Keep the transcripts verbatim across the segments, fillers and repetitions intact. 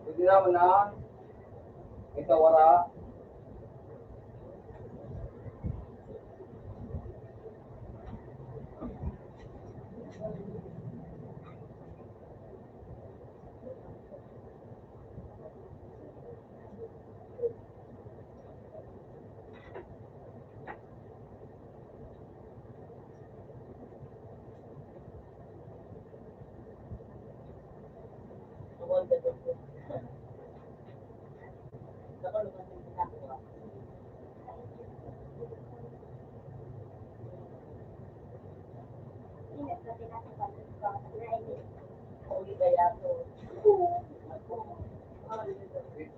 Pwede naman na. Ito, wala.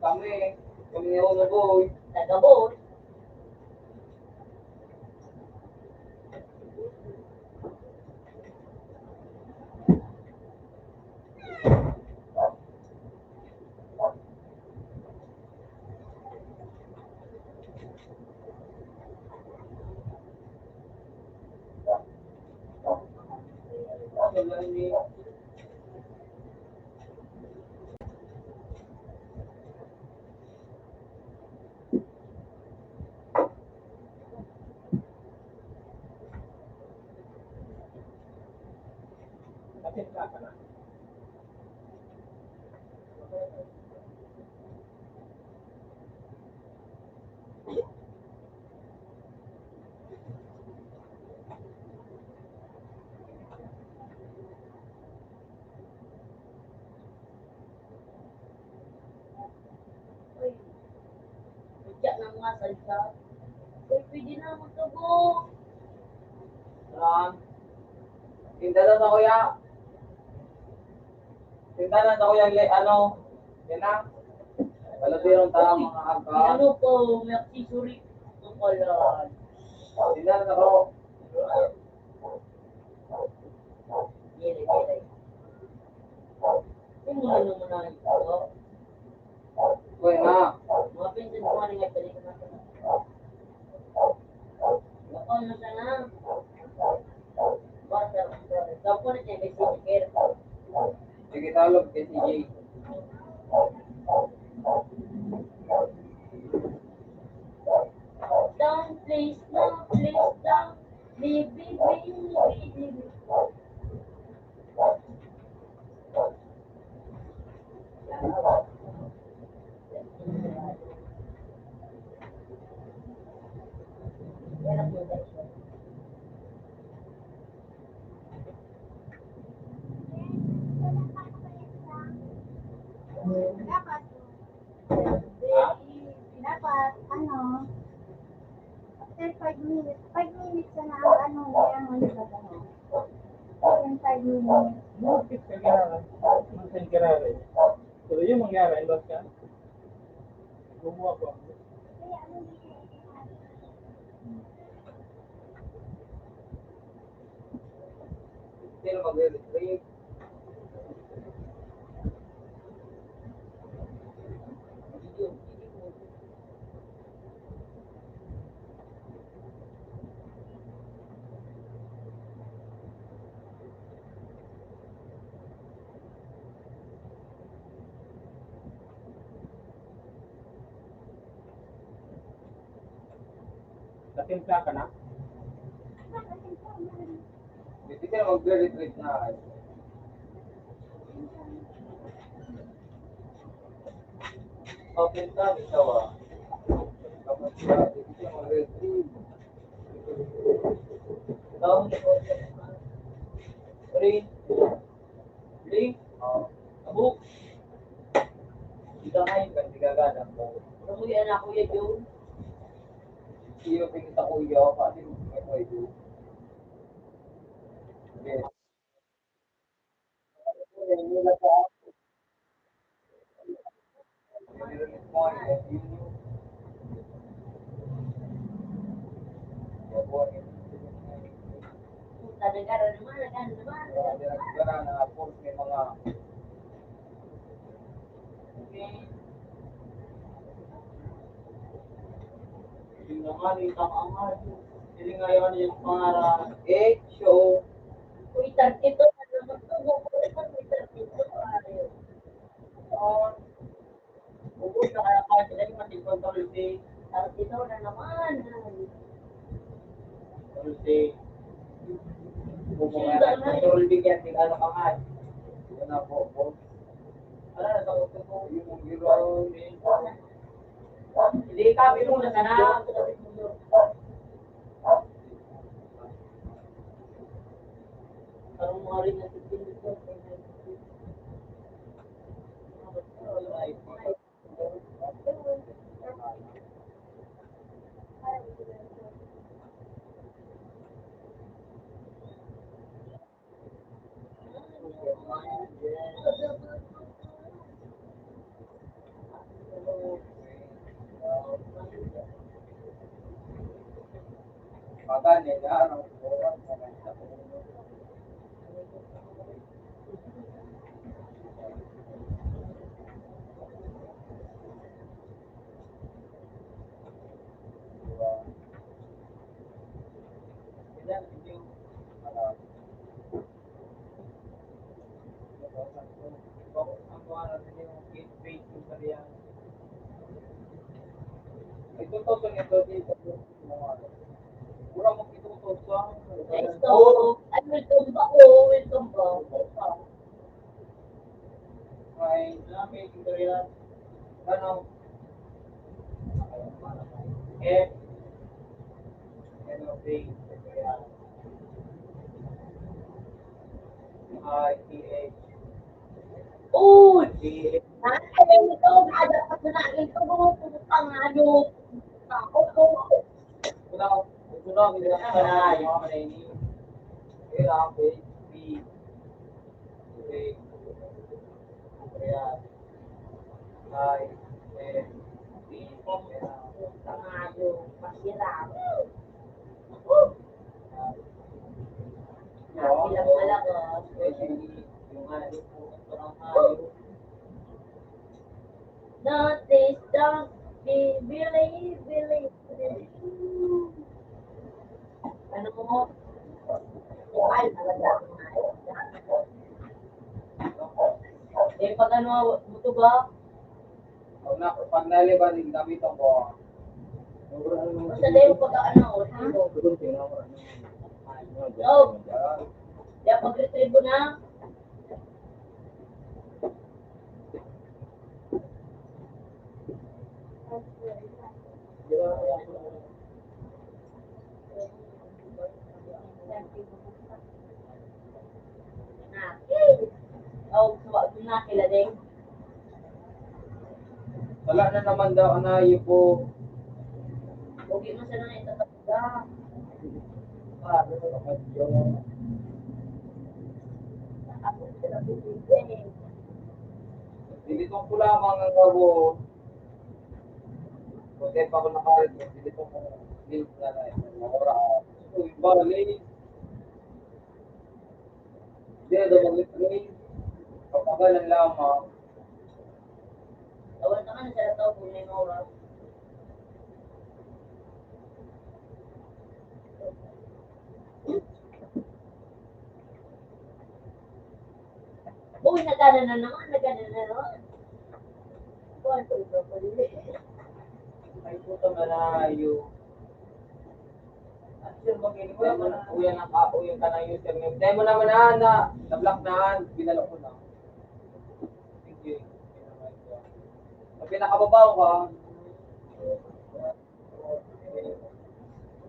Kami, kami ni Uno Boy. Taga Boy. Uy, kutya na mga salsa. Uy, pwede na magtubog. Ran. Tinda na sa kuya. Tinda na sa kuya, le-, ano, yan na. Palabiron ta, mga agka. Ano po, may accessory. Ang kalan. Tinda na sa ko. Gilid, gilid. Kung ano mo na ito. Uy, ma. Mga pinsan ko, ano nga, balik na. Bako na sana. Basta, basta, basta, basta, basta, Sige, Tagalog, S C J. Don't, please, no, please, don't. Baby, baby, baby. Dapat, ano, after five minutes, five minutes na ang ano, ang ano ba, ano? Yung five minutes. Bakit ka ginagawa? Ang ginagawa. Pero yung mangyari, ang ka? Gumawa ko. Pero magre-retreat. Natimpla ka na? Hindi ka na magre-retreat na. Open ka, ikaw ah. Tapos ka, hindi ka magre-retreat. Ikaw, Rin. Rin. Oh. Abuk. Ikaw ngayon, kan nagagana ko. Ano mo yan ako yan, Joe? Iyo, tingin sa kuya, pati mo, kuya, Joe. Yes. Nagkara naman, nagkara naman. Nagkara na, tapos may mga Yung naman, yung kamangan. Hindi ngayon yung pangarap. Eh, so, Uy, thirty-two, ano mo to? Uy, thirty-two, ay. Oh, ubos na kaya pa sila yung mati control C. Thirty-two na naman. Control C. Control B yan, tig-ano ka nga. Yun na po, po. Ano na, sa utot ko? Yung ginawa. Hindi, kami muna sana. Parang mga rin na Ito to, ito dito. Wala mo ito to sa. Ay, welcome back, oh, welcome back. May namin ito yan. Ano? F. Ano, P. I, T, H. Uy! Ay, ito, dapat na ito, mga putang ano. Ako po. Ito na, ito na, ito na, ito na, ito na, ito na, ito na, ito na, Ayan. Ay, eh, di, Tangado, pasira. Ilang malakos. Eh, yung, yung ano, yung parang tayo. Notice, don't be, believe, believe, believe. Ano mo? Ay, talaga. Eh, pag ano, buto ba? Pag na, pag naliban, yung gamit ako. Sa dahil pag ano, ha? Oh. Kaya pag-retrieve mo na, Oh, suwa ko na kila Deng. Wala na naman daw, anayo po. Huwag mo siya nang itatapos. Dili ko po lamang ang gabo. Pwede pa ako nakarin, dili pa ako late na na eh. Mga oras. Uy, bali. Hindi na daw mag-late. Papagalan lamang. Tawag naman sa tao kung may mga oras. Uy, nagana na naman, nagana na naman. Buwan ko ito, pwede. Ay, puta, malayo. At sir, mag-ini ko naman, uyan ang ka, uyan ka ng username. Dahil mo naman na, na, na-block na, binalo ko na. Thank you. Ang pinakababaw ka,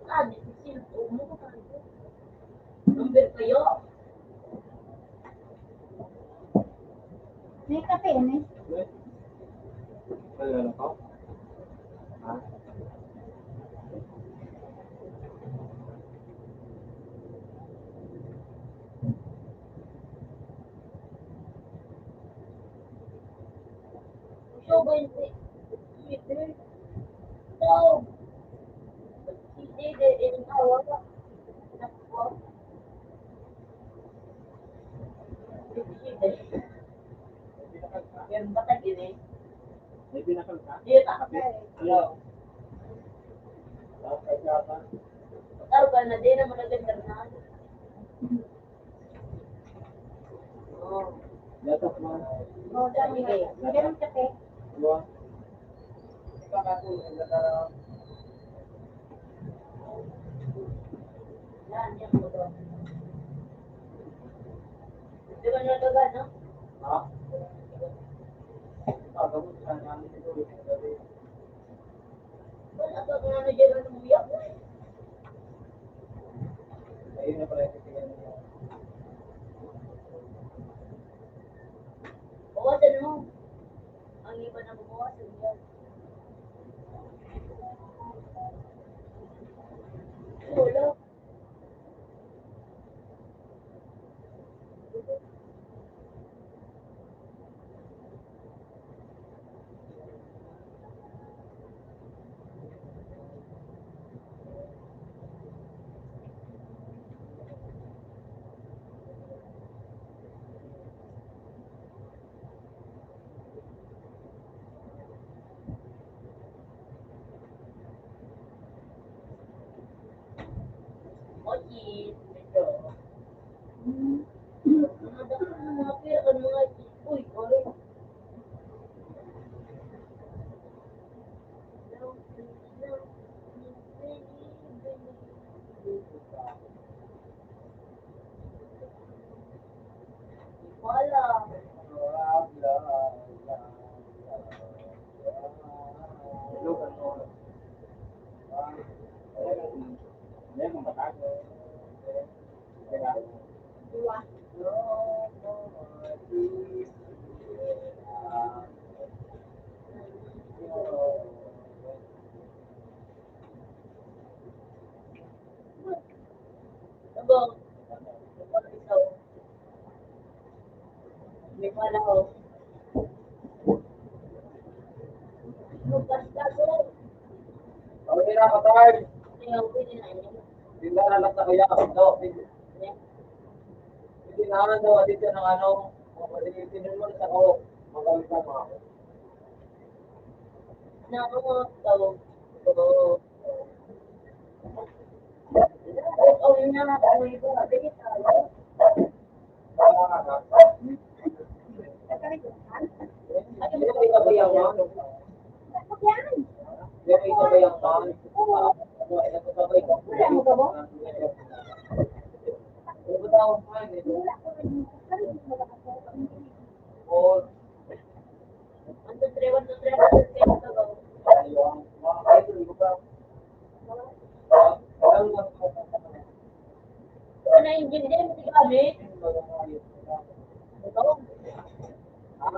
Ah, di ko cellphone mo. Number kayo? May kape, ano eh? Wala na pa? Ha? October, October. October, October. Yan, batag yun eh. May binakal ka? Dito. Ano? Bakal ka na, di naman nagandang na. Oh. Dapat mo. Oh, dami. Sige. Ganun ka, te. Diba? Yan, yan po to. Di ba natagal, no? Ha? Pagkabot ka namin ito, ito, ito. Wala pa kung ano dyan, ano, umiyak na eh. Ayun na pala yung tingnan niya. Bawasan mo. Ang iba na bawasan yan. Wala. Abang. Abang ikaw. May pala, oh. Magpaspas, oh. Okay na, patay. Kaya, okay na yun. Tindahan na lang na kaya. Ito, hindi. Hindi na, ano, dito ng ano, tinulungan ako. Magaling na mga ako. Ano ako, tawag ko. Ano yung gindi mo, di kami? Ito? Ha?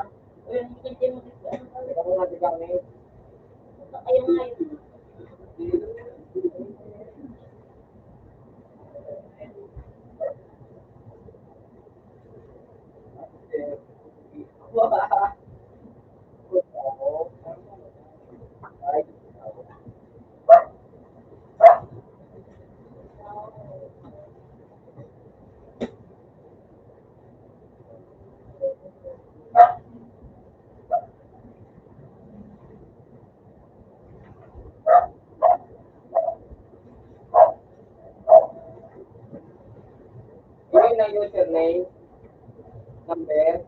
Ano yung gindi mo, di kami? Ayun nga yun. Yun ang username, number.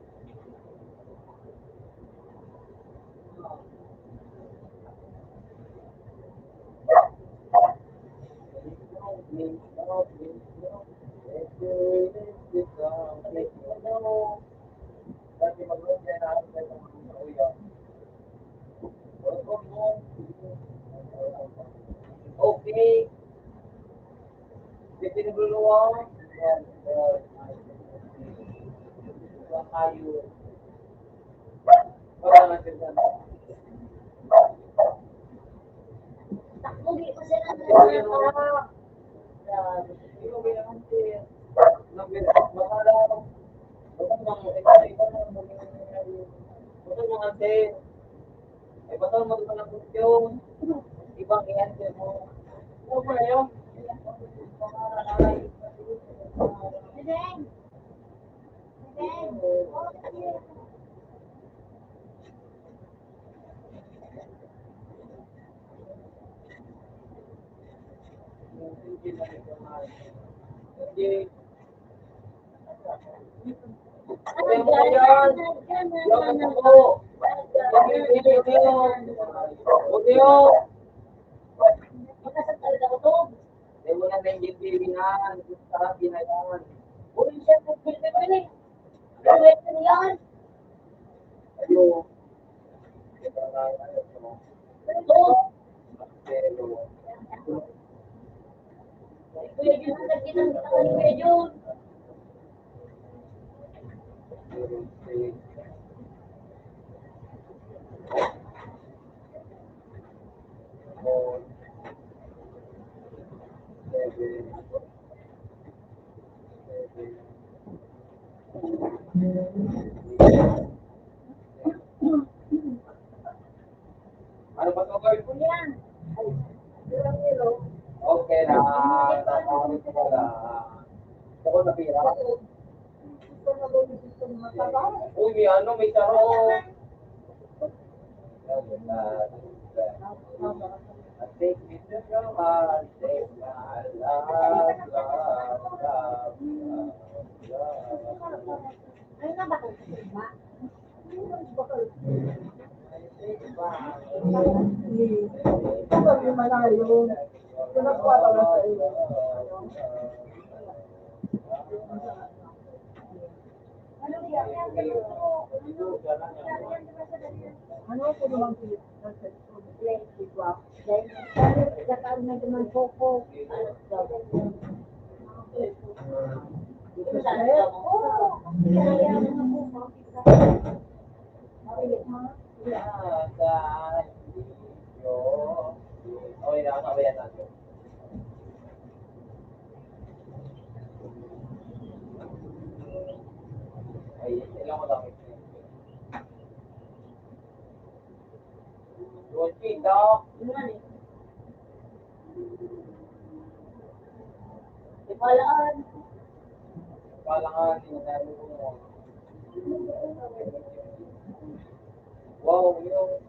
Okay. Di pinagluluwa. Yan. Kayo. Wala na sila. Takbo, di pa sila nagkakita. Grabe. Baka lang, baka lang, baka lang, baka lang, baka lang, baka lang, Ay, bato mo naman ang kutyo. Ibang i-answer mo. Ano ba yun? Hindi mo na naiintindihan. Sa akin na yan. Uy, siya, nagpipili. Ano yan? Ayun. Ito. Kuya Jun, ang lagi ng Kuya Jun. Ano ba to, girl? Yan. Ay, yun lang yun, oh. Okay na. Tapos ko na. Ako na pira. Uy, may ano, may taro. Take me to your heart, take my love, love, love, love. Ano na ba kayo sa iba? Sabi malayo. Pinagpala na sa iyo. Ano po naman po? Ay, kailangan ko lang. Rosita. Ipalaan. Ipalaan, yung dami ko mo. Wow, yung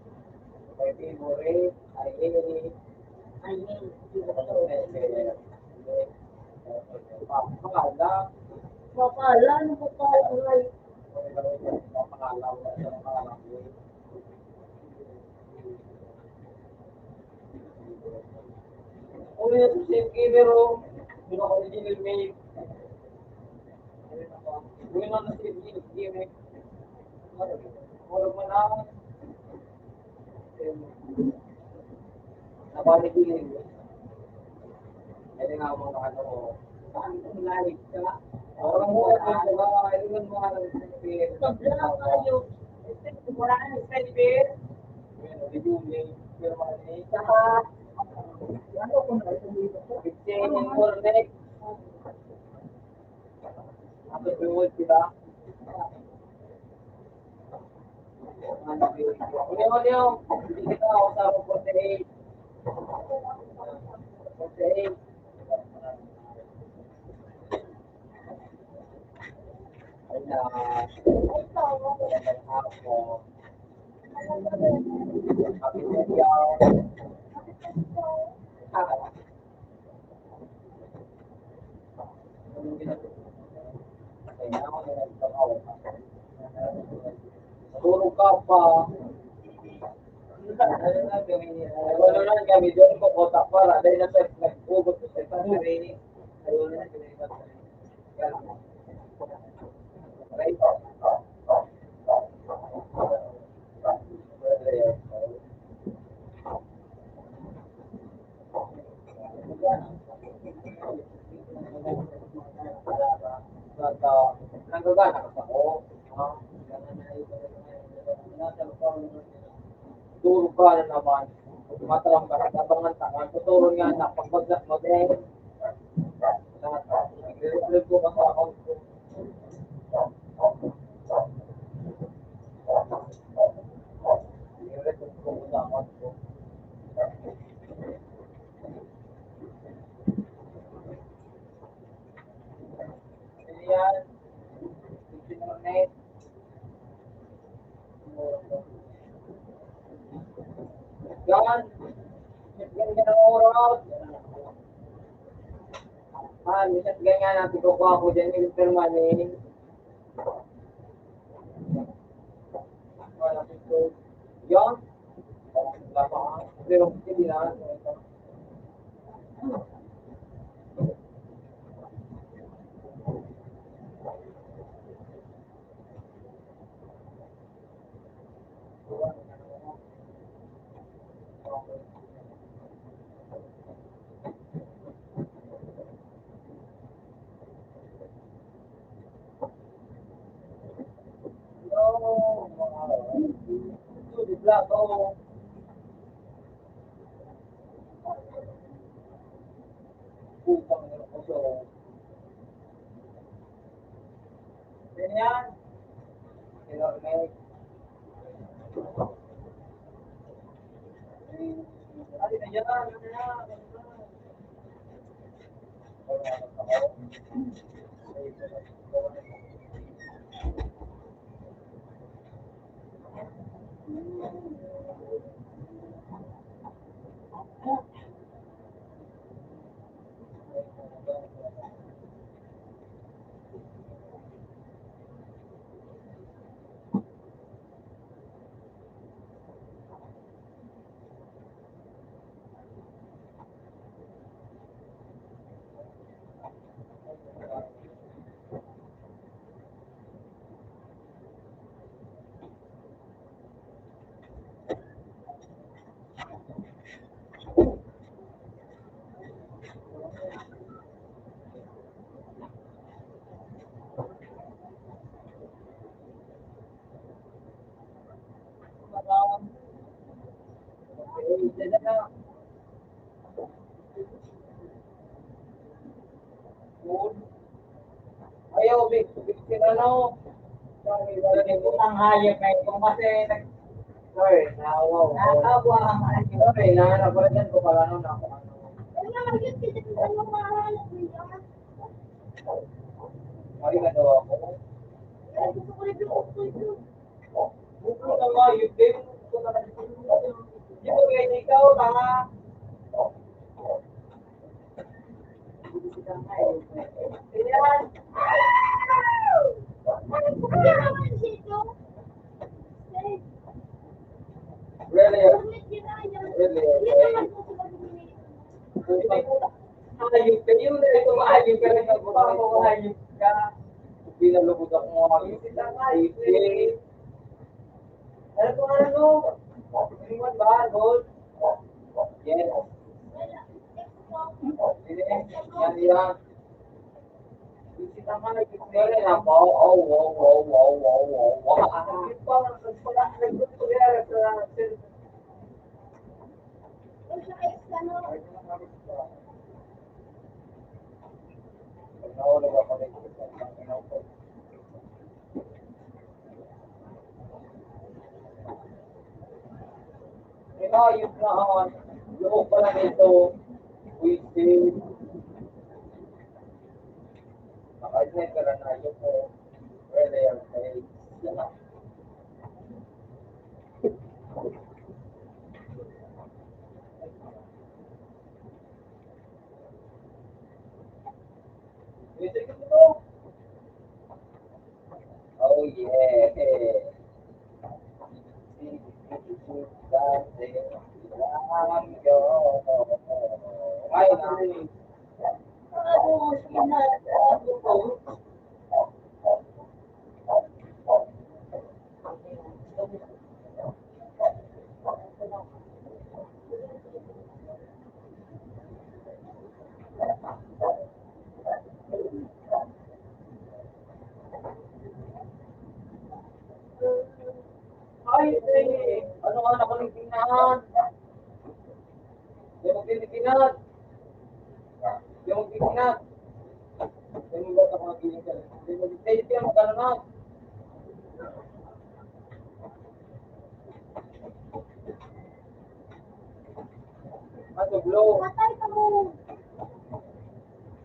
my favorite. Ay, ay, ay. Ay, ay. Papala. Papala, ano papala, ay? Uy, ito si Gamer, oh. Yun ako, original mate. Uy, na, na si Gamer. Wala man ako. Nabalik ko yun. Pwede nga ako mga ano ko. Saan kung live ka? Parang mo, ano ba? Ano yung mga nag-prepare? Pag-vlog tayo. Wala ka nag-prepare? Pero mga ni, saka, ano kung nag-prepare? Fifteen for next. Ang pag-reward, di ba? Ano, ano, ano? Hindi kita ako sa forty-eight. Forty-eight. Ay, na. Ako. Happy birthday. Puro ka pa. Ano na kami, ano na kami, doon ko kota pa, dahil na sa nagpugot ko sa pag-training. Ayun na, Nagagana ka pa ko. Duro ka na naman. Matarang ka, tabangan ta, ang tuturon nga na, pagbagsak mo, eh. Nagre-reflect ko pa sa account ko. Nagre-reflect ko pa sa account ko. Ayan. Yan. Yan, yan ang oras. Ah, minsan ganyan, ang tigwa ko dyan, yung Mister Money. Yan. Pero, hindi na. Ganyan. Ayaw, big, big, ano, ang hayop na ito, kasi nag-, sorry, nahawa ko. Nakakawa ang hayop. Sorry, nahanap ko rin ko pala, ano, na, ano. Ay, nagawa ko. Buko na nga, yun din. Di ba, kaya ikaw, tanga? Ayan. Really? Really? Hayop kayo na ito, hayop ka rin. Nagmukha mo, hayop ka. Pinalubog ako mga isip. Ano po, ano? Iwan ba? Gold? Yes. Yan, yan. Isip naman, nagpipili na po. Oh, wow, wow, wow, wow, wow, wow. Ang cute pa, nagpala-, nagpipili sa cellphone. Ito, yun na, oh. Yung pala nito, waiting. Naka-ignite ka na, yun po. Where they are placed. Oh, yeah. Ay, Ay, eh, ano nga na kung tingnan? Yung tingnan. Yung tingnan. Yung ba sa mga tingnan? Yung tingnan, magkano na? Matuglo. Patay ka mo.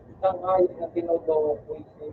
Isang hayop na tinudo, puwede.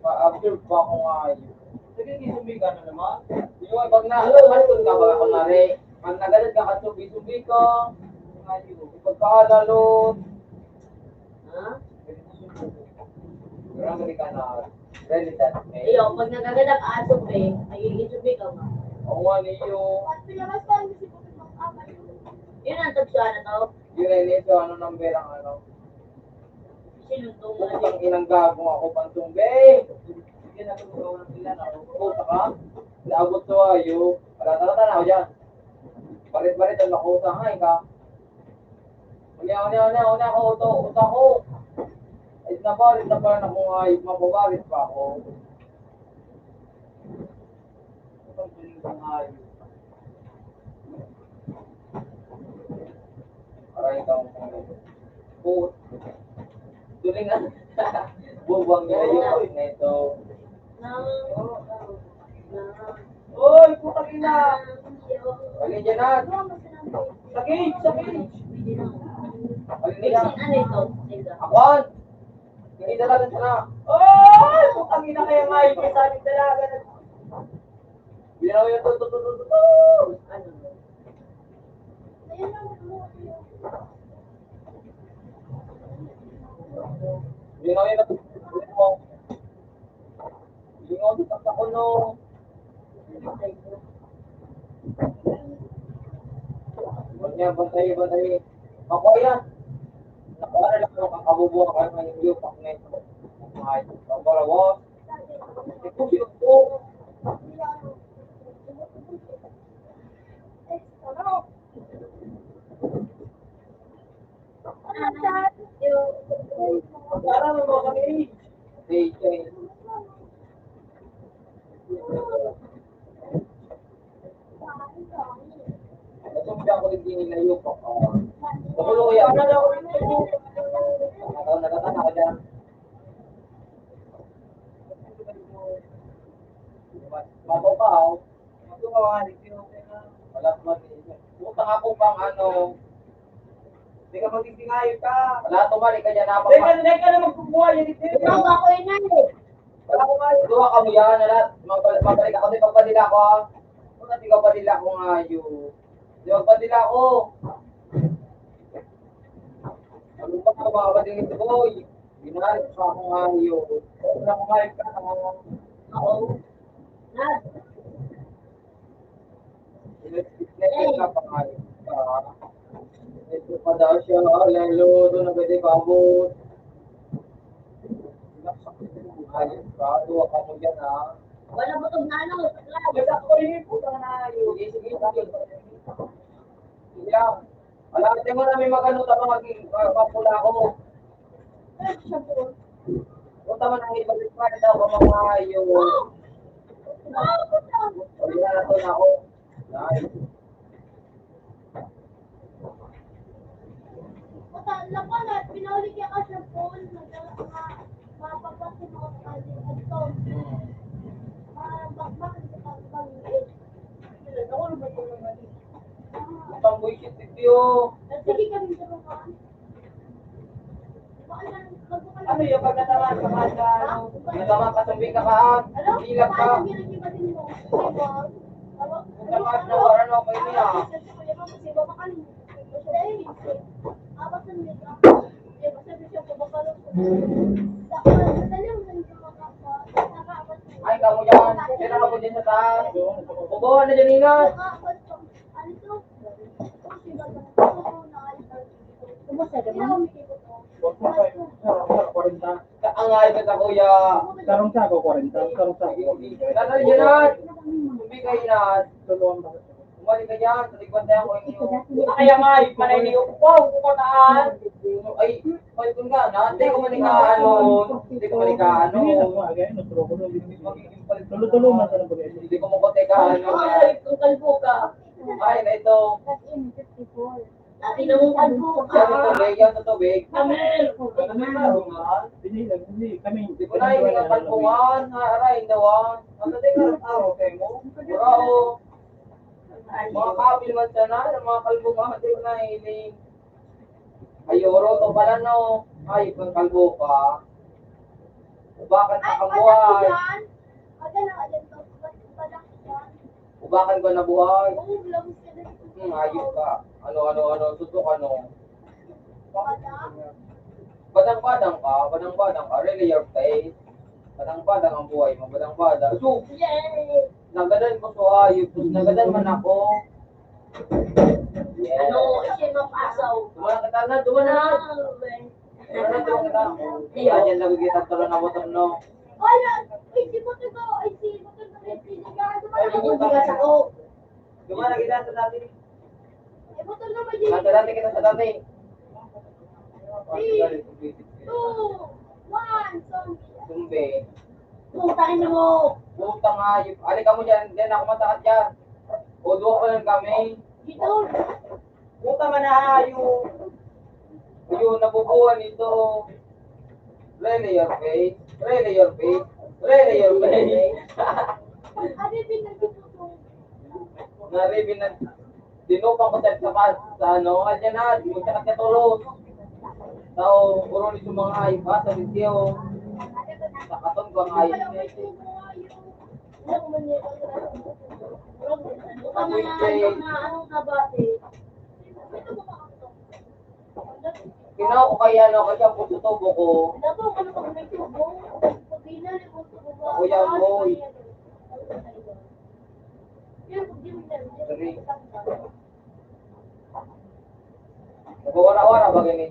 Ma-absorb pa ako nga yun. Sige, sumbi ka na naman. Yung pag na, ano, ano ka ba, kunwari, pag naganad ka, kasumbi-sumbi ka, nga yun. Pagkaalalot. Ha? Pero ang ka na, ready that, eh. Iyo, pag nagagadak aso, pre, ay, isumbi ka, ma. Oo nga, niyo. Yun ang tagsuan na to. Yun ay, nito, ano, number ang ano? Sinundong na Putang yun. Inang gago ako, pantong, be! Sige na, tumagaw na sila, no? Puta ka? Naabot ko, ayo. Wala, tara, tara, ako dyan. Barit-barit ang nakuta, nga, ika. Unya, unya, unya, unya, ako, uto, uto ako. Ay, nabarit na pala na kung ay, mababarit pa ako. Putang inang ayo. Aray ka, ang pangit. Put-, tulingan. Bubang nila yung put na ito. Oy, putang ina! Pag-Indian na! Sa cage! Sa cage! Pag-Indian na! Ano ito? Ito. Akwan! Hindi talaga sana. Oy! Putang ina kaya nga yung sabi talaga. Ginawa yun, to, to, to, to, to. Ano? Ginawa yun, to, to, to, to. Ginawa yun, to, to, to, to. Ganyan, bantay, bantay. Ako yan. Nakuha na lang ako, kakabubuha ka ng yupak na ito. Ay, pagkalawa. Ito, hindi ako nagdinilayo pa. Nakulo ko yan. Ako, nakatama ka dyan. Bago pa, oh. Bago ka, wala, di ka okay na. Wala, wala. Utang ako pang ano. Hindi ka magtitingayo ka. Wala, tumali ka dyan, ha? Teka, teka na magkukuha, yan, ito. Ikaw, ako yun nga, eh. Wala ko nga, duha ka mo yan, wala. Mabal-, mabalik ako, di pagpadila ko, ha? Kung hindi ka padila ko nga, yun. Di pagpadila ko. Ano ba, mga bading ito, boy? Binalik pa ako nga, yun. Wala ko nga, ikaw. Oo. Ito pa daw siya, ah, lalo, doon na pwede paabot. Ay, bago ka mo dyan, ha? Wala mo itong nano, sakla. Basta ko rin yung puta na yun. Sige, sige, sige. Sige lang. Wala, di mo namin magano, tama, mag-, ah, mapula ako. Punta man ang ibalik pa, ito, mga yun. Wala na to na ako. Ay. Puta, lapan na, pinaulit niya ka sa phone, nagdala ka, mapapas yung mga kanya, at to. Mabakbak ang kapag-, eh. Ako naman yung mga Pang buwisit, titiyo. Sige kami sa mga. Ano yung pagkatamaan ka, mahal ka, ano? Nagkama ka sa ka, ah. Ano? Ilag ka. Nagkama na, ano, kayo niya? Ay, kamo dyan. Sino ka po dyan sa taas? Upo na dyan, Ina. Kumusta naman? Ang ay ka, kuya. Sarong sako, kwarenta. Sarong sako. Ano yun, ah? Hindi kayo na. Tulungan ba? Balik ka dyan, sa likod na ako inyo. Ay, ang ayos man ay niyo. Wow, kumataan. Ay, ay, kung nga, na, hindi ko man ikaano, hindi ko man ikaano. Tulo-tulo man sa nabagay. Hindi ko makot ikaano. Ay, kung kalbo ka. Ay, na ito. Dati na mong kalbo ka. Yan ang tubig, yan ang tubig. Amen. Hindi, hindi, kami. Hindi ko na yung kalbungan, ha, aray, dawa. Ang tubig, ang tao, kayo mo. Bravo. Mga kabil man sana, ang mga kalbo ka, di ko nahiling. Ay, oro to pala, no? Ay, kung kalbo ka. Ubakan ka Ay, kabuhay. Padan yan. Padan ang ayan to. Padan yan. Ubakan ka na buhay. Oo, labos ka na. Hmm, ayos ka. Ano, ano, ano, tutok, ano? Padan? Badang-badang ka, badang-badang ka. Really your face. Badang-badang ang buhay mo, badang-badang. So, Yay! Nagadan ko to, ayos. Nagadan man ako. Yes. Ano, siya mapasaw. Duman na kita na, duman na. Ah, okay. Duman na, duman na. Iya, yan lagi kita tulo na motor, no? Ay, na, ay, si motor ko, ay, si motor ko, ay, si motor ko. Ay, hindi ka sa ko. Duman na kita sa dati. Ay, motor na, may Sa dati kita sa dati. Three, two, one, zombie. Tumbe. Putang ina mo! Putang hayop. Ali ka mo dyan. Diyan ako matakat dyan. O, duwa pa lang kami. Dito. Puta man na hayop. Yun, nabubuhan ito. Really your face. Really your face. Really your face. Ano yung pinagpiputol? Naribi na. Dinupa ko sa tapat sa ano, nga dyan na, di mo siya katulog. Tao, puro nito mga ayos, ha, sa video. Sa katon ko ang ayos na ito. Amoy kayo. Kinaw ko kaya, ano, kasi ang puso tubo ko. Kuya, boy. Dali. Nagwawara-wara ba gani?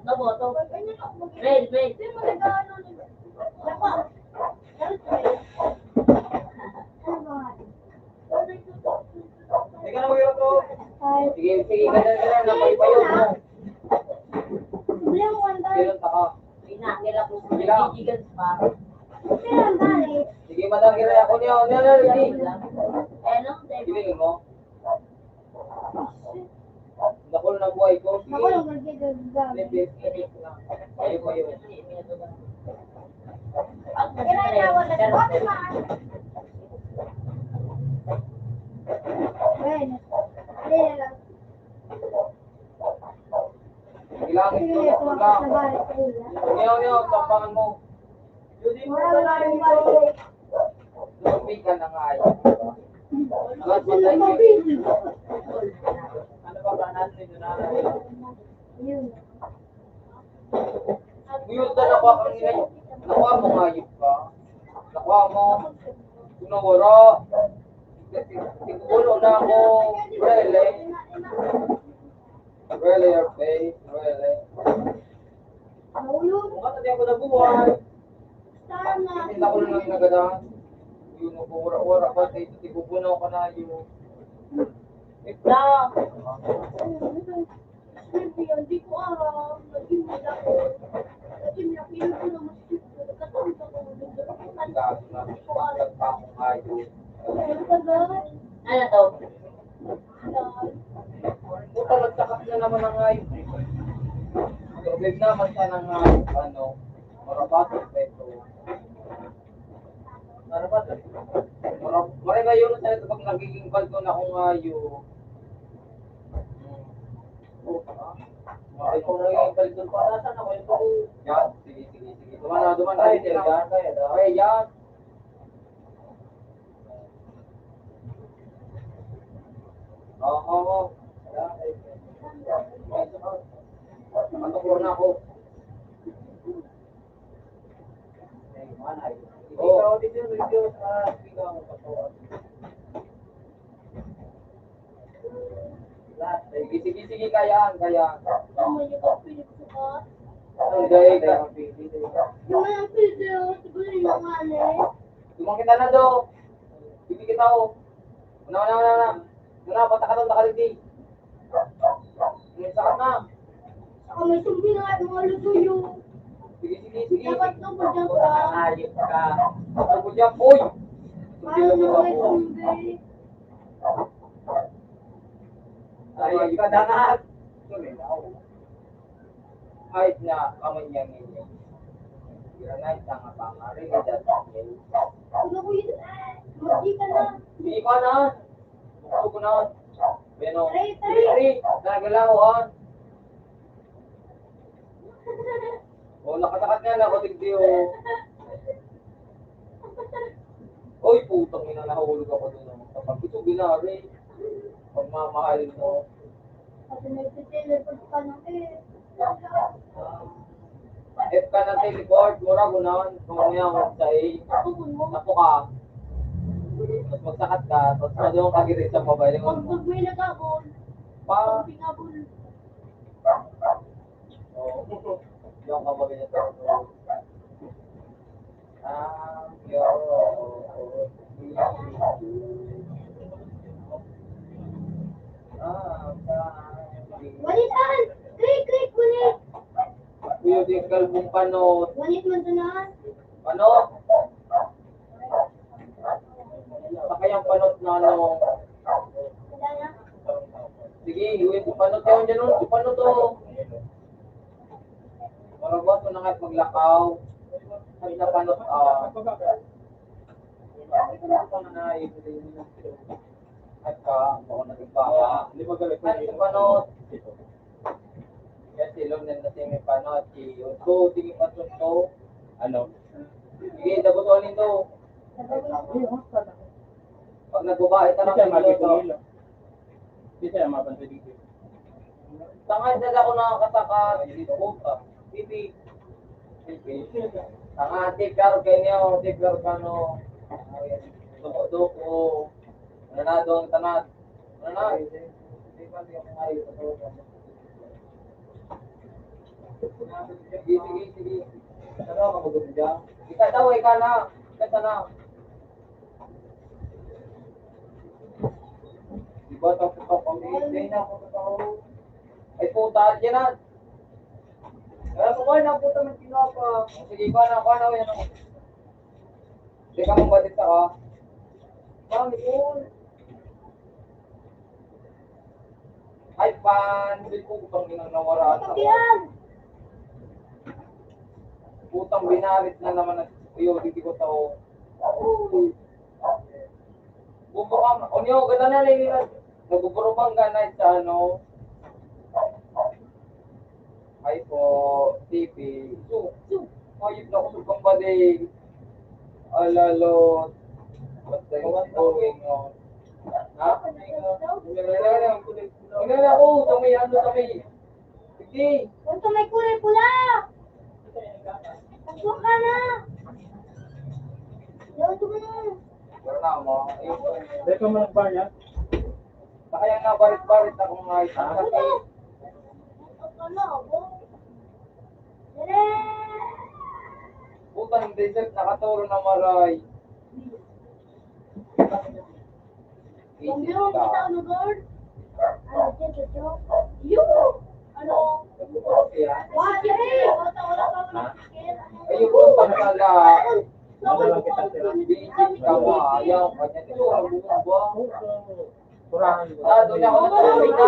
Maboto. Red, red. Sige, sige, ganun, ganun, napalipayon mo. Ganun pa ka. Pinakira ko sa Sige lang. Gigigas pa. Sige, madam, kira ako niyo. Niyo, niyo, niyo. Eh, no? Bilhin mo. Naku, na buhay ko. Sige. Naku, nagigagagamit. Hindi, hindi, hindi. Ayun, ayun. Kailangan ito, ito lang. Niyo, niyo, tapangan mo. Hindi mo na lang ito. Lumapit ka na nga, eh. Alas patay ka. Ano ba ba natin ito na? Yun. Yun na nakuha kang ina. Nakuha mo, hayop ka. Nakuha mo. Kung nawara. Siguro na ako. Really? Really, your face? Really? Ano yun? Kung ba't hindi ako nabuhay? Sana. Hindi ako na lang nagadan. Yun, wara-wara pa. Ito, tibubunaw ka na yun. Ito. Hindi ko alam. Naging malaki. Naging malaki. Nagkataon ako. Hindi ko alam. Ano to? Puta, nagtakas na naman ang ay. Problem naman siya ng, ah, ano, marabato, peso. Marabato. Mara-, maray na yun sa ito pag nagiging baldo na akong ayo. Hmm. Ay, kung nagiging baldo pa, nasa na ko ito? Yan, sige, sige, sige. Duman na, duman na. Ay, yan. Ay, yan. Oo, oo. Matukor na ako. Oo. Sige, sige, sige, kayaan, kayaan. Ang may kapili ko ka. Ang gaya ka. Yung may ang pili, oh, siguro yung mga ano eh. Tumang kita na do. Bibi kita, oh. Una, una, una, una. Una, patakaton, takaliti. May sakit na. Ako may sumbi nga, mga lutuyo. Sige, sige, sige. Dapat ka po dyan ka. Ayos ka. Ako po dyan, uy! Parang na may sumbi. Ay, ka dangat. Ay, na, kamay niya ngayon. Granay, tanga pa nga rin, eh, dati. Ano ko yun? Hindi ka na. Hindi ka na. Gusto ko na. Bueno, Three, three. Three, three. Nagalaw, ah. Oh, nakatakat nga na ako, tigdi, oh. Oy, putang ina, nahulog ako dun, oh. Kapag ito, binari. Pagmamahal mo. Kasi may teleport ka na eh. If ka na teleport, mura ko naman, kung ano yan, sa A. Ako mo. Napo ka. Tapos magsakat ka, tapos ano yung kagirit sa mobile mo? Pag may nagabon, Pa. Pag pinabon. Oo. Yung kamagay na tao. Ah, yo. Ah, pa. Walitan! Click, click, wali! Kuya, di kalbong panot. Wali man to na. Panot? Sakay ang panot na ano. Wala na. Sige, iwin ko panot yun dyan, oh. Panot, oh. Marabot mo na nga't maglakaw. At napanot, ah. Ito na ang panganay. At ka, baka naging baka. Hindi magalit. At napanot. Yan, silong na natin yung panot. Si Uto, sige, panot to. Ano? Sige, dabutuan nito. Pag nagbabae, tarang Kasi nito. Makikita nila. Kasi ang mga pantaligi. Tangay na ako nakakataka, hindi puta. Hindi. Tanga, tikar kayo niya, o tikar ka, no? Duko-duko. Nanado ang tanad. Nanad. Sige, sige, sige. Ano ka mag-, ika daw, ika na. Ika na. Di ba, tapos ako, hindi na ako totoo. Ay, puta, yan na. Kaya ko, ay, naputa, may ginawa pa. Sige, ikaw na, ikaw na, yan ako. Hindi ka mong batita ka. Mami, yun. Ay, pan, hindi ko, putang inang nawaraan ako. Kapihan! Putang binarit na naman ang iyo, di ko tao. Bubo ka, o niyo, ganda na lang yun. Nagbuburubang ka na sa ano. Ay po, T V. So, so, ayun na kusog kang balik. Alalo. What the hell is going on? Ha? Wala na ako. Sa may ano, sa may Sige. Punto may kulay pula. Punto ka na. Punto mo na. Wala na, ma. Dito mo nagbayad? Baka yung nabarit-barit akong mga isang Ah. Punto ka na, abo. Dire. Putang desert, nakaturo na maray. Kung meron kita, ano, Lord? Ano, dito, dito? Yung, ano? Wala, eh. Wala, wala pa, wala. Ayun po, pagkala. Wala lang kita, sir. Hindi ka maayaw, kanya dito, ang bumaba. Kurahan ko. Ah, doon ako nagsasalita.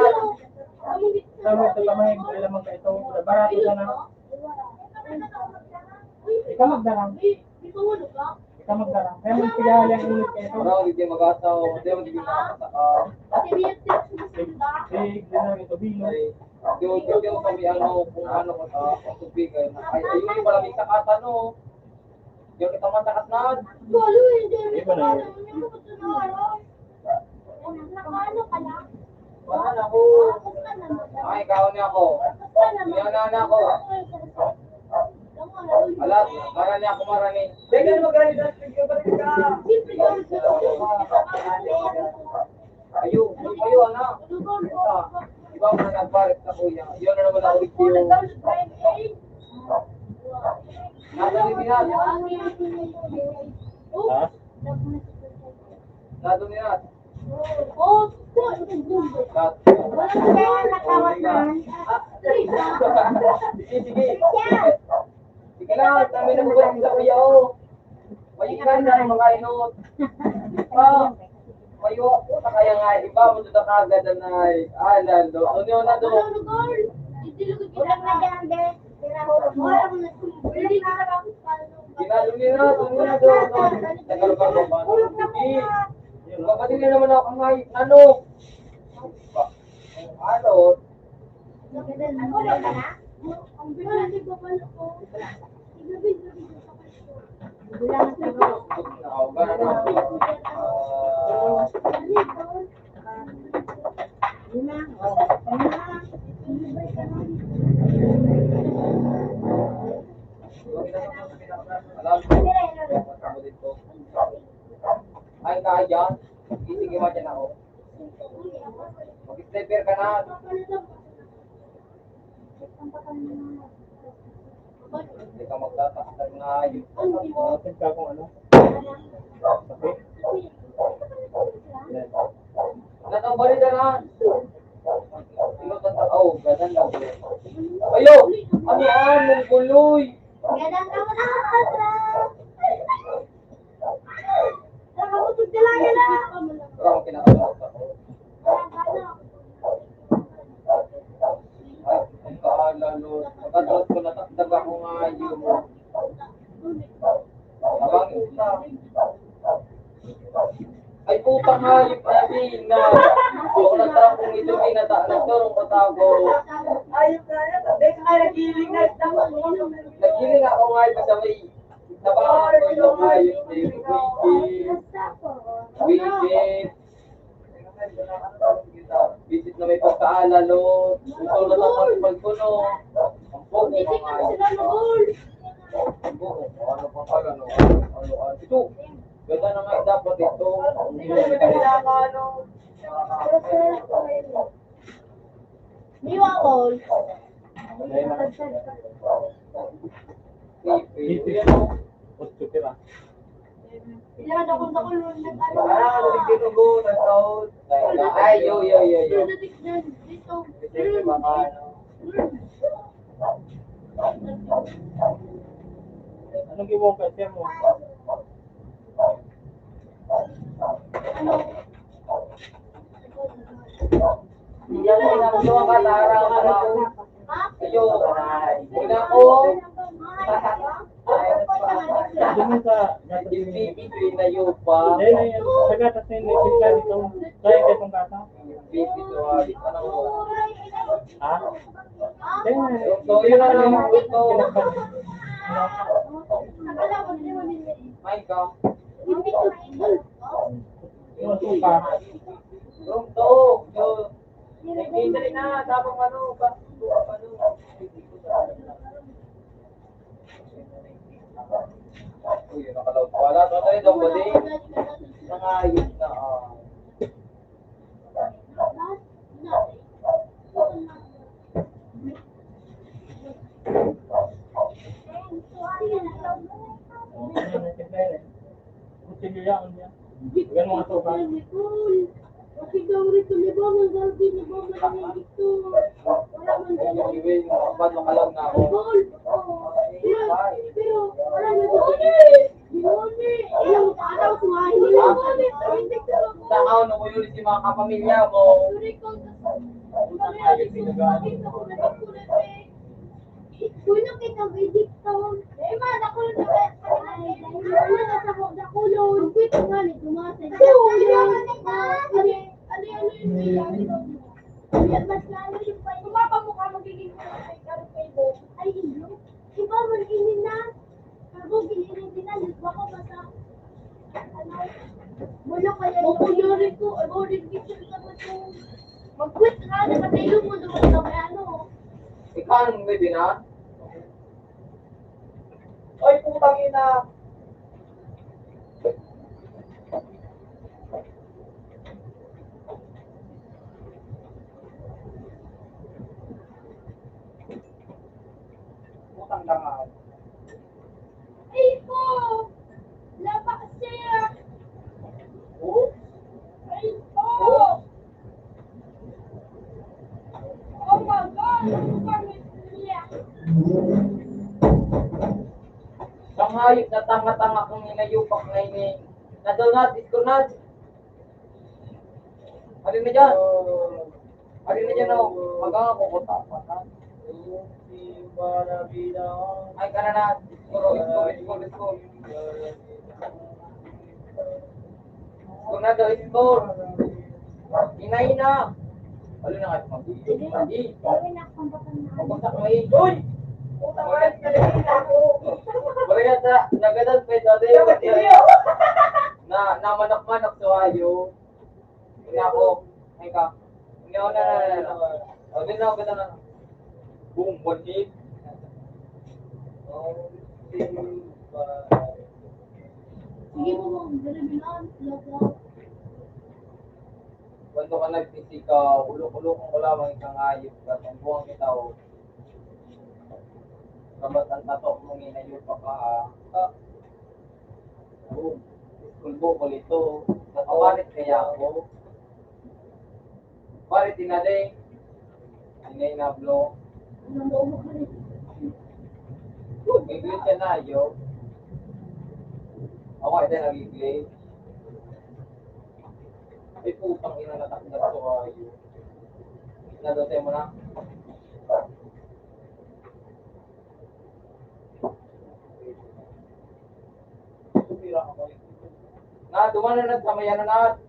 Sabi ko, "Tamay, wala man ka ito. Barato na lang." Ikaw magdarang. Ikaw magdarang. Kaya magpilali ang init kayo. Bro, hindi mag-asaw. Hindi, hindi mag-asaw. Sige, hindi lang ito, Bino. Ay, hindi, hindi, hindi kami ano, kung ano, kung, ah, kung tubigan. Ay, ayun, malamig sa kata, no? Hindi kita matakas na. Galo, hindi. Hindi ba na? Ano ka na? Wala na ako. Ay, ikaw na ako. Yan na, na ako. Alas, para niya ako marani. Dahil magaling na, sige, balik ka. Ayo, ayo, anak. Ikaw na nagpares na, kuya. Yun na naman ang review. Nasa ni Binal? Ha? Nasa ni Binal? Sige, sige. Sige lang, kami na po sa kuya, oh. Mayo ka na, mga inot. Ah, mayo ako sa kaya nga, iba mo na kagad na ay, ah, lalo. Ano yun na doon? Ginalo nila, ano na doon? Nagkaroon pa ba? Hindi. Kapatid na naman ako, may, ano? Ano? Ay, kaya dyan? Sige, madyan ako. Mag-stepper ka na. Hindi ka magtataktak na ayun. Bakit ka kung ano? Nataw ba rin na? Ano ba ta-, oh, ganun lang. Ayo! Ano yan? Mungguloy! Ganun ka mo na, Patra! Nakabutog ka lang yan, ah. Pero ako kinakabahan ako. Ay, ang kaala, Lord. Pagkatapos ko, natakdag ako nga yun. Abang isa. Ay, putang hayop, ay, na. Ako nagtarapong ito, ay, nata-, nagtarong patago. Ayun nga yan. Sabi ka nga, nagiling na. Nagiling ako nga, ay, sa may Tabangan ko yung hayop na yun. Wait, wait. Visit na may pagkaala, Lord. Ito na lang ang pagpuno. Ang puno, mga hayop. Ang puno, ano pa pala, no? Ano, ano, ano? Ito. Ganda na nga dapat ito. Hindi na may kailangan, ano. Di ba, Paul? Otso pira. Ilan ako sa kulon, nag-ano? Ah, nagtitinugo, nagtaon. Ay, yo, yo, yo, yo. Dito. Dito, mga ano. Anong gibukas yan mo? Ano? Yan ang ginagawa ka, Tara, Tara. Ayo, ina ko. Doon sa Yung baby ko, inayo pa. Hindi, hindi. Sa gatas na yun, may pizza dito. Kaya ka itong gatas? Yung baby ko, ah, ano mo? Ha? Hindi, hindi. So, yun na lang, ito. May ka? Yung suka. Yung to, yung Nagkita rin na, tapos ano, pa, ano, uy, yun ang kalaw. Wala, no, tayo daw, pwede. Nangayos na, ah. Kutsilyo yan, yan. Yan mga suka. Kasi daw rito, di ba, may garden, di ba, may dito. Wala man dyan. Anyway, ba't makalaw na ako? Pero, pero, wala man dyan. Di ba, may, ilang araw, kumain nila. Sa ako, nung yun si mga kapamilya mo. Sorry ko, sa, sa, Kuno kitang edikton. Eh, ma, dakulon na ba? Ano na sa dakulon? Ang kwit nga ni Tomas, eh. Ano, ano, ano, ano, ano, ano, mas lalo yung pa-, yung mapa mo ka magiging ano kay Carlos Pedro. Ay, hindi. Iba man, ini na. Ako, ginigin din na, nagwa ko pa sa, ano, wala kaya yung Opo, yun rin po. Ako, rin dito sa mga Mag-quit ka na, pati yung mundo mo sa may ano. Ikaw ang may bina? Oy, putang ina! Ay po! Laba siya! Oh? Ay po! Oh my God! Ang pangit niya! Sangayot na tanga-tanga kong inayupak na ini. Nadonat, iskonat. Ano na dyan? Ano na dyan, oh? Magkakakukuta pa na. Ay, ka na na. Score, score, score, score. Score na daw, score. Hinay na. Wala na nga, mag-, Sige. Hindi. Gawin na akong bakal na. Pagpunta ko, eh. Uy! Puta, wala ka na ako. Wala ka sa, nagadan pa ito, ate. Dapat hindi ako. Na, namanak-manak sa ayo. Hindi ako. Ay ka. Hindi ako na, na, na, na. O, din ako, ganda na. Boom, one hit. Sige po, ganun lang. Love, love. Kwento ka nagpisi ka, ulok-ulokon ko lamang, ikang hayop ka, tambuhan kita, oh. Kamat ang tato mo, nginayo pa ka, ah. Ah. Oh, kulbo ko nito. Nakapalit kaya ako? Palit tinali. Ingay na, bro. Nag-glitch ka na, yo. Ako, ito, nag-glitch. Ay, putang ina, natakdak ko, ayo. Nadote mo na. Na, duman na nagsamayan na, na.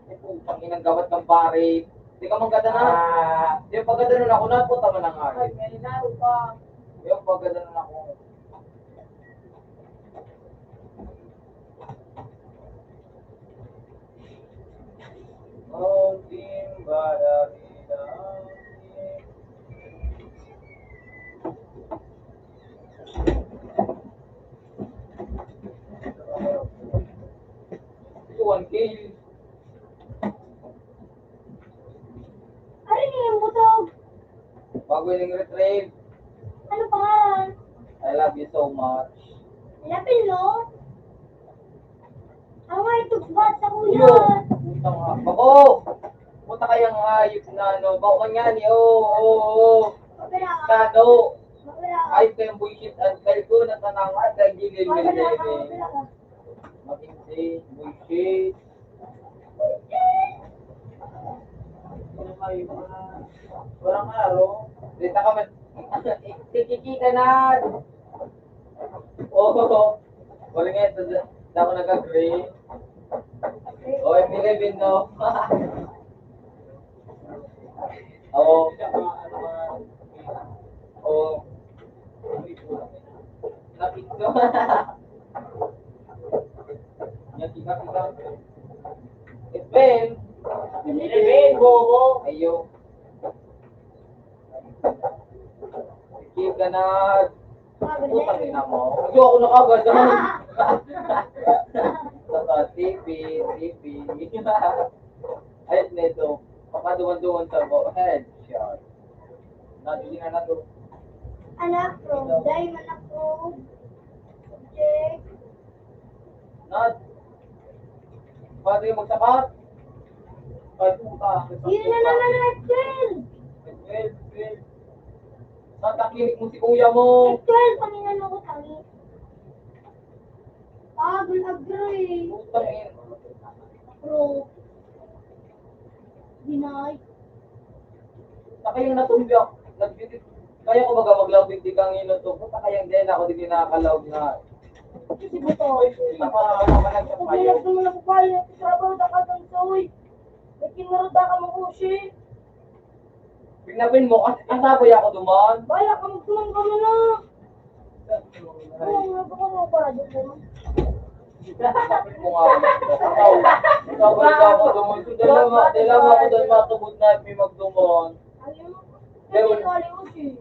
Ay, putang inang gawat ng pare. Di ka manggada na. Ah. Di yung pagkada nun ako, napunta man ang hari. Ay, may laro pa. Di yung pagkada nun ako. Oh, Simba, David, ah. One K. Ano niya yung butog? Bago yung retrieve. Ano pangalan? I love you so much. Lapil, no? Ang mga itugbat sa kuya. Yo! Puta nga. Bako! Puta kayang hayop na ano. Bako man yan, yo. Oo, oo. Mapira ka. Kado. Mapira ka. Ay, kayang bullshit. Ang kayo na tanang at ang gilid. Mapira ka, mapira ka. Maging si bullshit. Walang araw. Dito ka man. Tikiki ka na. Oo. Wala nga ito. Di ako nag-agree. O, M eleven, no? Oo. Oo. Nakit ko. Nakit ka. It's Ben. It's Ben, bobo. Ayo. Sige ka na. Putang ina mo. Ayoko na kagad. Totoo, T P, T P. Ayos na ito. Pakaduman-duman sa bo-, headshot. Nabili na na to. Anak ko, dahil man ako. Jake. Nat. Pwede magsapat? Ay, puta. Yun na naman, Red Pill. Red Pill. Tatakinik mo si kuya mo. Red Pill, panginan mo ko, tangi. Ah, gulagro eh. Putang ina. Bro. Deny. Sa kayong natumbyak, nagbitit-, kaya ko baga maglaog digdi kang inot to? Puta kayang din ako, di nakakalaog na. Kasi buto. Uy, puta, para ano ka lang sa Pag payo. Nagbilag naman ako kaya, trabaho na ka ng soy. Nagkinarot na ka mong ushi. Pinapin mo, as-, ang saboy ako duman. Bala ka magtuman ka mo na. Oo, nga ba ka mo para dito? Pinapin mo nga. Ikaw, ikaw, ikaw, ako duman. Dala ma-, dala mo ako doon, matubod na, may magduman. Ayaw. Pero kasi wala ko siya.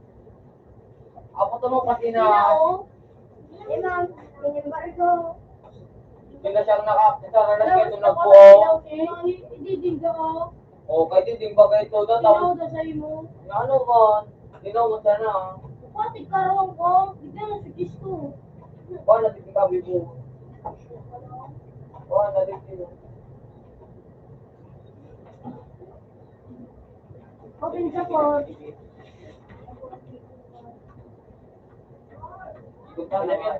Ako to mo kasi na. Sila, oh. Eh, ma'am, in embargo. Hindi na siyang naka-, isa na lang ito nagbuo. Hindi, hindi, hindi, oh. Oh, kahit hindi ba kayo ito, Sino tapos, daw sa'yo mo? Na ano man, sino mo sana? Pati karawang ko, bigyan mo sa Diyos ko. Kuha na, di ka bibo. Kuha na, di ka. Open sa po. Punta na yan.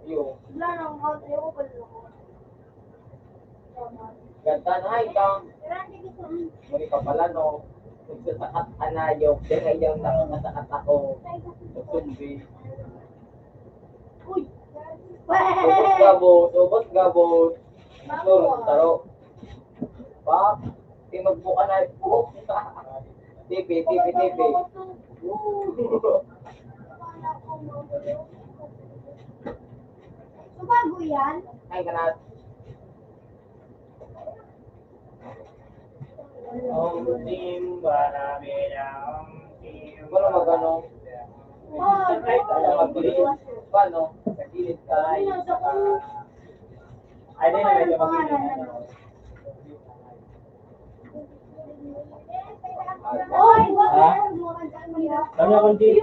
Iyo. Wala nang hot, ewan ko lang. Ganda na, ikaw. Muli ka pala, no? Nagsasakat ka na, yo. Kaya yung nakakasakat ako. Nagsumbi. Uy! Ubos ka, boss. Ubos ka, boss. Taro, taro. Pa, tinugbo ka na. Tipi, tipi, tipi. So, bago yan? Ay, ganat. Ang team, marami na ang team. Wala magano. Oh, paano? Sa gilid ka. Ay, di na, medyo magiging ano. Oy, ha? Kami akong di.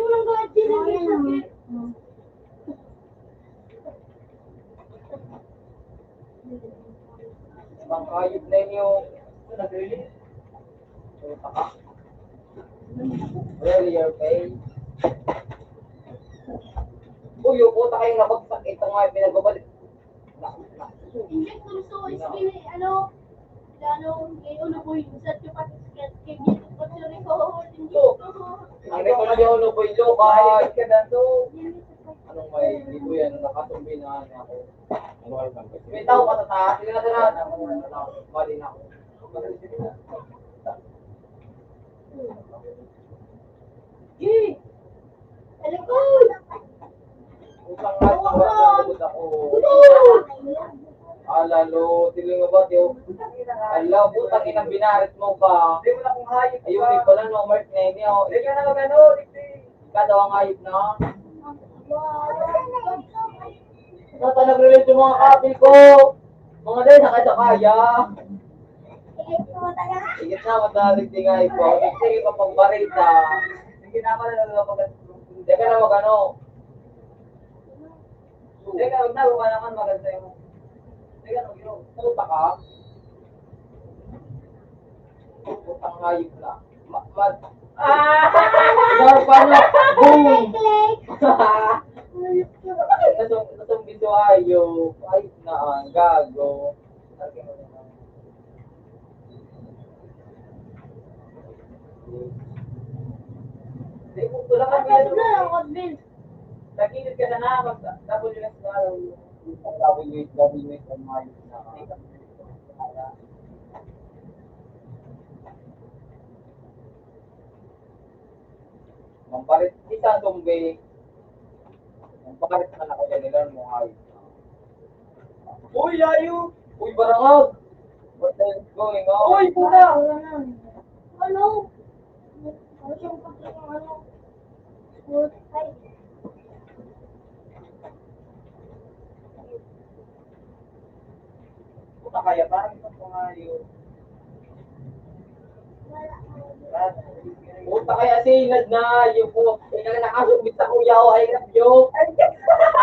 Mga hayop na inyo. Really, your pay? Uy, yung puta kayo nabagsak. Ito nga yung pinagbabalik. Hindi ko gusto ko ispin eh, ano, ano, eh, ano po yung sa tiyo pati sa kanya, kaya dito po siya rin ko, hindi ko. Ang record niya, ano po yung lokal? Ka na to. Anong may, di ko yan, nakatumbi na ako. May tao pa sa taas, sila na sila. Bali na ako. Eh, alam ko. Utang na utang na ako. Ala, lo, tiling nga ba, tiyo? Ala, putang ina, binarit mo pa. Ayun, eh, pala, no, Mark na yun, oh. Ikaw daw ang hayop na. Nata nag-relate yung mga kapi ko. Mga dahil sa kaya. Sige na, madalig di nga ikaw. Sige pa pang barita. Sige na, wala na lang pag-, teka na, mag-ano. Teka, wag na, wala naman maganda yung, teka, wag yun. Puta ka. Putang hayop na. Ma-, ma-, ah! Ikaw, paano? Boom! Nasum-, nasumbi sa hayop. Hayop na ang gago. Hindi, wala ka. Ano na, Rodvin? Tagilid ka na na, mag-, W S na. W S, W S, ang mga yun na. Mampalit, isa ang tumbi. Mampalit na ako yan, ilan mo, ay. Uy, layo! Uy, barangag! What the hell is going on? Uy, puta! Ano? Ano siyang pagkakang ano? Ay. Puta, kaya parang ito pangayo. Puta, kaya sinad na, yung po, ikaw na nakasubit sa kuya, oh, I love you.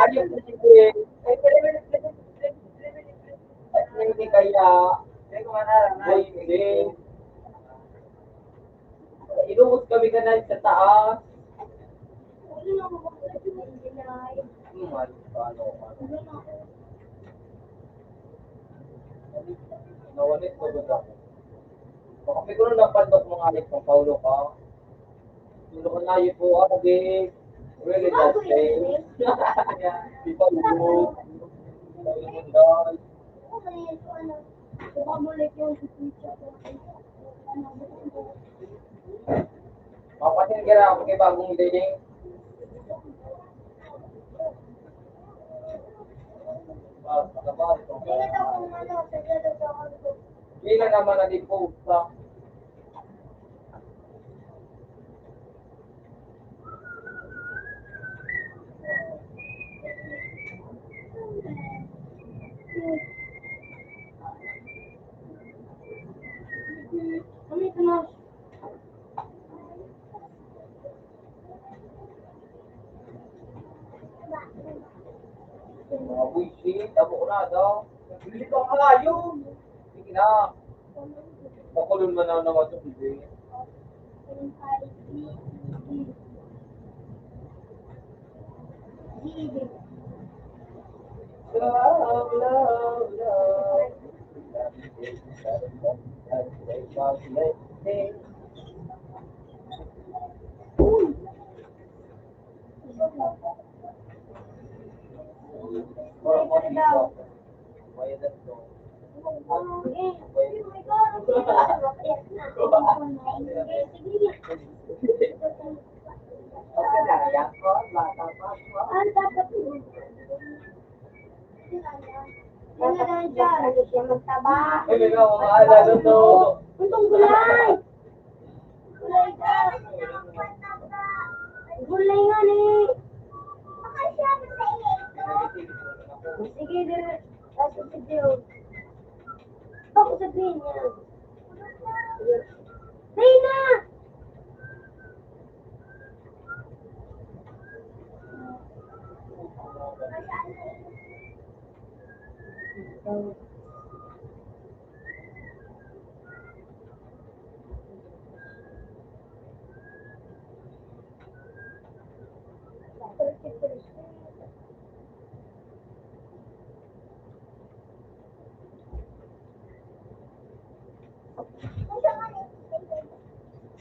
Ayun, sige. Hindi kaya. Boy, hindi. Inubos kami ka na sa taas. Hmm, ano, ano, ano. Nawanit ko doon ako. Baka may gano'n na padlock mga alit kong Paulo ka. Hindi ko na po, ah, di. Really, that day. Di pa ulo. Papasin ka na ako kay bagong dating. Hindi na naman nag-post sa Mga buwisit, abo ko na daw. Bili ka kayo. Sige na. Makulon man na naman sa bibig. Ang dapat yun. Yan na lang siya. Lagi siya magtaba. Ay, may nakakaalala to. Untong gulay. Gulay ka. Gulay nga ni. Sige, dire. Tapos sa Diyo. Tapos sa Diyo niya. Reyna!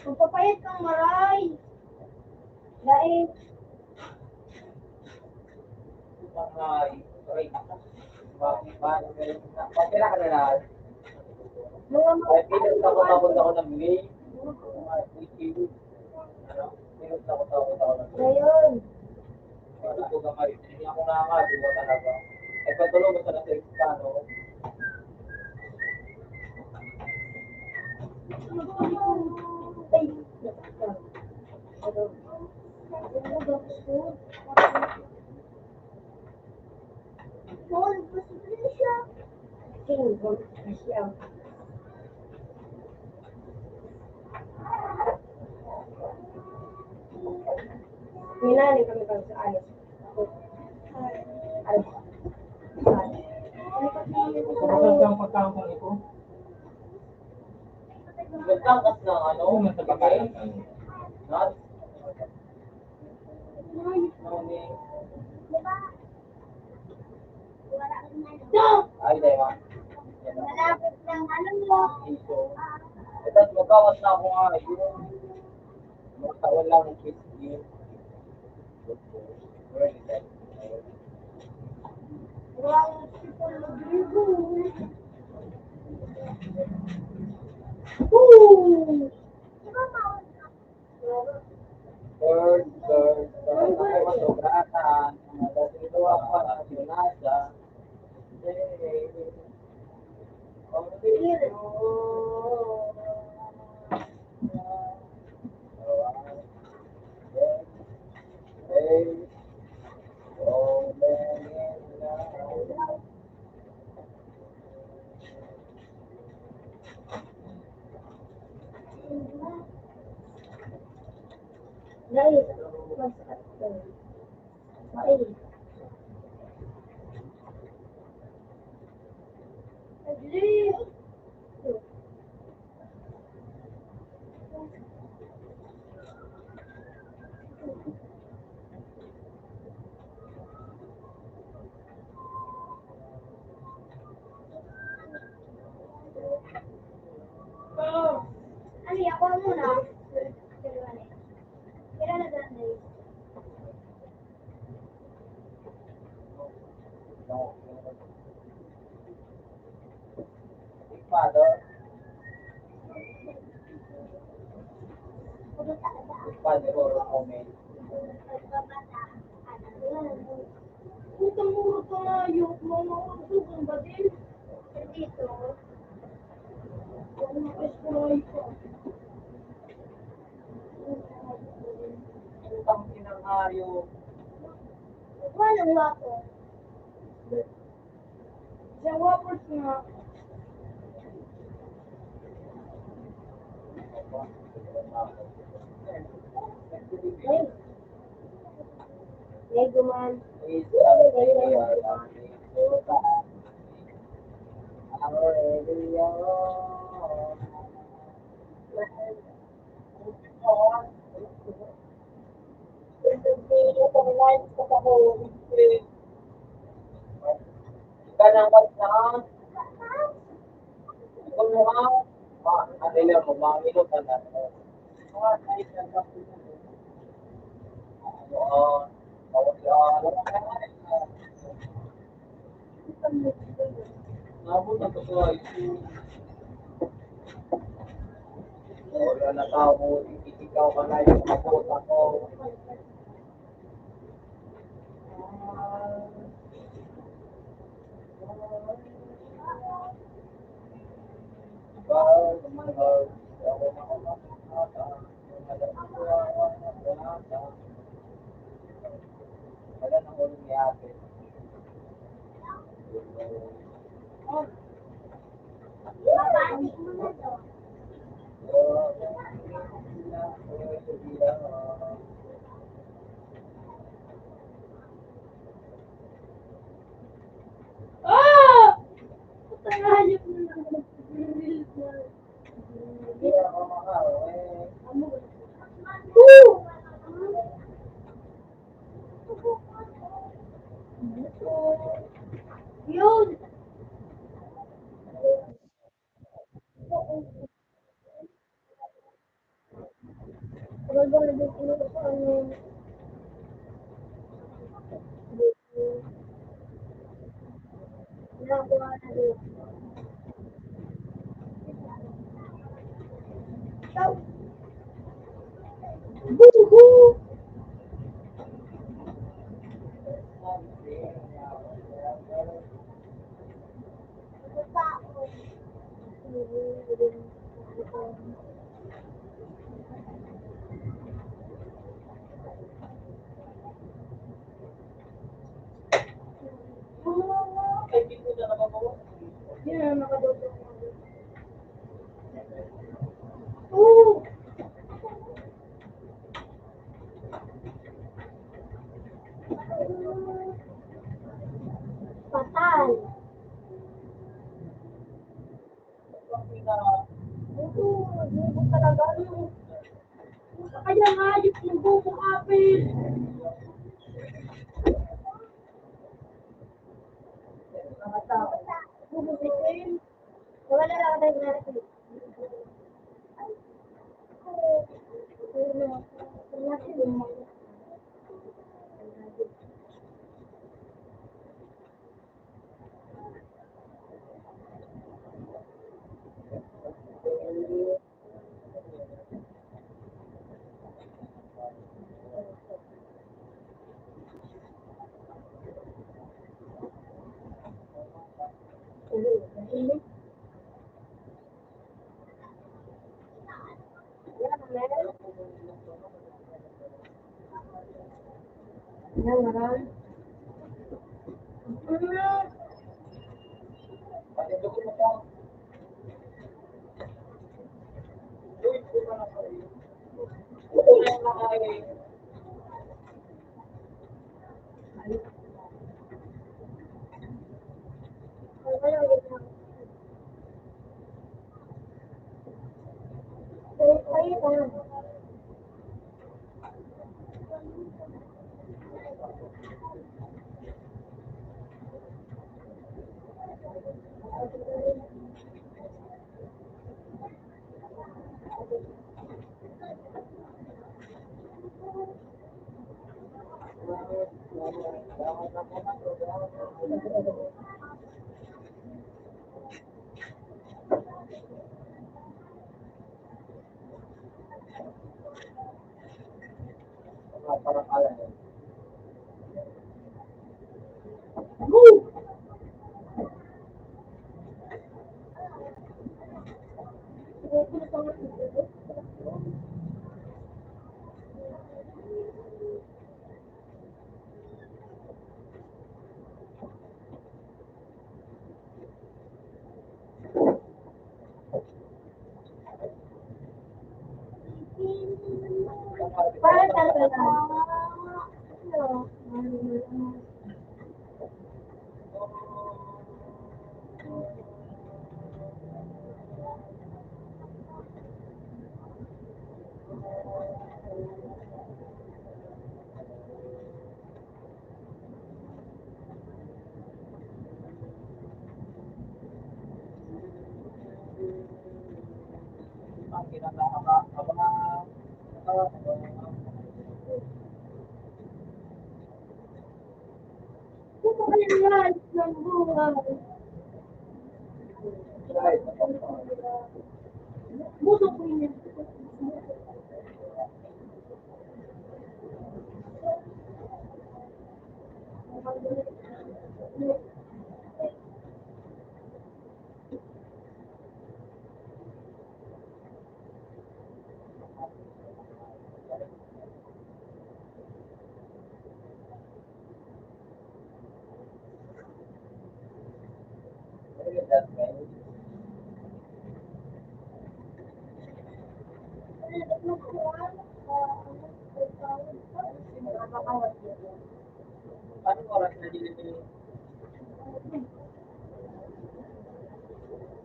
Magpapayat kang maray. Dahil Maray. Aray. Bakit ba? Bakit na ka na lang? Mga Ay, pinagtakot-takot ako ng May. Mga May. Ano? Pinagtakot-takot ako ng May. Ngayon. Wala ko gamay. Hindi ako nakakagawa talaga. Ay, patuloy mo sa nasa Espano. Ay, ano? Paul, gusto ko siya. King, gusto ko siya. Minani kami pag sa alis. Alis. Alis. Ano pa sa amin? Kapag ang pagkaon ko nito? Nagtangkas na ano? Ano man sa pagkain? Nuts? Ay, di ba? Malapit ng ano mo. Ito, magkawas na ako nga. Yung magkawan lang ng kiss. Wow, si Paul Rodrigo. Woo! Lord, Lord, bakit ako masubratan? Ang mga dati ito ang pag-asinasa. Guys, mas Ay. Ano yan? Kuha muna. Kailan na dyan, guys? Father. Father, comment. Putang mura ka, yok mo, mga sugang ba din? Dito. Ang mga eskwelahan ko. Putang inang hayop. Wala, wala ko. Sa Whoppers nga. Ay. Lego man. Lego man. Wala na tao, ikaw ka na yung abot ako. Ah! Puta, hayop na lang. Yun. Patay. Ito, nagbubo talaga, ano? Kaya nga, yung bubo, apil. Bubo, bitin. Wala na lang tayo na. Para talaga.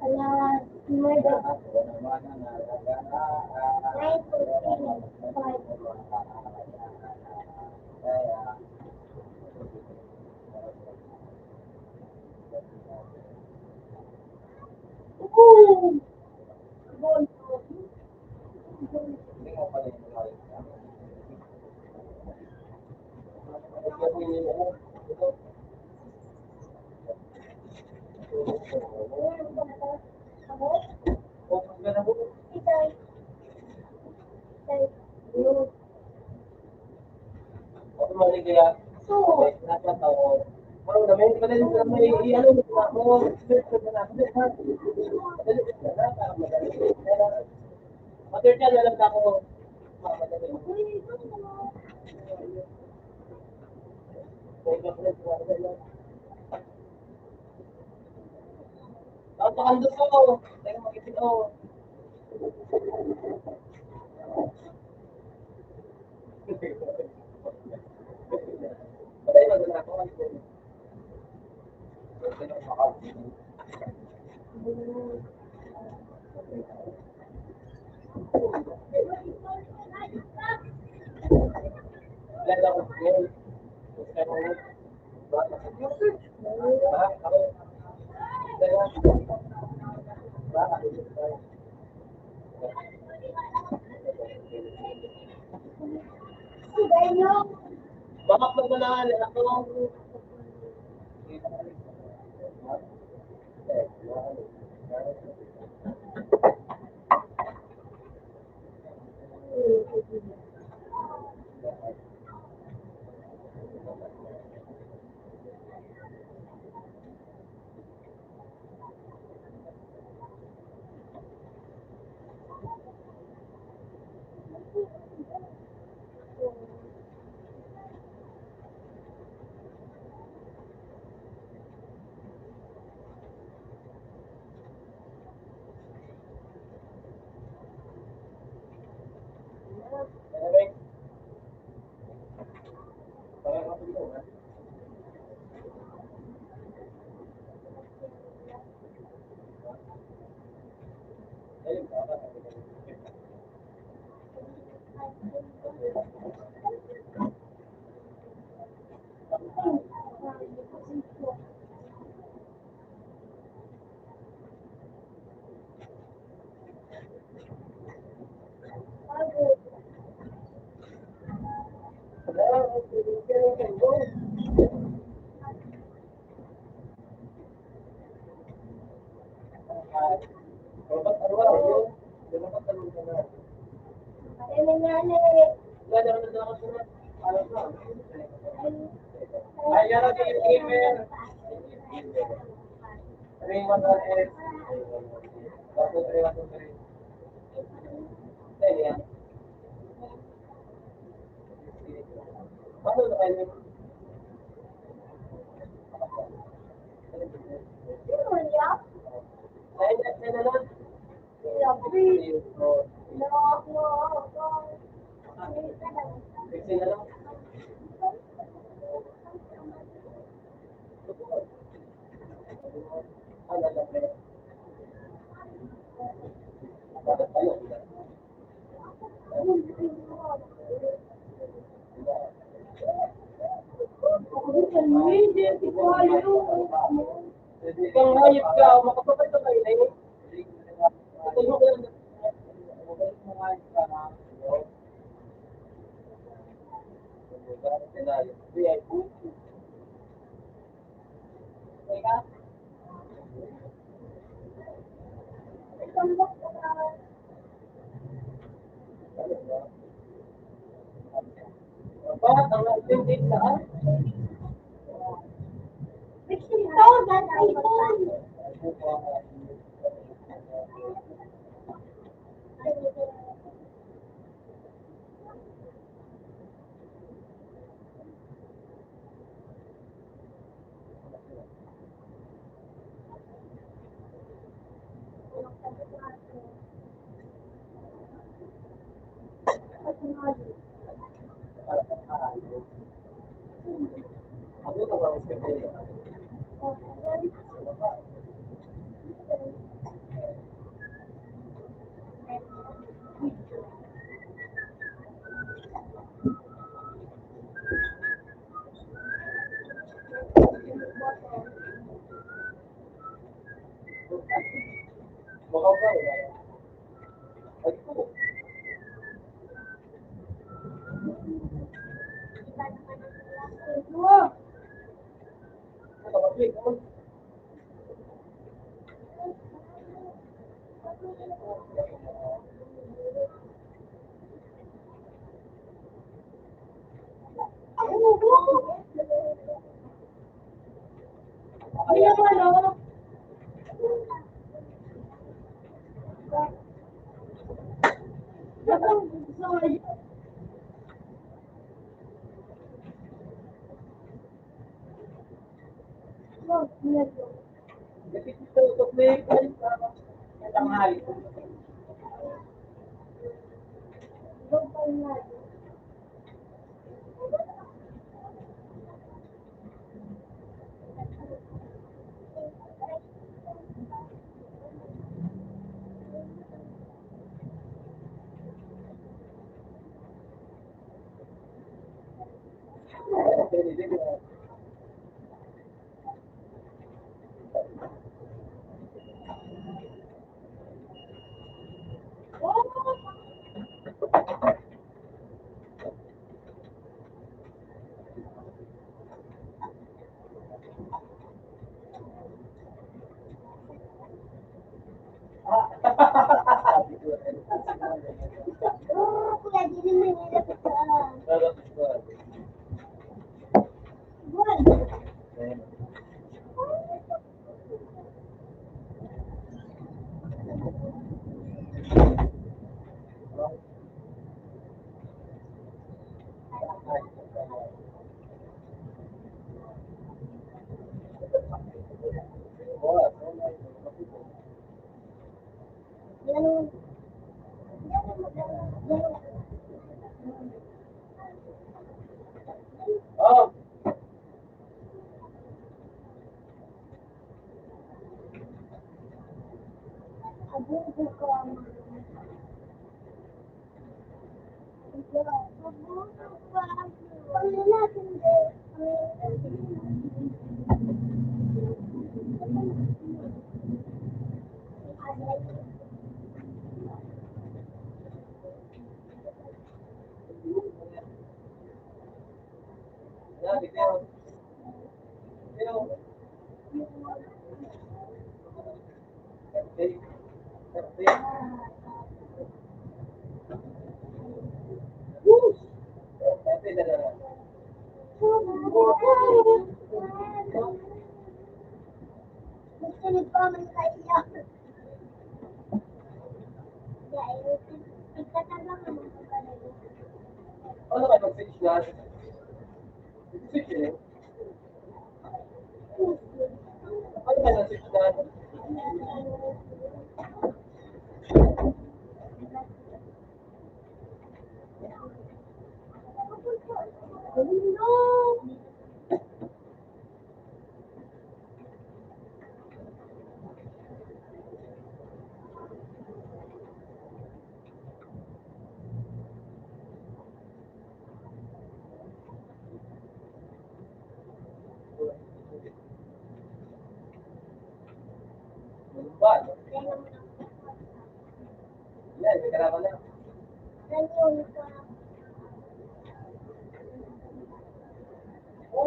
Alas nuebe. Nine fifteen. Five. Tapakan doon ko. Tayo mag-ipin, oh. Patay na doon ako. Baka pag manahan, anak ko. Kung hayop ka, makapatay ka kayo na yun. Ito yung mga hayop ka na.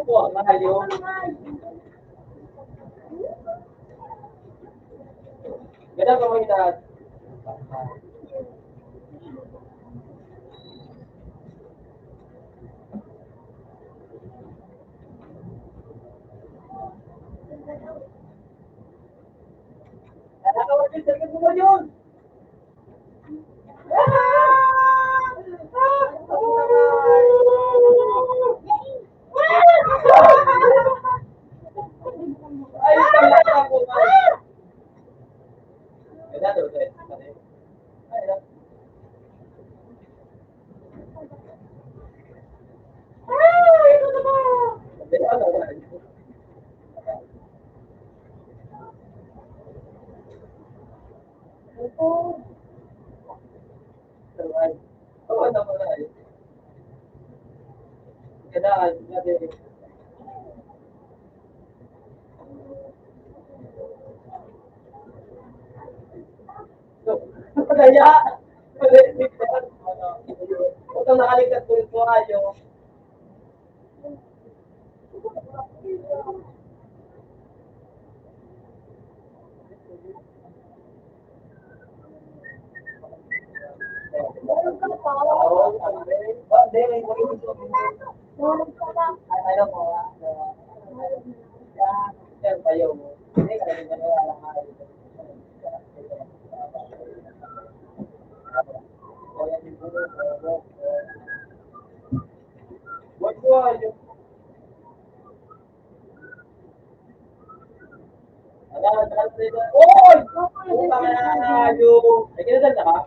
Kuha kayo. Ganun ka mo ina. Anak ko, Martin, sa likod mo, Martin! Ay, tama na po, man. Kailan daw, sir? Kaya, huwag kang nakaligtas ko yung tuwayo. Oy! Puta ka na, ayo! Ay, kinasal na ka?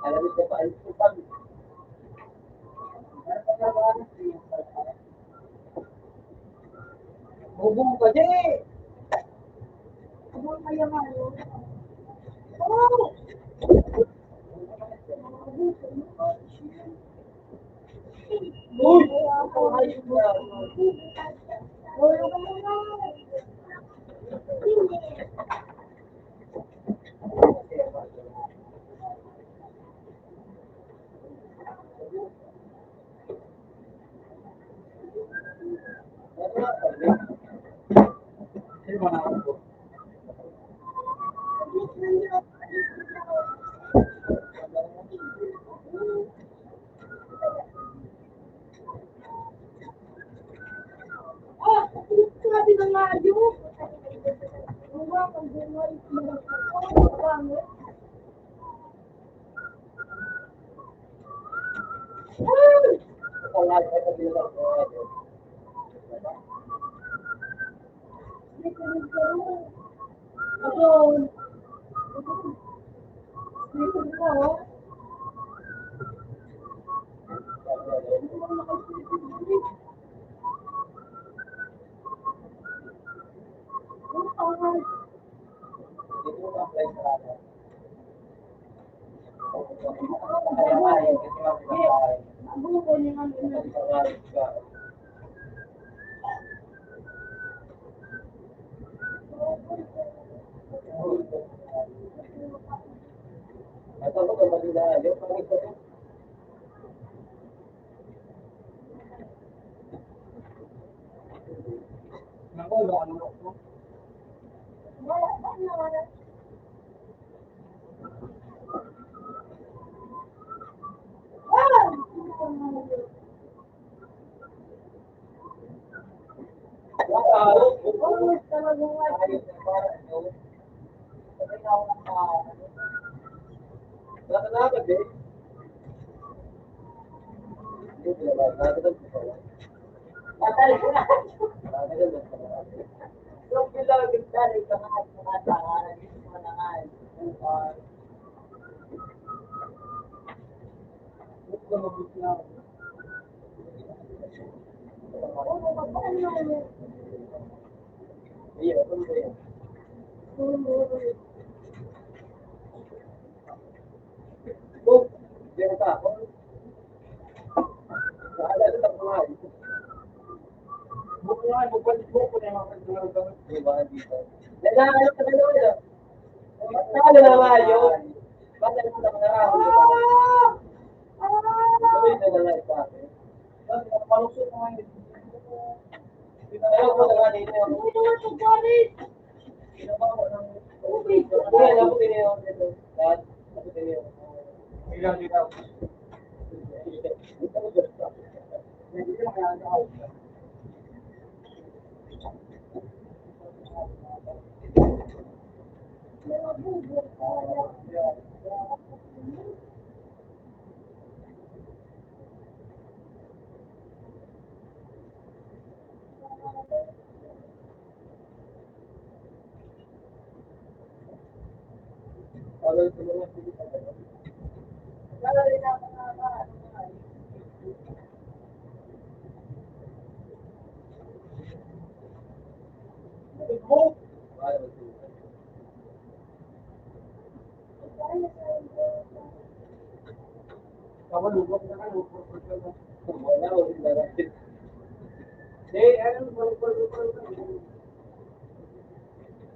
Alam mo, pa, ay, putang. Bobo ka, di! Bobo ka, yan, ano? Oh! Ah, sabi na nga yun. Ang mga pag-buhay, mga pag-buhay,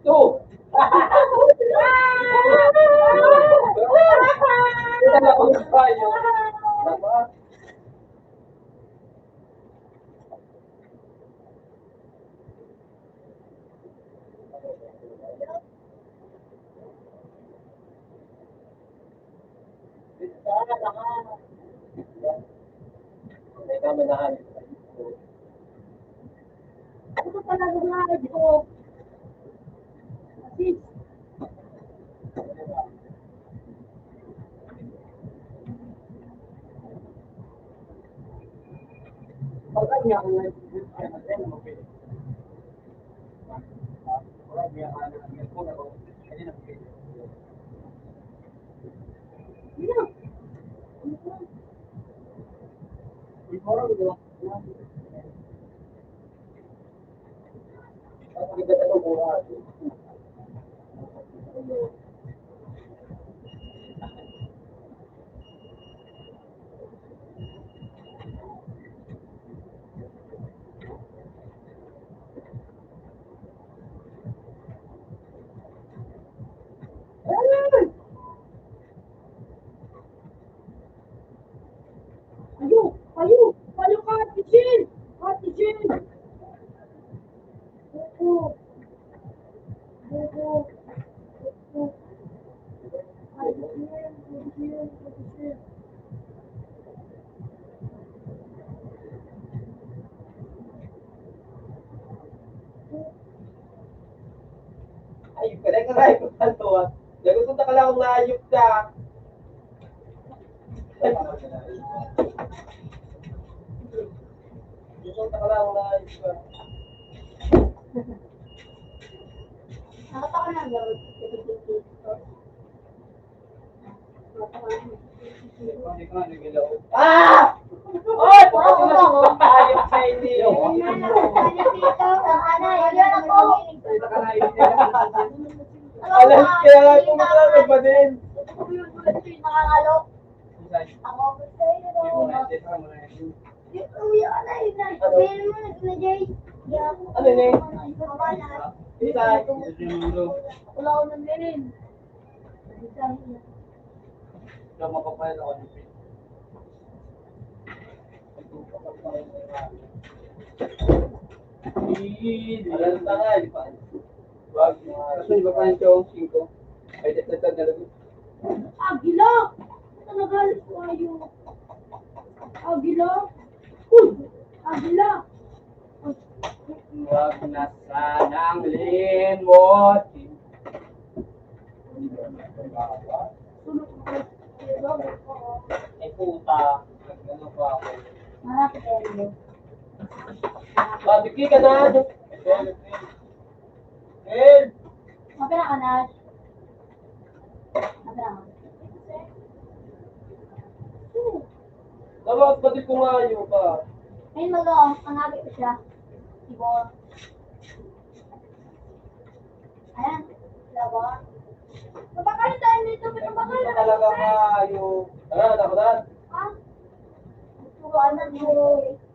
Two. Ito talaga nga ito. Kasi, Payo! Payo! Payo ka, Ate Jean! Ate Jean! Bubo! Bubo! Bubo! Ate Jean! Ate Jean! Ate Jean! Ay, pwede ka na ipagtanto, ah. Nagusto na ka lang kung naayop ka. Gusto na ka lang kung naayop ka. Nakatawa na, gawin. Ah! Oy! Ayun na, ayun na, ayun na. Alam, kaya nga kung wala, nagmadin. Ako, ano yun eh? Wala ko nang meron. Ikaw, mapapayat ako ng pin. Alam ka nga, di ba? Wag. Kaso di ba pa yung singko? Ay, di, di, di, di. Agila! Talaga, ayo. Agila? Uy! Agila! Huwag na sanang limot. Ay, puta. Nag-ano pa ako? Marami kayo. Babiki ka na. Help! Mapira ka na. Mapira ka. Tawag pati kung ayaw ka. Ayun, mag-o, ang abi ko siya. Ibon. Ayan, laba. Mapakain tayo nito, pero baka Hindi na ka talaga maayo. Tara, tara, tara. Ha? Turuan na mo.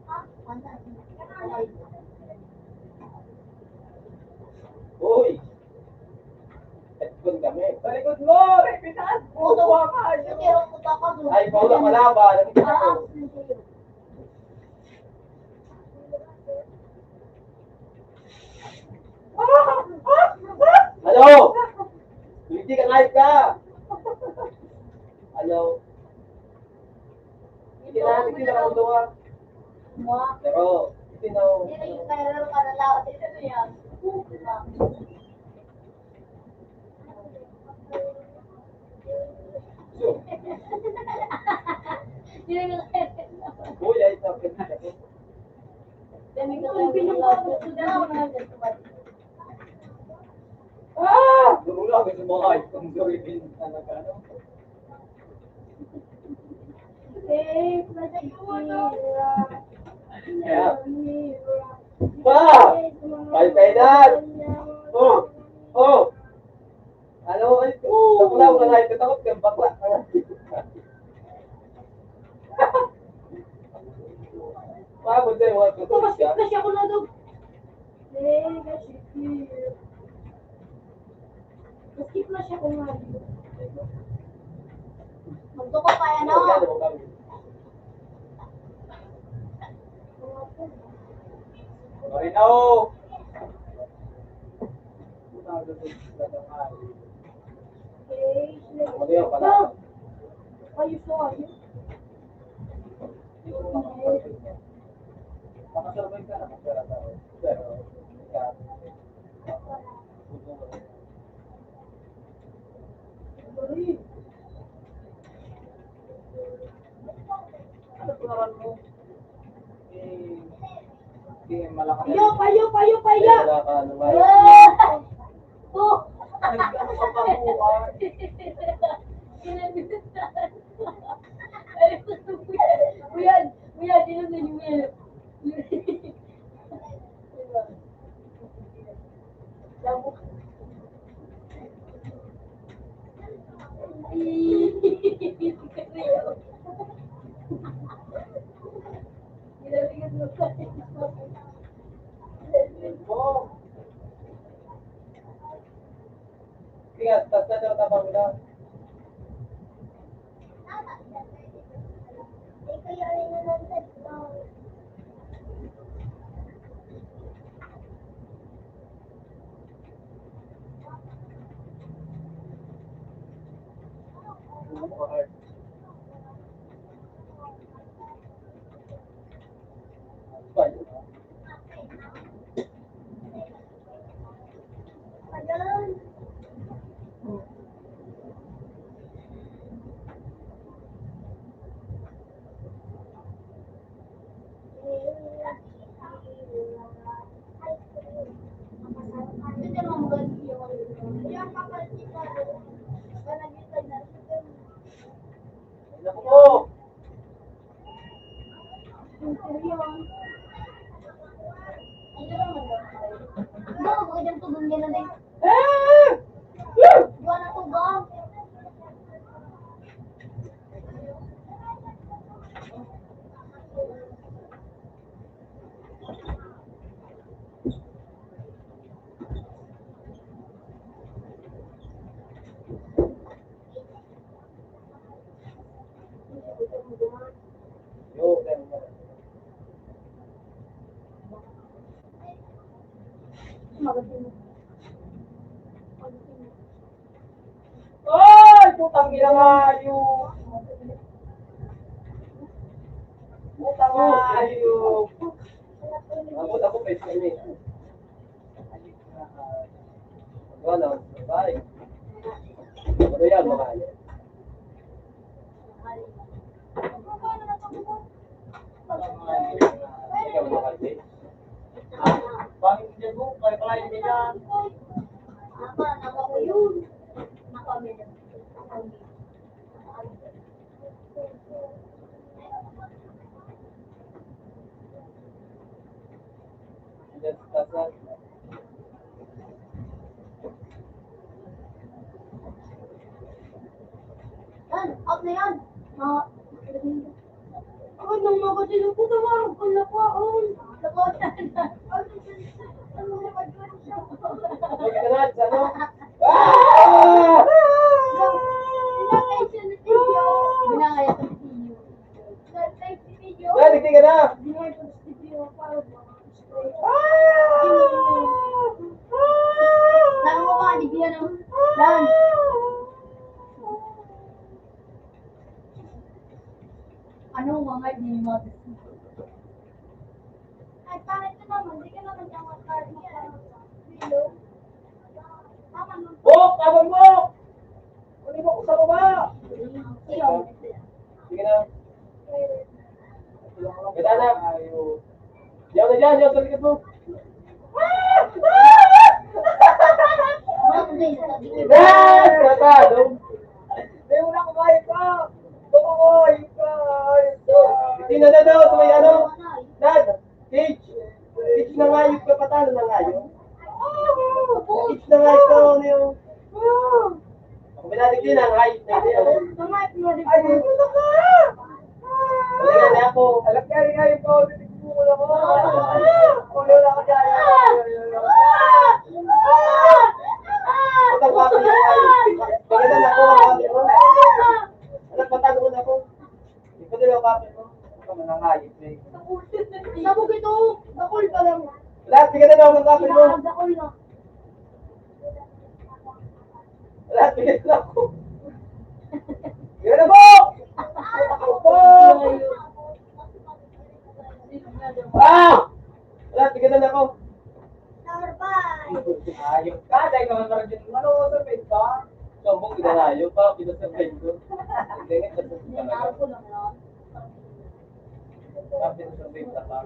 Ha? Ano? Uy! Headphone kami. Sa likod mo! Repitan! Puto ka pa! Hindi, ako pa ka. Ay, paula, malaba. Nakita ko. Ah, sige. Hello? Hindi ka live ka. Hello? Hindi na, hindi na ako gawa. Pero, hindi na ako. Hindi na yung viral ka na lahat. Ito na yan. Uy, ay, sabi. Ah! Gurula, may sumakay. Ang gawin din talaga, no? Yeah. Pa! Paypay na! Oh! Oh! Ano, ay, takot na, wala na, takot ka, bakla. Pa, buti, wala ka. Ito, mas, mas ako na daw. Eh, kasi, mas, mas ako nga. Magduko pa yan, oh. Marinaw! Ano pangalan mo? Eh, di malakas. Payo, payo, payo, payo! Ay, wala ka, ano nga yun? Ah! Oh! Nag-ano ka pa, buhay? Kuya, kuya, sino sa inyo yan? Ingat, basta daw tabang na. Naku po! Ay, putang ina nga, yung putang nga, yung Ako, ako, pwede kami. Wala, bye. Ano yan, mga ano? Ikaw, mga kalbi? Ah, bakit hindi mo? Kaya pala hindi yan. Yan, out na yan. Ma- Ako nang magkatilo po, tawarog ko na po, oh. Ako na. Ano na ba yun siya? Pagkakalat, ano? Ah! Binangay ako ni Tiyo. Dali, tingnan na. Binangay ko si Tiyo, parang Ah! Ah! Nang mo ba, di Anong mga di mo? Ay, pangit ka naman. Di ka naman yung mga carne. Ano? Tama nun. Bok! Tabang mo! Ano mo ko sa baba? Iyo. Sige na. Kita na. Ayaw. Diyan na diyan, diyan sa likod mo. Yes! Matado! Hindi mo na kumain pa! Kumain pa! Hindi na na daw, sa may ano? Dad! Cage! Cage na nga yung kapatalo na nga yun. Cage na nga ito, ano yung... Ang pinatid din, ang height na yun. Ay, dito na ka! Wala na ako. Alam ka rin nga yung Paolo, titigbuko na ko. Paolo na ako dyan. Ito, papi. Maganda na ako, ang papi mo. Anak, patago na ako. Ikaw din ang papi mo. Ikaw manangayip, eh. Sabog ito. Dakol pa lang. Lahat, bigyan na ako ng papi mo. Dakol na. Wala, tigil na ako. Yun na po! Ah! Wala, tigil na ako. Ayok ka, dahil ka magkaroon dyan. Ano, sa page ka? Sombong, tigil na ayok pa, kita sa page ko. Hindi, hindi, hindi. Kapit sa page ka.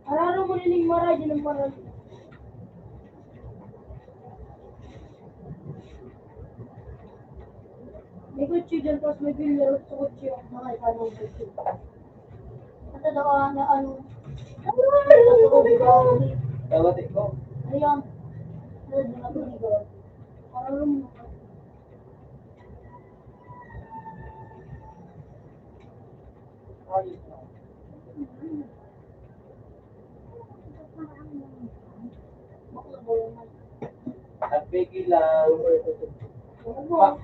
Araro mo nining mara, yun ang mara. May kutsi dyan, tapos may bilyar sa kutsi, oh. Mga iba ng kutsi. Ito daw, ah, na ano. Tawag ko. Ayan. Ayan, mga bilyar. Araro mo. Nagpigil lang. Pa.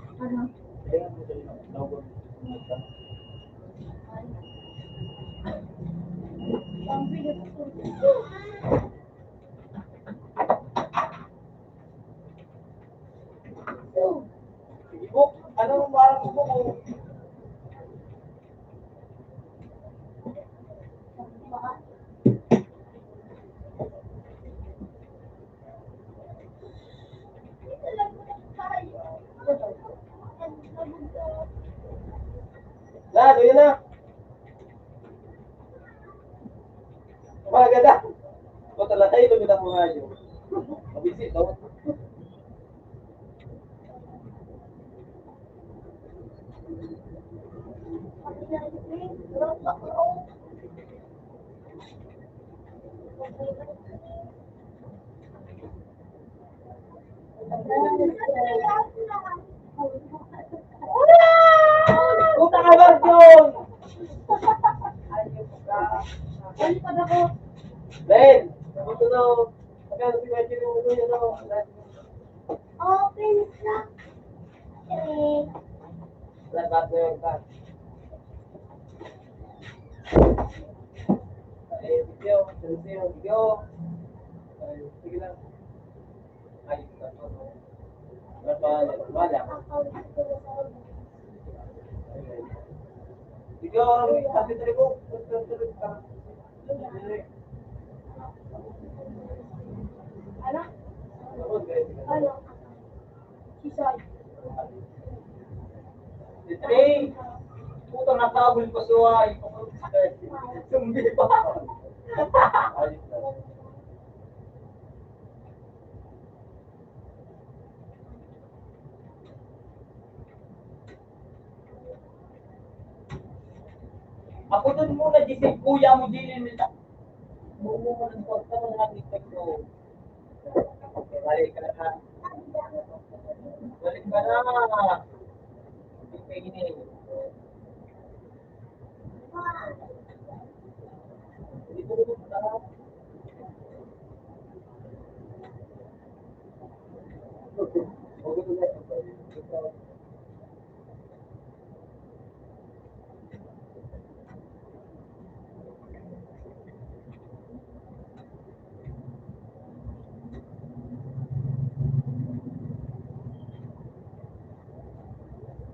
Ibok, anong parang ibok mo? Na, doon na. Maganda. Ito talaga, ito kita mga yun. Mabisi, no? Puta ka, Marjon! Ano pa ba ko? Ben, gusto na ako. Magkano si Marjon yung ano yun, ano? Open sa. Eh. Wala, partner ka. Eh, video, video, video. Ay, sige lang. Ay, wala, wala. Video, sabi tayo po. Ano? Ano? Si Trey, putang nakabul pa siya, eh. Sumbi pa. Ako dun muna, di si kuya mo, di rin nila. Balik ka na. Balik ka na.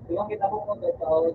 Yung kita mo kung totoo.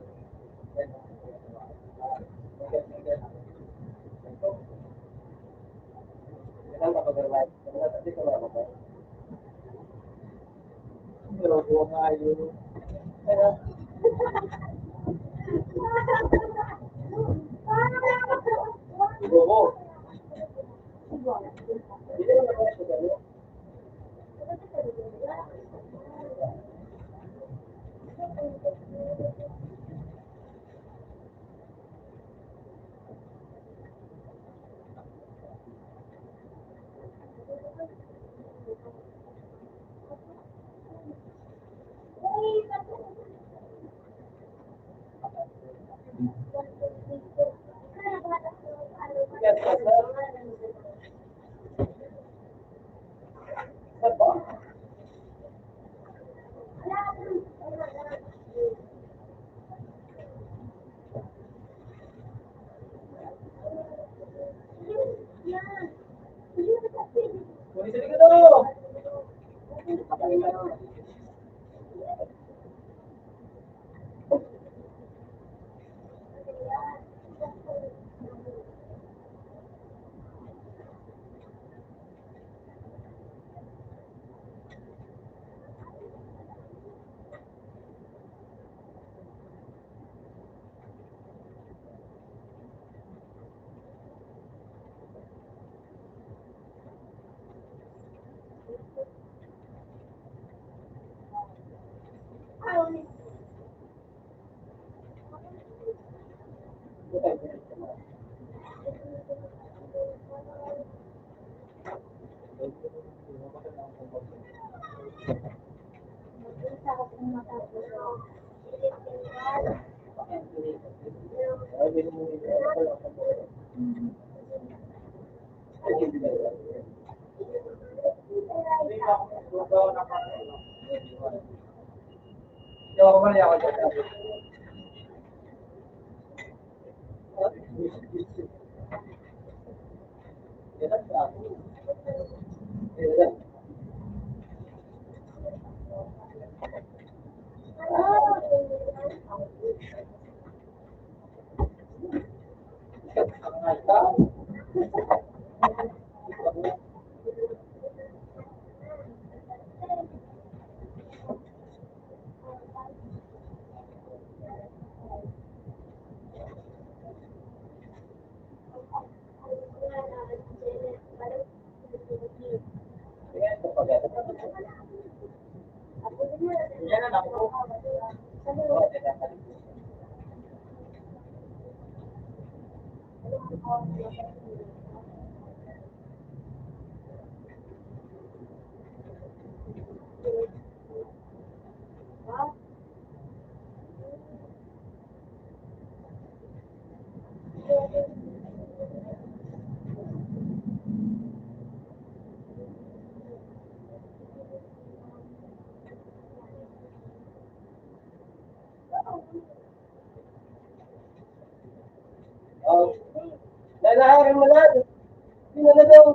Oh. Lalaharin mo na. Sino na daw?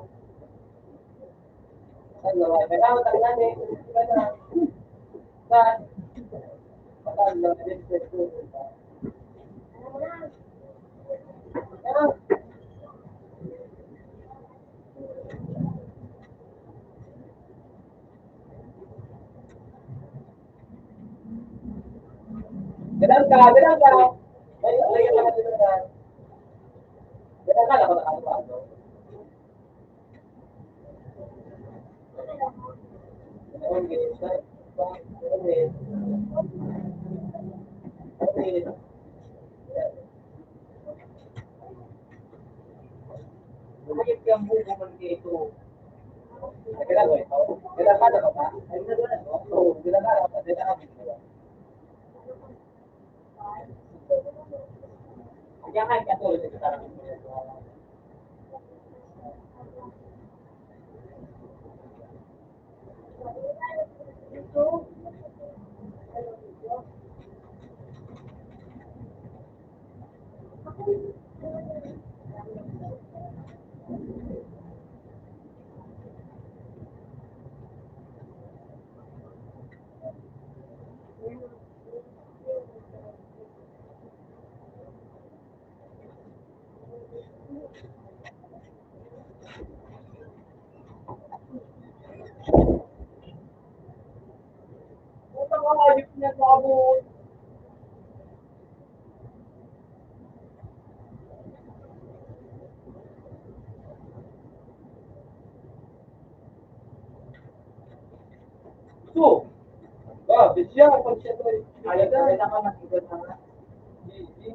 Ano, kailangan tanggalin. Iba na. Sa? Patay na. Ganun ka, ganun ka. Ay, ay, ay, ay, ay. Ganun ka, dapat ano pa, no? Hayop yang bubo man dito. Nagkakalo ito? Nagkakalo ka ba? Ay, nagkakalo ka? Oo, nagkakalo ka. Nagkakalo ka. Kaya nga, katulad sa kasama. Puta ka, ayos niya, baboy. So, ah, bisya, pag siya to, eh. Ayaw na, ayaw na ka, nakikita na. Di, di.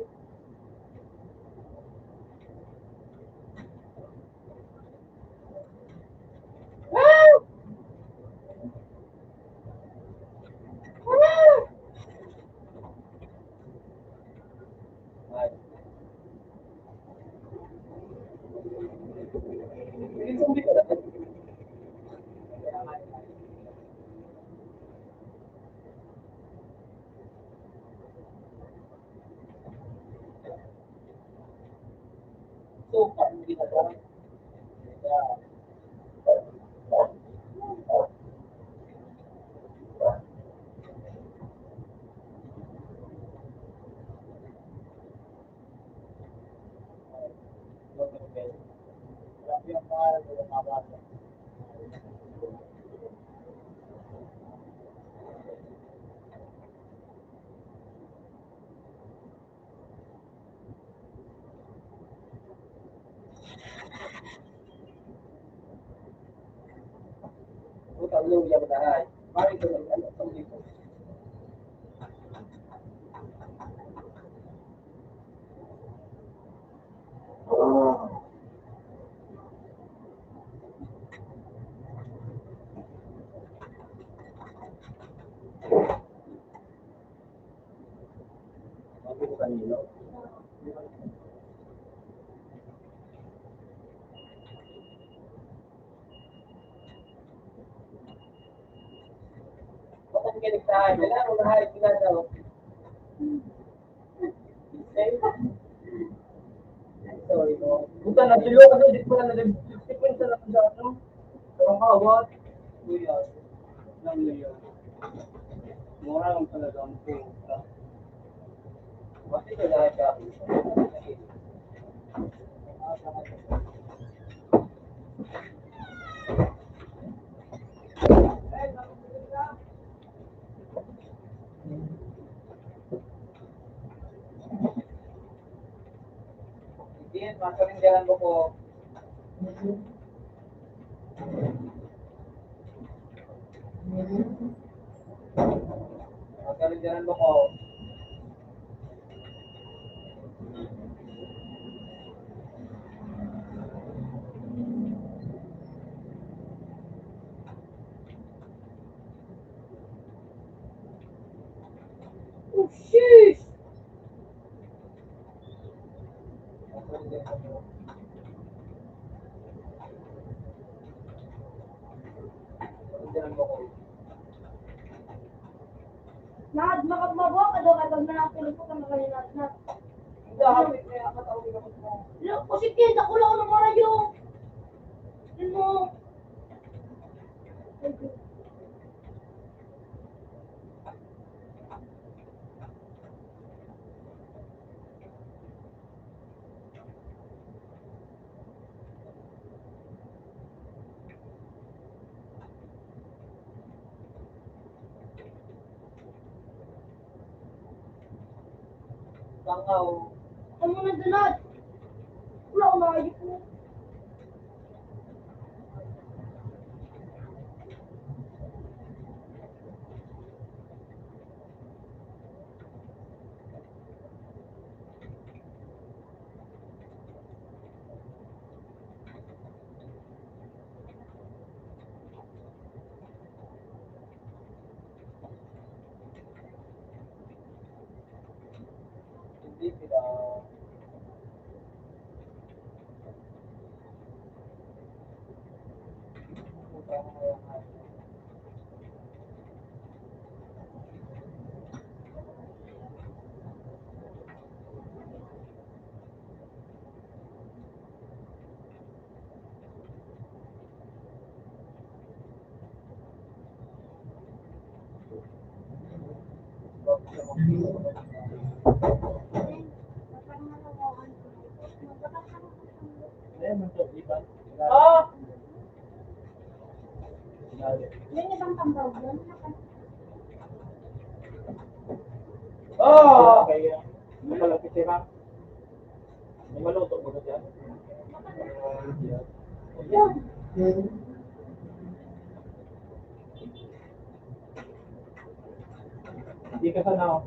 Utang luya mo na ay. Bakit ko nag-ano sa mga ito? Buta na sila kasi di ko na nag-, fifty points na lang sa ano. Ang awat. Kuya. Nang layo. Mura lang talaga ang puta. Bakit ka lahat ka? Sige, masarindahan mo ko. Masarindahan mo ko. Oh, sheesh! Nad, makapmabok ka daw, katong na ang pinuputan mo kanina, Nad. Hindi, hapit na yan, matawi ka mo. Lo, positive, dakula ko ng marayo. Yun mo. Bangaw. Ano na, Donald? Wala akong maayos mo. Ah! May ibang tambawon yun. Oh! Kaya, malapit sila. May maluto mo na dyan? Yan. Hindi ka sana, oh.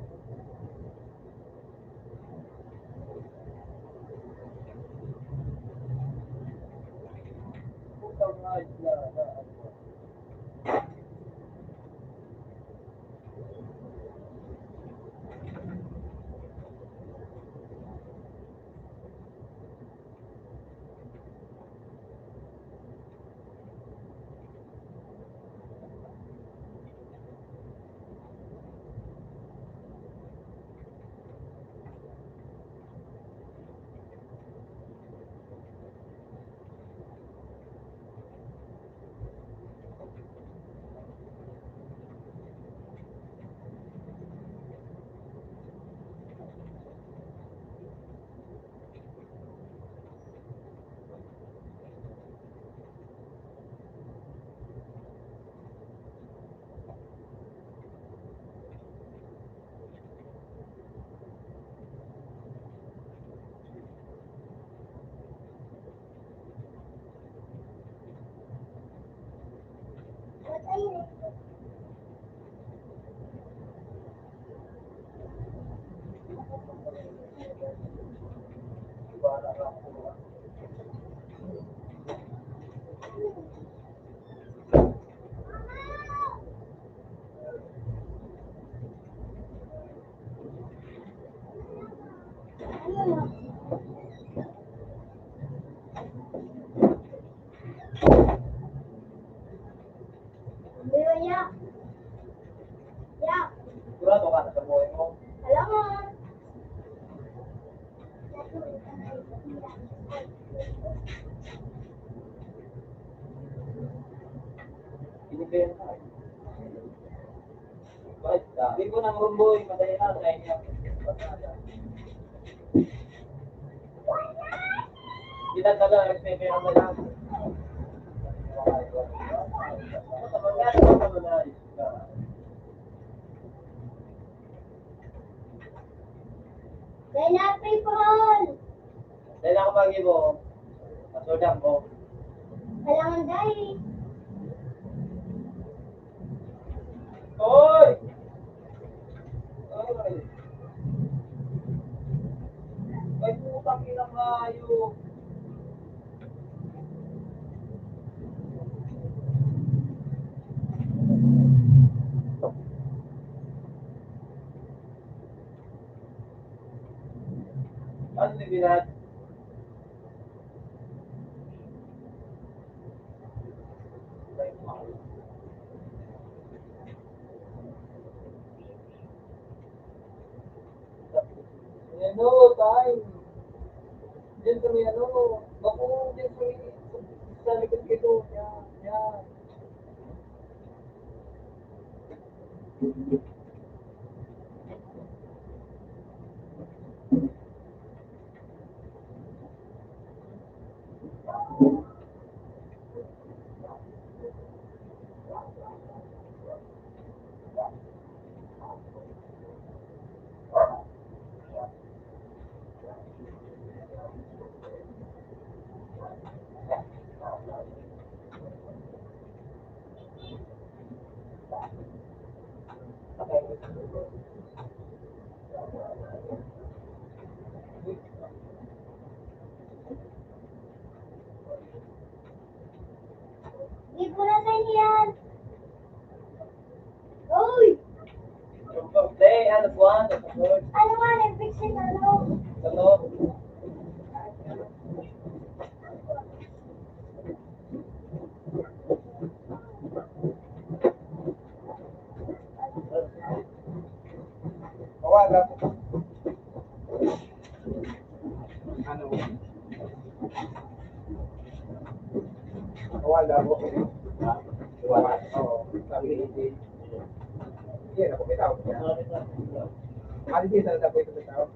Hindi na niya. Ya. Sigurado ka na sa buhay mo? Alangan. Hindi kaya tayo. Bakit? Sabi ko ng rumboy, madali na, sa inyo. Kita talaga, nagpipira mo lang. Kaya na, people! Dahil ako pag-ibo, masudang ko. Kailangan dahil. Hoy! Hoy! May putang inang hayop! Ano ni Binat? Ano, time? Diyan kami, ano, bako diyan kami sa likod dito. Yan, yan. Di ko na yan. Uy! Play, ano po, ano po? Ano nga, nag-fix Sa loob. Wala po. Ano? Wala po. Wala. Oo. Sabi ni J J. Hindi, ako may tao. Ano, hindi talaga po ito may tao.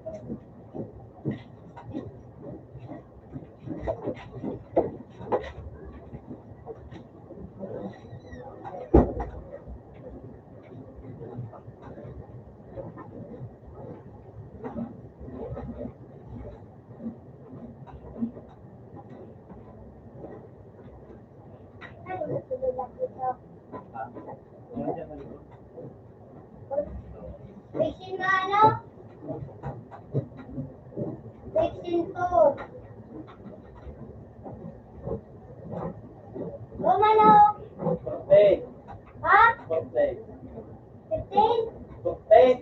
Vaccine na ano? Vaccine two. Romano. Birthday. Ha? Birthday. Fifteen? Fifteen.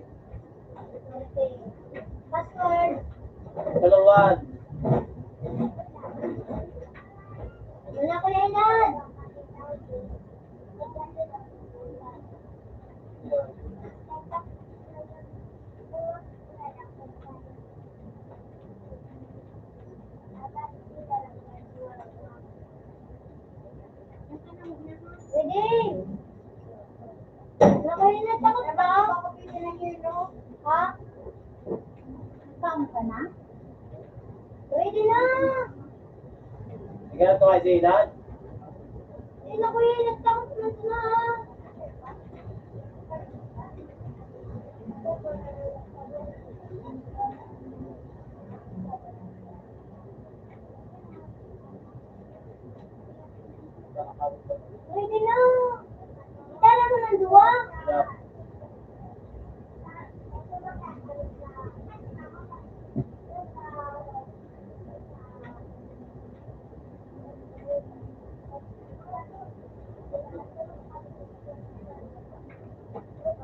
Password. Dalawan. Wala ko na ilan. Pwede. Naku, Ina, takot ka? Ha? Saan ka na? Pwede na. Sige na to, Isaiah. Ay, naku, Ina, takot na sila. Pwede na. Itala mo ng duwa.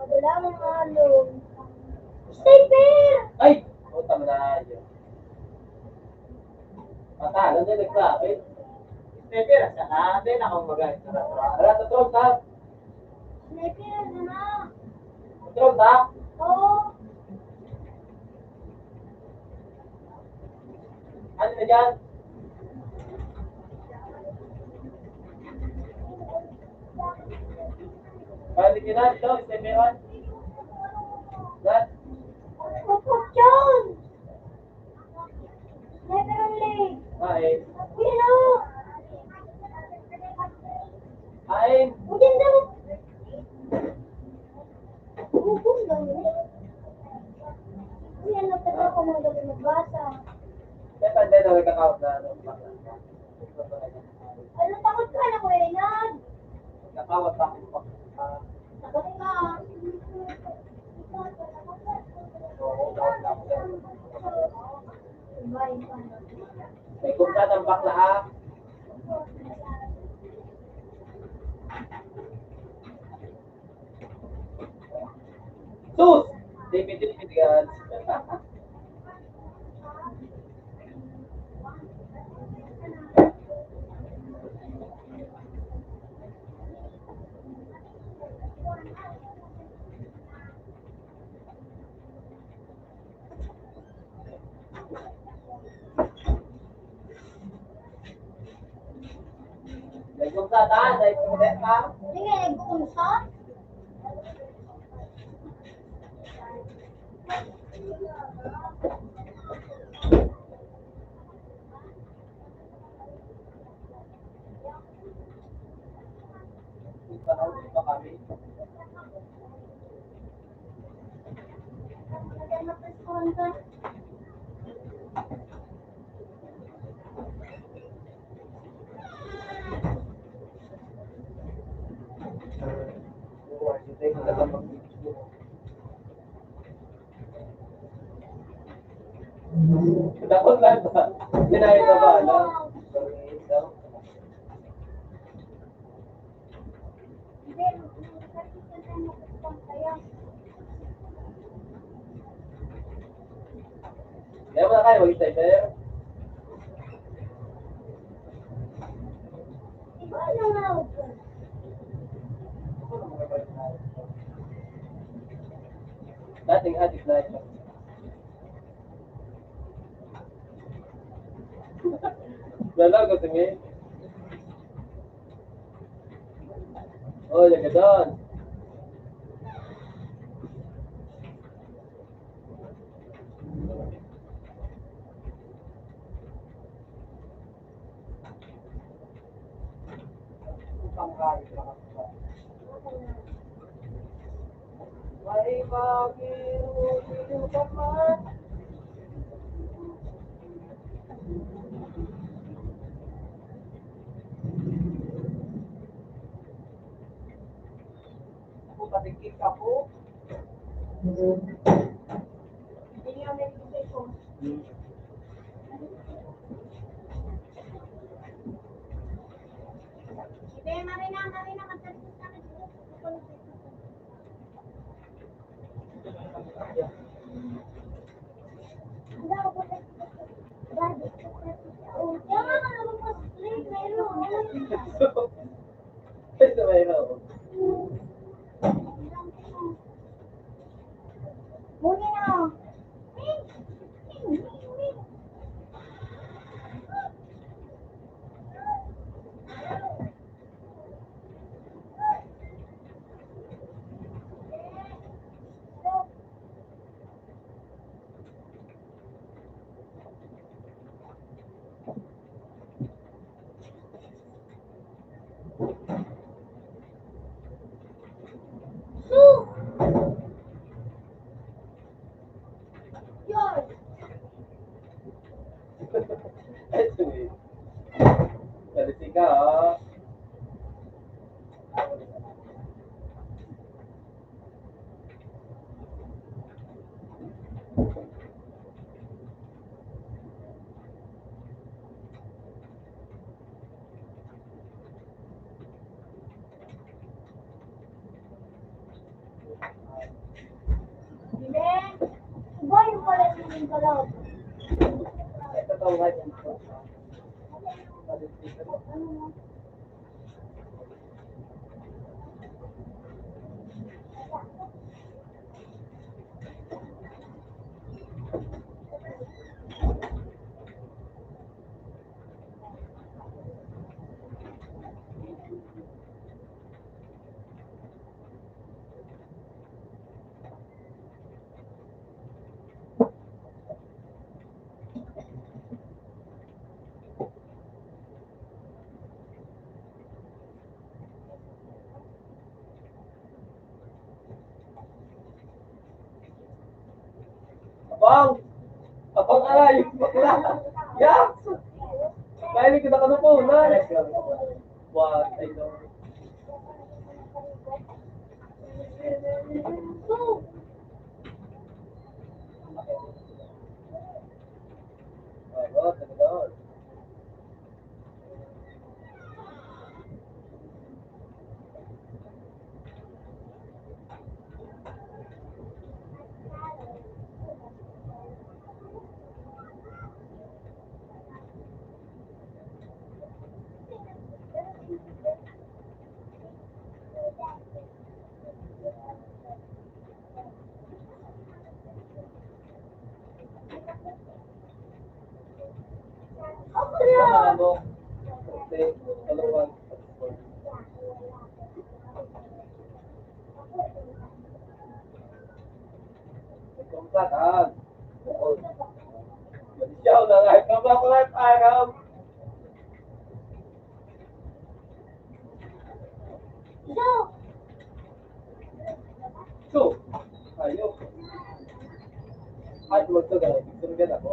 Wala, mga alon. Sniper! Ay! Puta mo na yun. Patalo na, nagsabi. Sniper, sa natin, ako magalit sa restaurant. Tara, sa drone, ta. Sniper, ano na? Drone, ta? Oo. Ano na dyan? Balik nyo na, ito, sniper, one. Yan. Opo, John! Sniper only. Kain. Yun o. Kain. Maganda mo. Gutom lang eh. Uy, ano pa daw ako mga gabi magbasa? Kaya tanda na may kakawag na ano. Ano, takot ka na, Kuya Reynald? Kakawag pa ako. Takot ka. May kumpiyansa ang bakla, ha? Sus! David, David, yan. Nagkumsa ta, nagkumsa ta. Hindi nga, nagkumsa. Panahon pa kami. Takot lang ba? Kinain ka ba, ano? Kaya wala kayo mag-sniper? Dating adik na ito. Lalagot, eh. Oh, lagadan. Ako, patikik ako. Hindi niya may ko. Sige, Marina, Marina, magsabi sa akin. Ito, mayroon. Ay, sige. Salisi ka, oh. Abang! Abang, aray! Bakla! Yak! Mahilig ka na ka na po, na! What? I know. Ay, what? Ano daw? Siya na nga, ikaw ba ko lang parang So, ayun. Ay, tuwag to, gano'n. Gusto mo gano'n ako?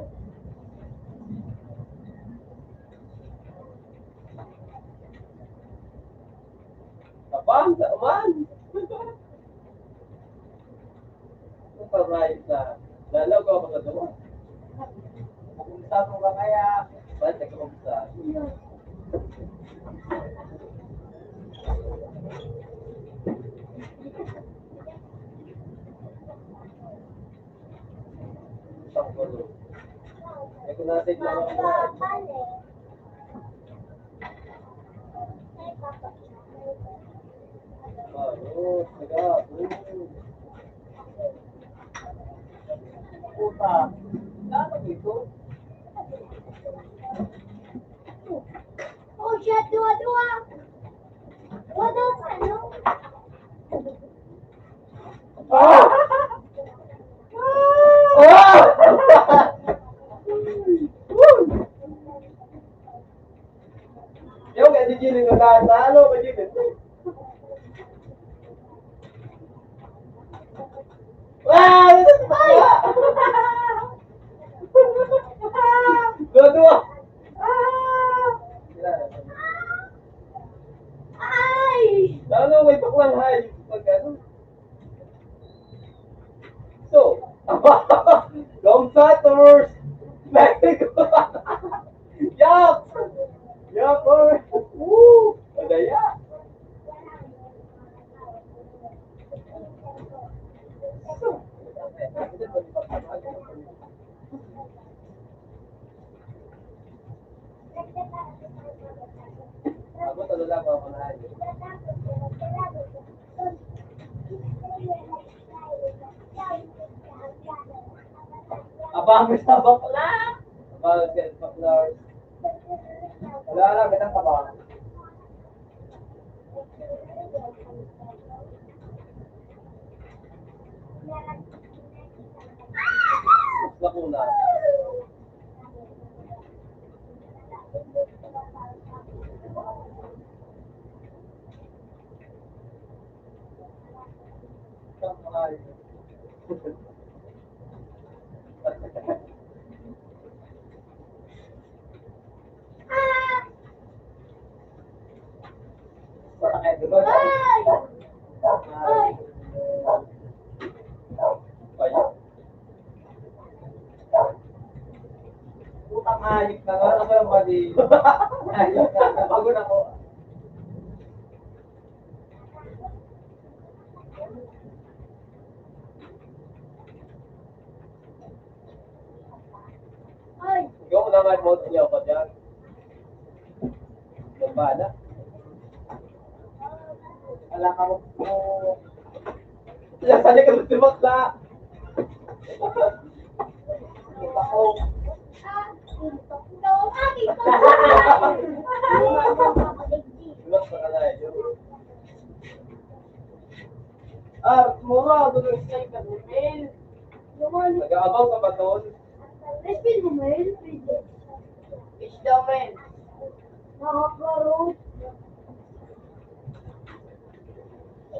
Tapang, sa uman. Ang paray sa lalaw ko, mga duwa. Kung sa mga kaya, ba't nagkakumsa? Sa ulo. Puta. Dapat ito. Oh, shit, duwa, duwa. Duwa, duwa, ano? Ah! Ah! Yung kaya di Jimmy, wala na, ano, kay Jimmy? Ah! Duwa, duwa! Ah! Ay! Lalo may baklang hay. Pag ano? So, competitors! Yap! Yap, oh! Woo! Madaya! Ako, talo lang, mga panahan. Abang sa bakla! Abang sa bakla! Wala lang, kitang kabang. Bakuna. Putang hayop na nga, ano ba yung mali? Hayop na, bago na ko. Ay! Ikaw, wala nga yung mouth niya pa dyan. Nagbahala. Wala ka mo. Wala ka na ka magdimakla. Ako. Ah, ito. Ito, ah, ito. Diba, pakalayo? Ah, mura, dulo sa ikaw, Mel. Nag-aabang ka ba, Tol? Respin mo, Mel. Isda, Mel. Nakakarot.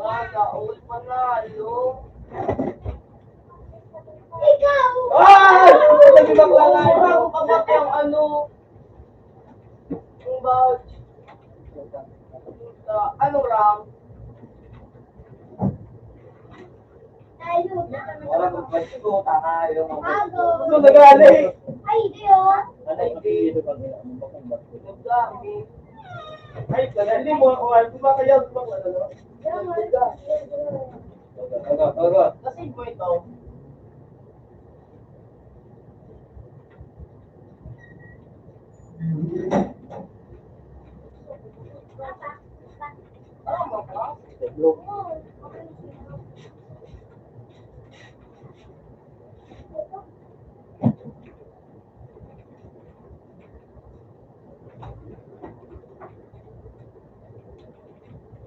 Sana all panalo. Ikaw! Ah! Nagibakla na. Ikaw, kapag yung ano, yung badge. Sa, ano, rank? Wala kang pwesto, tanga, yung mga pwesto. Bago. Gusto na gali. Ay, hindi, oh. Ano, hindi. Nagdami. Ay, pala, hindi mo ako, ay, kumakayaw, kumakayaw, ano? Aga, aga, aga. Kasi mo ito.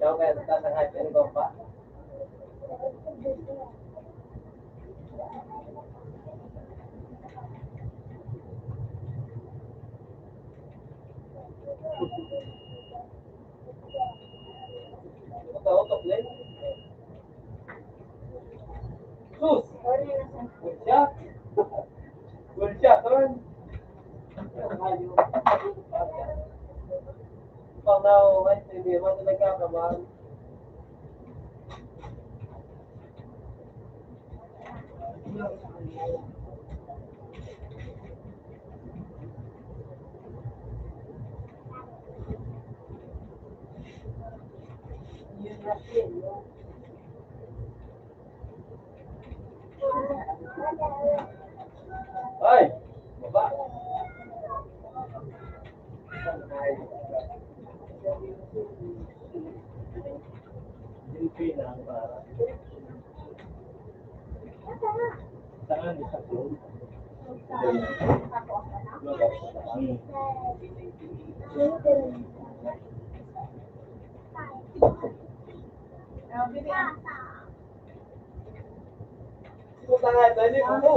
Daw kaya sa taas ang hype ni Bomba? Utok-utok, Len. Sus! Gol siya. Gol siya, tol. Pang now, ay, hindi mo talaga kaman. Yun na yun, no? Ay! Baba!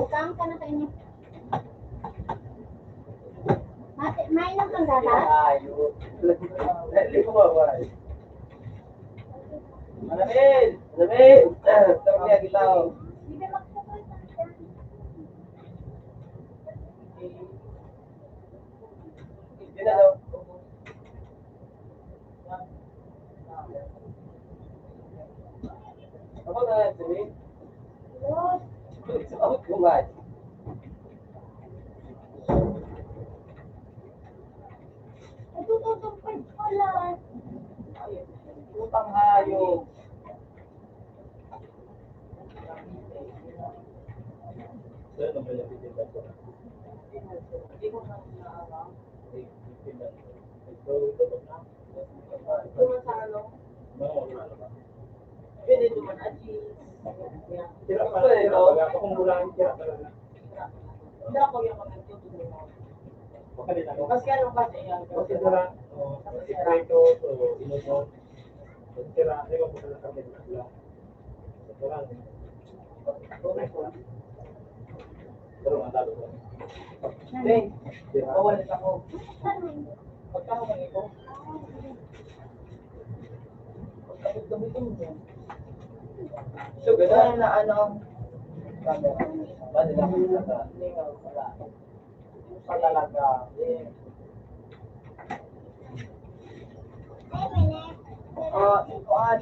Saan ka na kayo? Mati, mainom kang gatas? Ayo. Dali ko mawal. Manamil! Manamil! Tawag niya, gitaw. Yun na, no? Ako na lang, Jimmy. Ako kumain. Ito, ito, ito, pala. Putang hayop. Beng, bawal na ako. Pagka ako mangibo, pagkabit-kabit mo. So, ganun. Wala na, ano, wala na. Wala na. Wala na. Wala na. Ah, ikuan.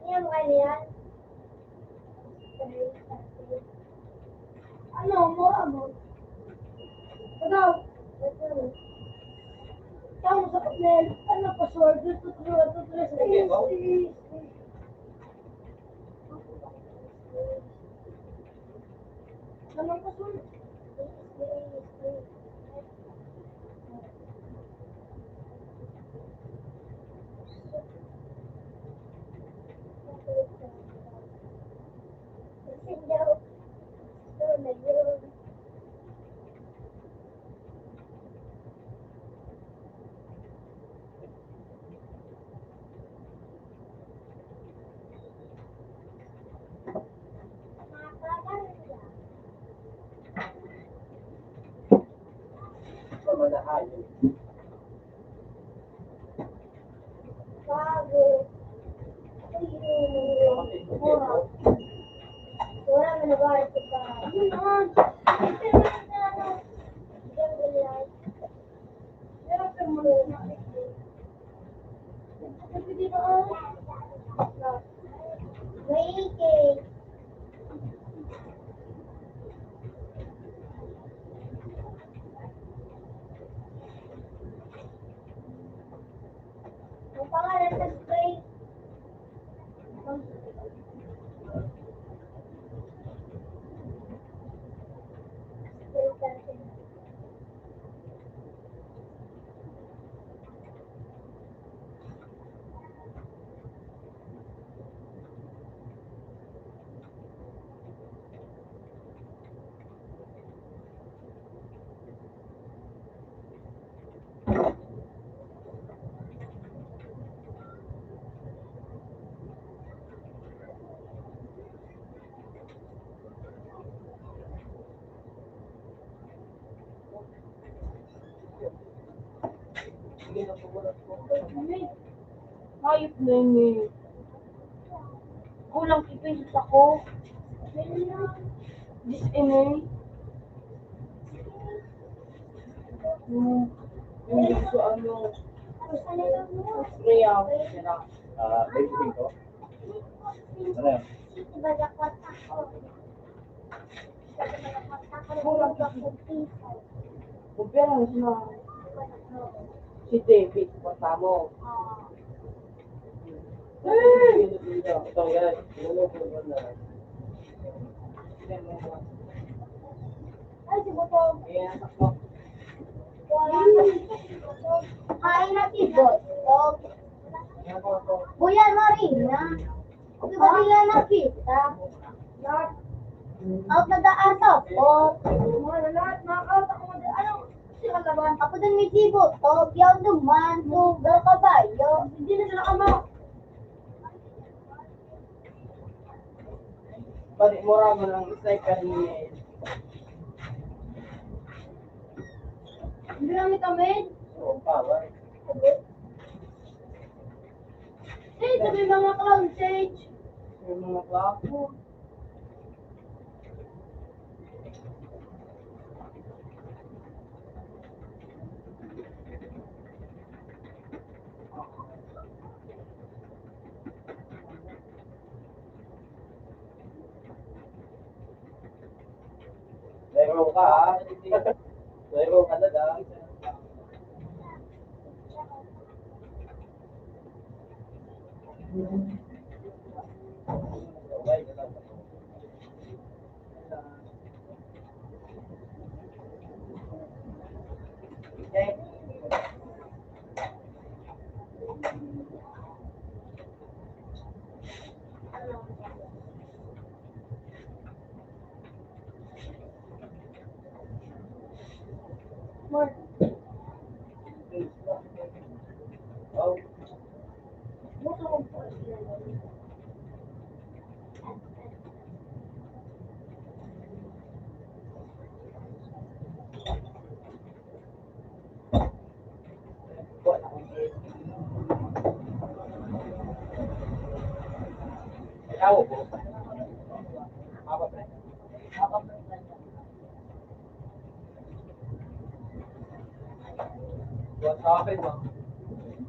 Yan, ano yan? Ano, mura mo? Ikaw. Tama sa papel. Ano, password? Two, two, two, two, three, three, three. Ang pangalan sa spray. Hayop na yun eh. Kulang ki pesos ako. Dis ini. Hmm. Yung gusto ano. Real. Ah, basic ko. Ano yan? Kumpara mo si David, punta mo. Ito, yan. Ay, si Butog. Ayan, sakto. Kain na si Butog. Kuya Marina. Di ba nila nakita? Out na daan sa pot. Mga lahat, mga out ako mag-, ano, sila laban. Ako din may sibo. Tokyo naman, lugar kabayo. Hindi na sila kamo. Pwede mo raman ang sniper ni Hindi lang ito, men. Oo, power. Eh, sabi mga clown stage. Yung mga gwapo. Meron ka, ha? Meron ka na, ha?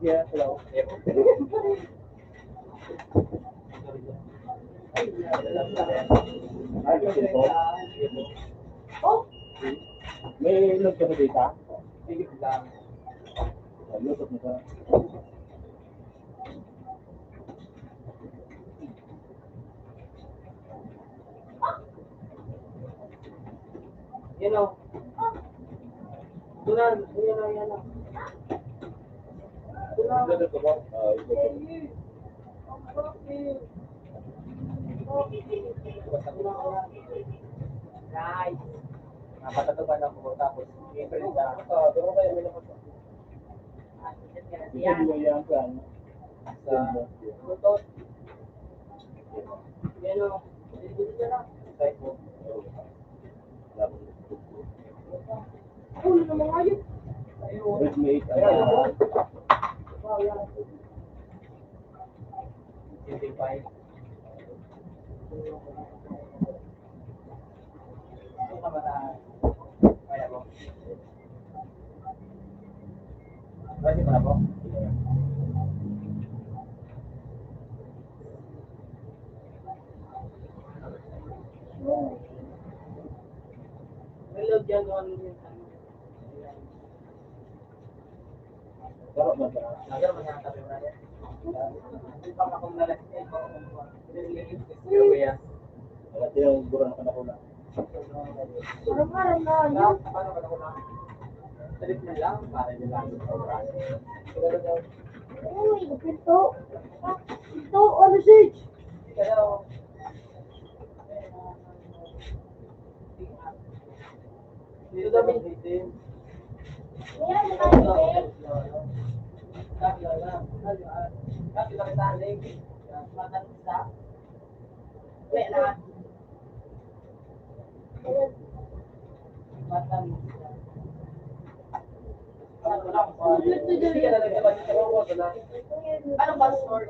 Yeah, hello. Ay, kasi po. Oh? May load ka sa data? Sige lang. Ay, YouTube na ka. Yan o. Ito na, yan o, yan o. Ito na. Nice. Napatatukan ako tapos April na. Ito mo yan sa ano? Sa Bluetooth. Yan o. Ulo na mga hayop. Redmi eight, ano? Uy, ito. Ito, ano, Sage? Ayan, nakalimutan. Wait lang. Ano ba, sir?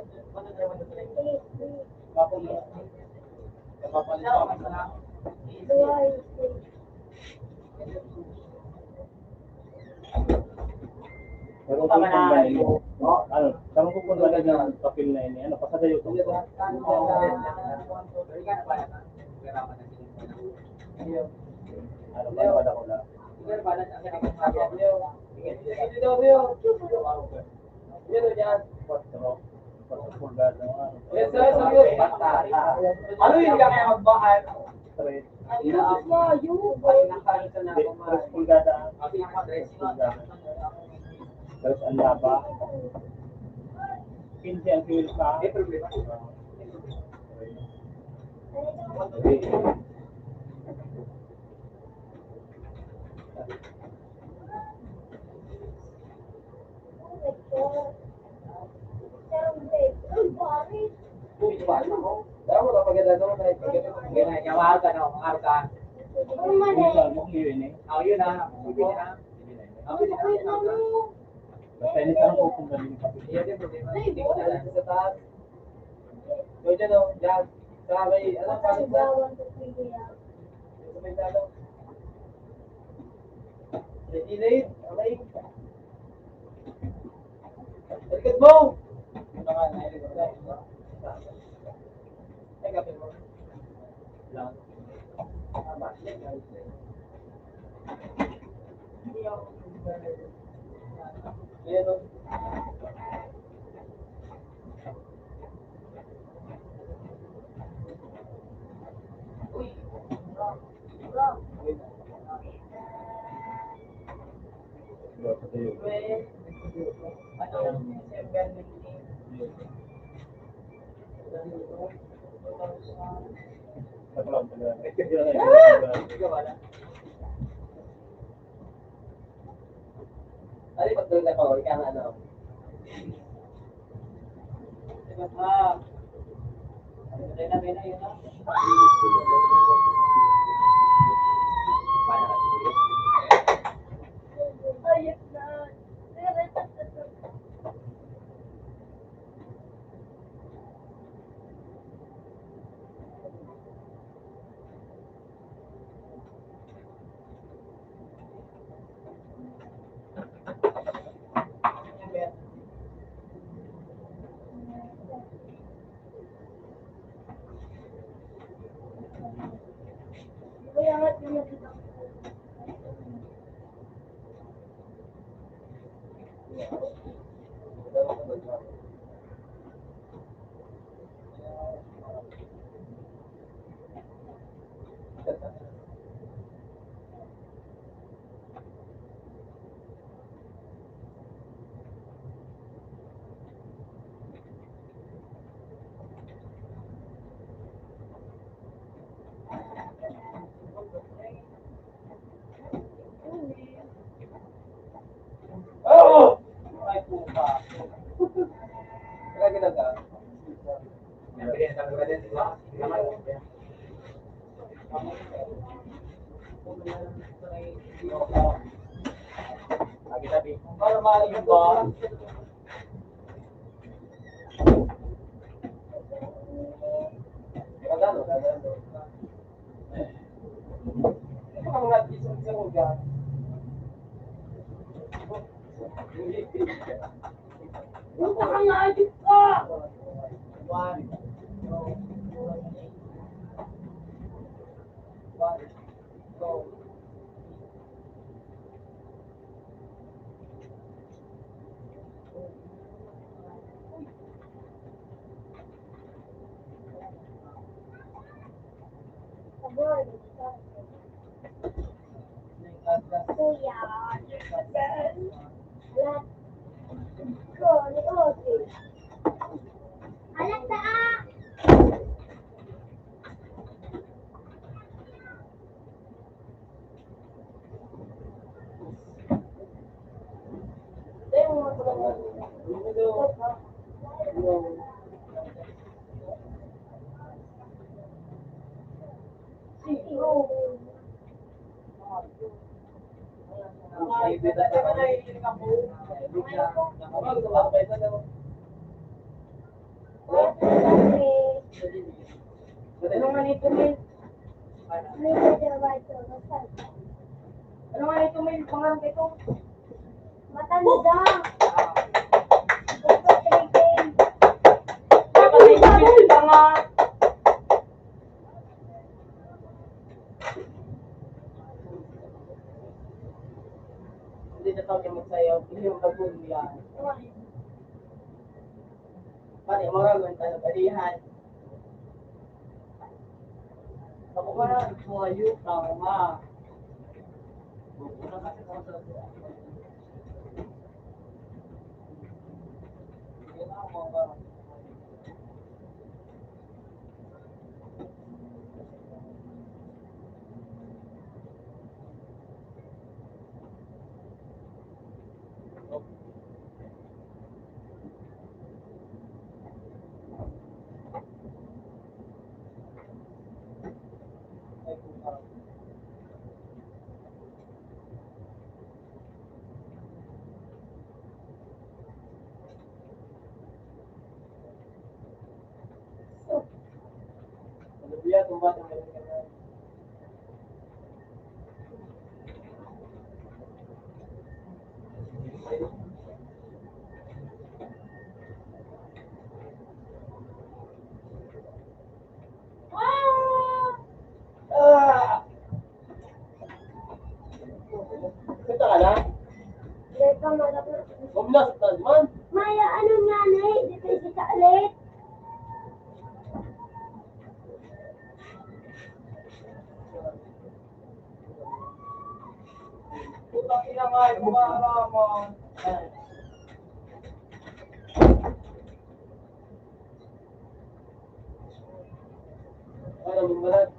Pero kung kumbali mo, ano, kung kumbali ng papel na ini, ano, pasadayo ko. Ano, para wala ko lang. Kwatro. Kwatro pulgada, ano. Ano yun ka kaya magbahan? Straight. Ayun, layo. Hindi, tres pulgada. Tres pulgada. Tapos ang laba. Quince ang kiwil pa. Damo na pagkadadong na ito. Ginagawa ka na, umarga. Ano man eh? Ano yun eh? Oh, yun ah. Sige na. Basta ini parang kung galing pa. Iyan yung problema. Hindi ko na lang sa taas. So, dyan o, dyan. Sa may, ano, paano ba? Sa may dalo. May delayed, okay. Balikan mo! Ano nga, nailig ko na. Ay, kapit mo. Lang. Tama. Ayan o. Ay, pagdala ko, ikaw ano. Kuya, alat ko ni Ogie. Alat na, ah! Ano nga nito, Mel? Ano nga nito, Mel? Pangalan nito? Matanda. Dapat may pipil ka nga. Hindi na kami magsayaw. Hindi yung bagong yan. Pati mo rin, ang talagalihan. Ako ka na, ito ayo, tama nga. Ah! Kita ka na? Dito, malapit. Huwag na, saktan man. Maya, ano nga, Nay? Dito, dito, ulit. Putang ina nga, yung mga halaman. Ano, yung balat?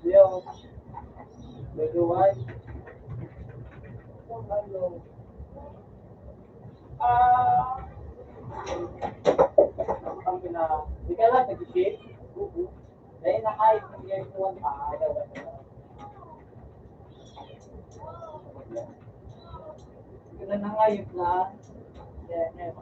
Yo. Medyo wide. Ah. Ang pina-, di ka lang nag-shape. Dahil na kahit hindi yung tuwan, ah, ayaw ka na. Ito na nga yung plan. Yan, yan.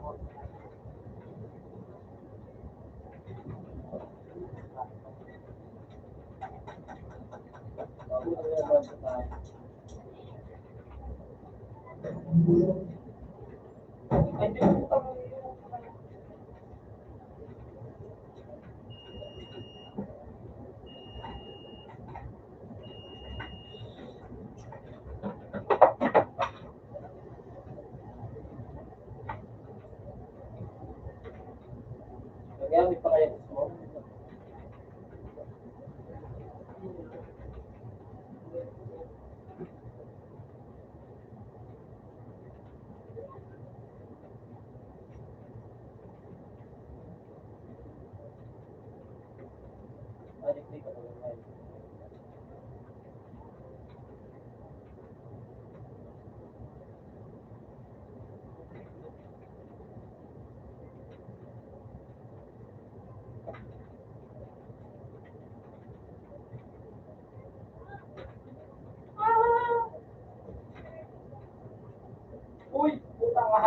Nagamit pa kaya gusto mo?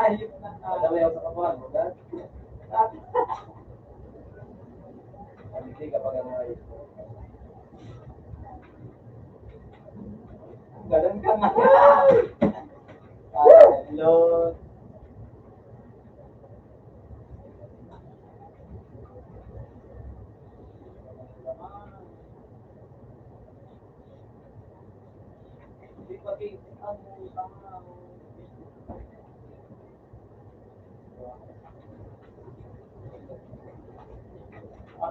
Ano yung sa kabuhan mo, ha? Hindi ka pag-angay. Ganun ka nga. Ay, Lord.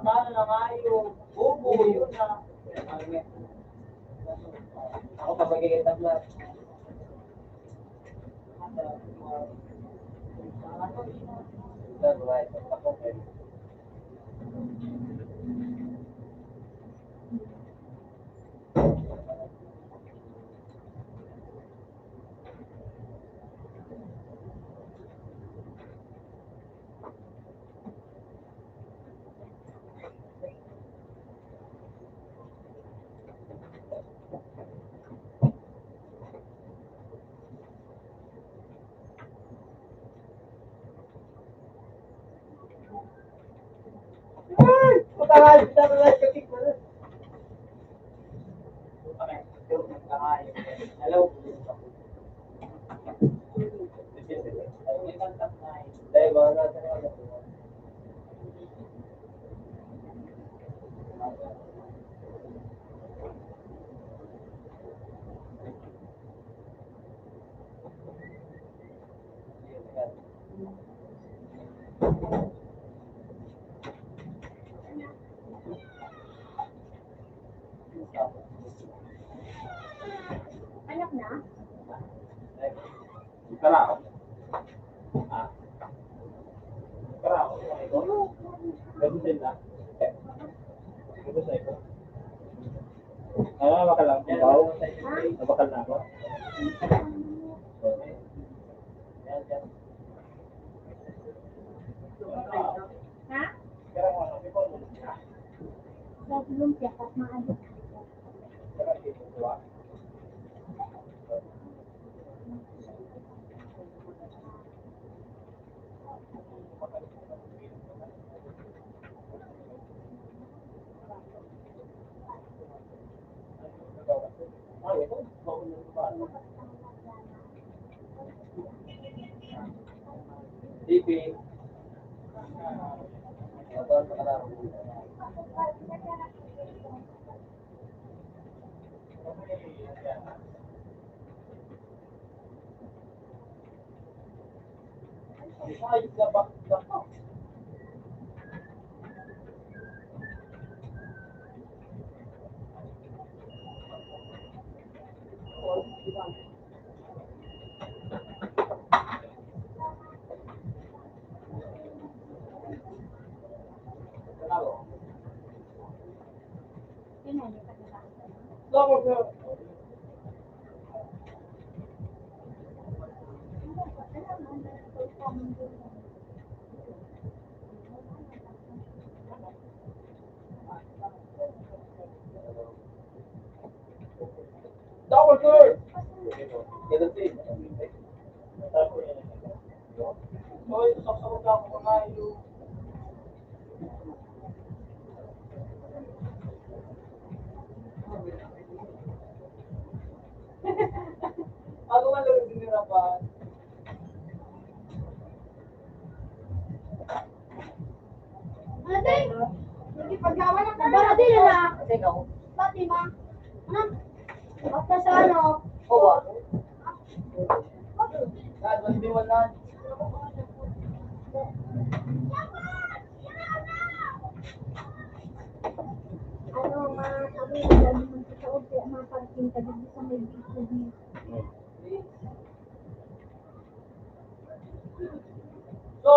Paano na nga yung bubo, yun na. Ako, papagigit na. Ay! Putangay! Putangay! Katik mo na. Hello. Anak na? Ito na ako. Ah. Ito na ako. Ganun din na. Ganun sa ito. Ah, baka lang. Ikaw? Nabakal na ako. Ha? Sa lumpia, tas maadit. T V. Double third. Oy, saksakot na ako, kumain yung Ako nga lang dinirapan. Ate, nakipaglawan ang Dara, dili na. Pati, ma. Ano? Basta sa ano? Oo. Dad, what do you want, Dad? Ano, ma, kami, lagi magkakaot, kaya mapagpinta dito sa may B T V. So,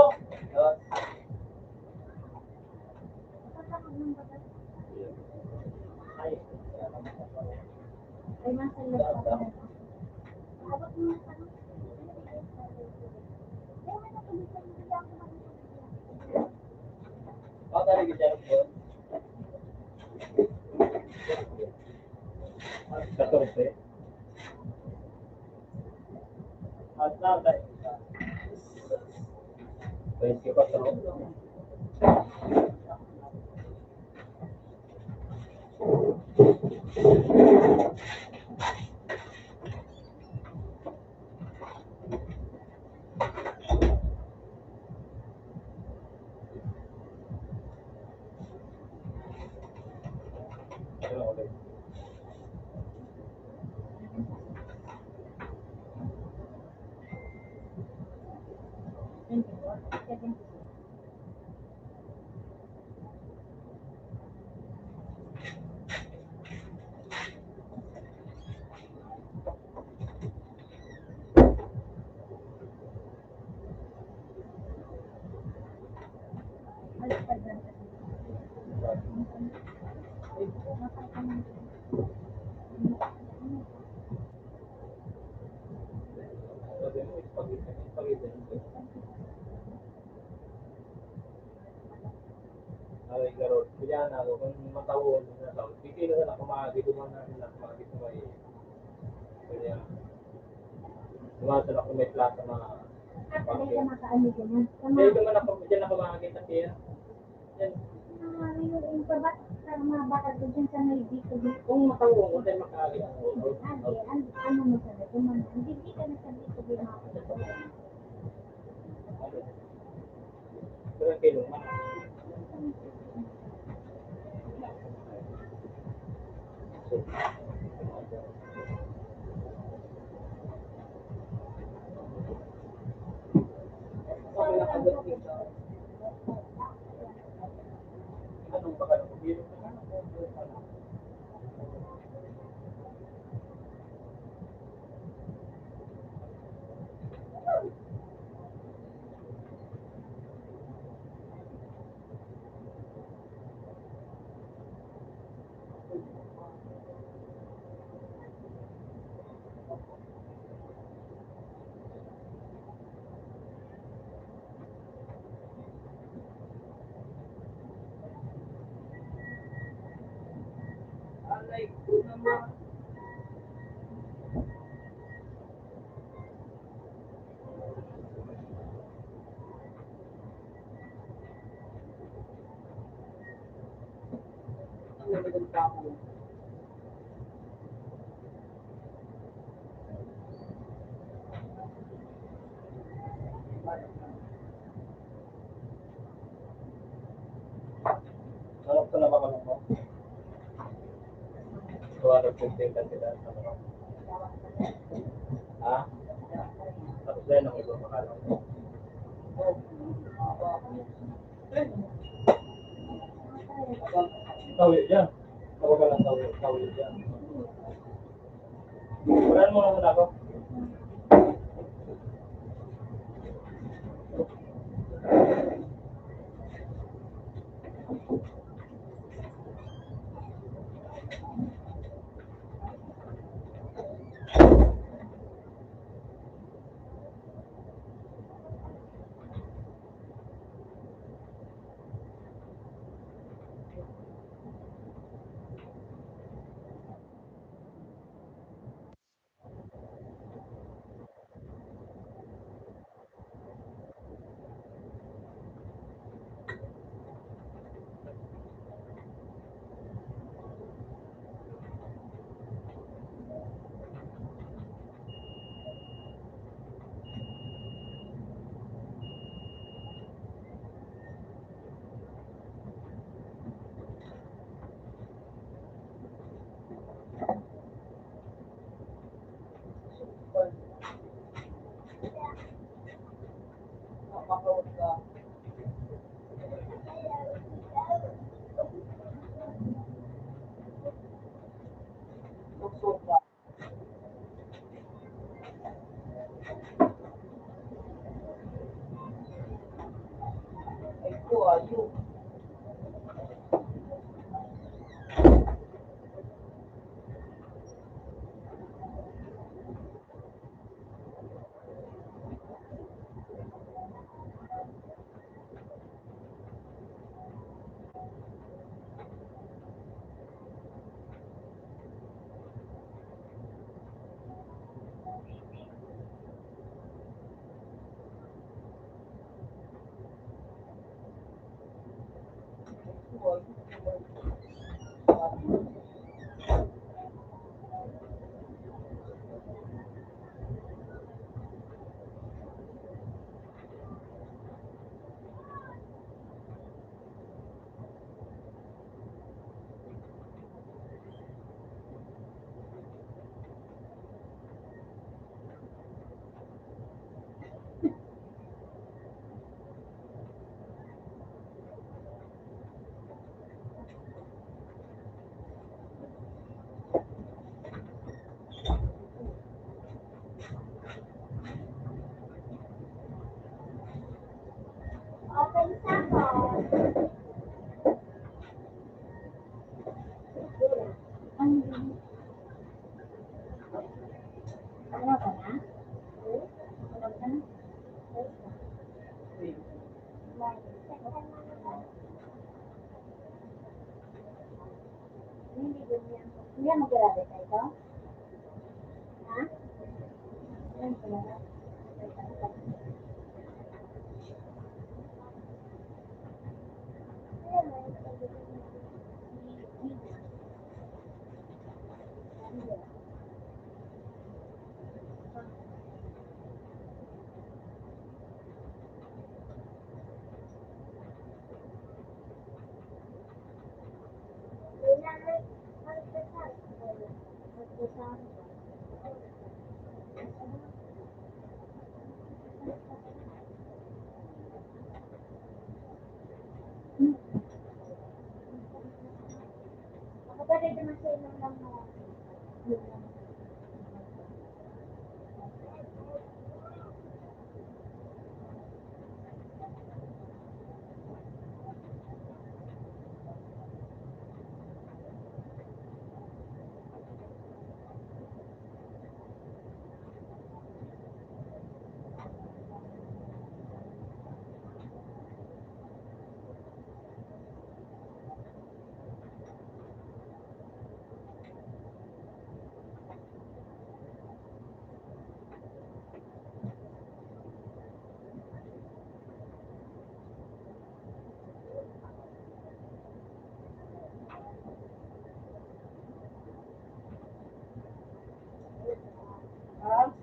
Katorse. At tatay. Twenty-four. Ay, garot. Kaya na ako, kung matawon na tao, pipili na lang kung makakita man natin na makakita may, kaya, dumaan na ako may plato na. Ah, talaga makaano ganyan. Sa mga, dito man ako, dyan ako makakita kaya. Yan. Mga ngayon, yung babat, sa mga bakal ko dyan sa may dito, dito. Kung matawon, kung tayo makakita. Hindi, hindi. Ano, ano mo sabi? Kung ano, hindi, hindi ka na sabi ko, di makakita. Alay ko naman. Sarap ka na ba, ano mo? Two hundred fifteen ka sila, ano? Ha? Tapos na yun ang ibang pangalan. Tawi yan. Tawagan ng tawi, tawi yan. Wala mo naman ako. Oh,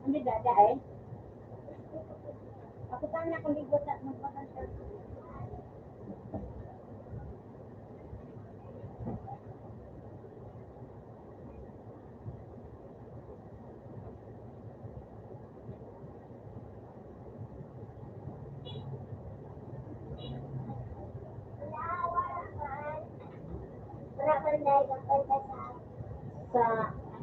ano dada eh? Ako pa na kung ligot at magpakanta. Sa,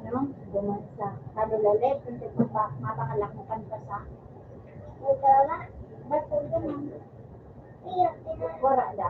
ano, duman sa Kalulale, kung di ko pa, mapakalak mo kanta sa. Wala, ba't kung duman? Wala na.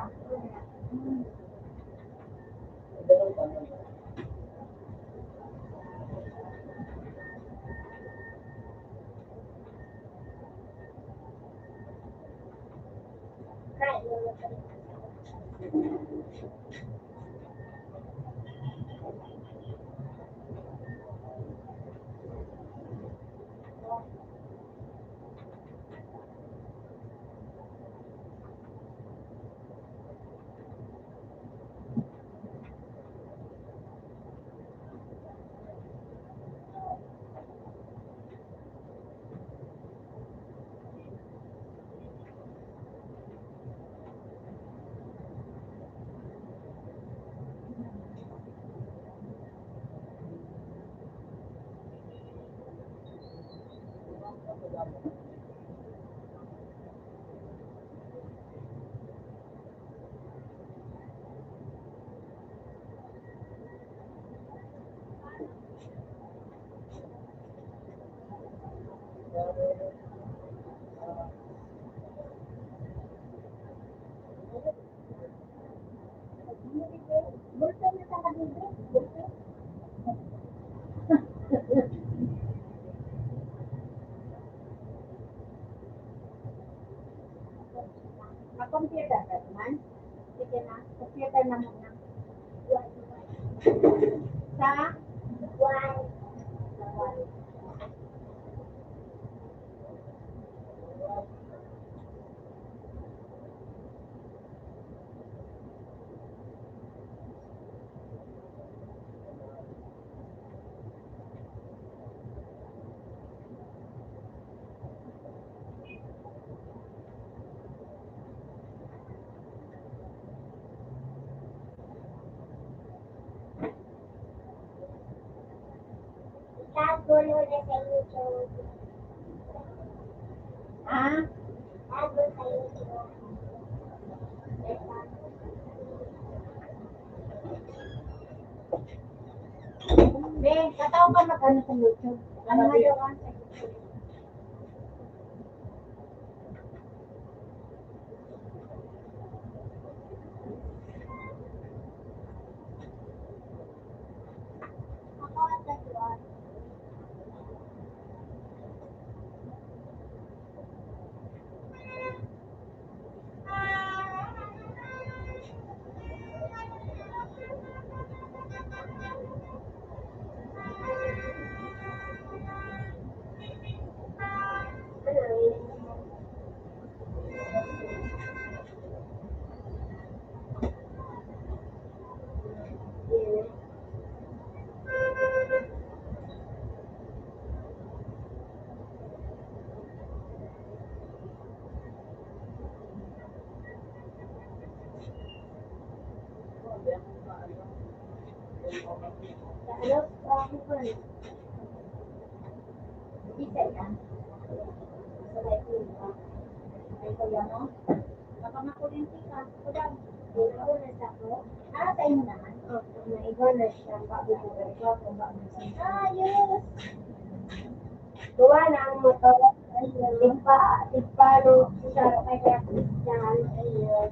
Mag-computer ka naman. Sige na, computer na muna. Sa? Puno na sa YouTube. Ha? Bago sa YouTube. Be, kataw ka mag-ano sa YouTube. Ano nga daw ang sa YouTube? Baka makuryente ka. Kulang. Ikaw na sa ako. Ah, tayo mo naman. Oh, naigo na siya. Bago ko, bago ko, bago ko. Ayos! Gawa na ang motor. Tigpa, tigpalo siya kay Christian. Ayun.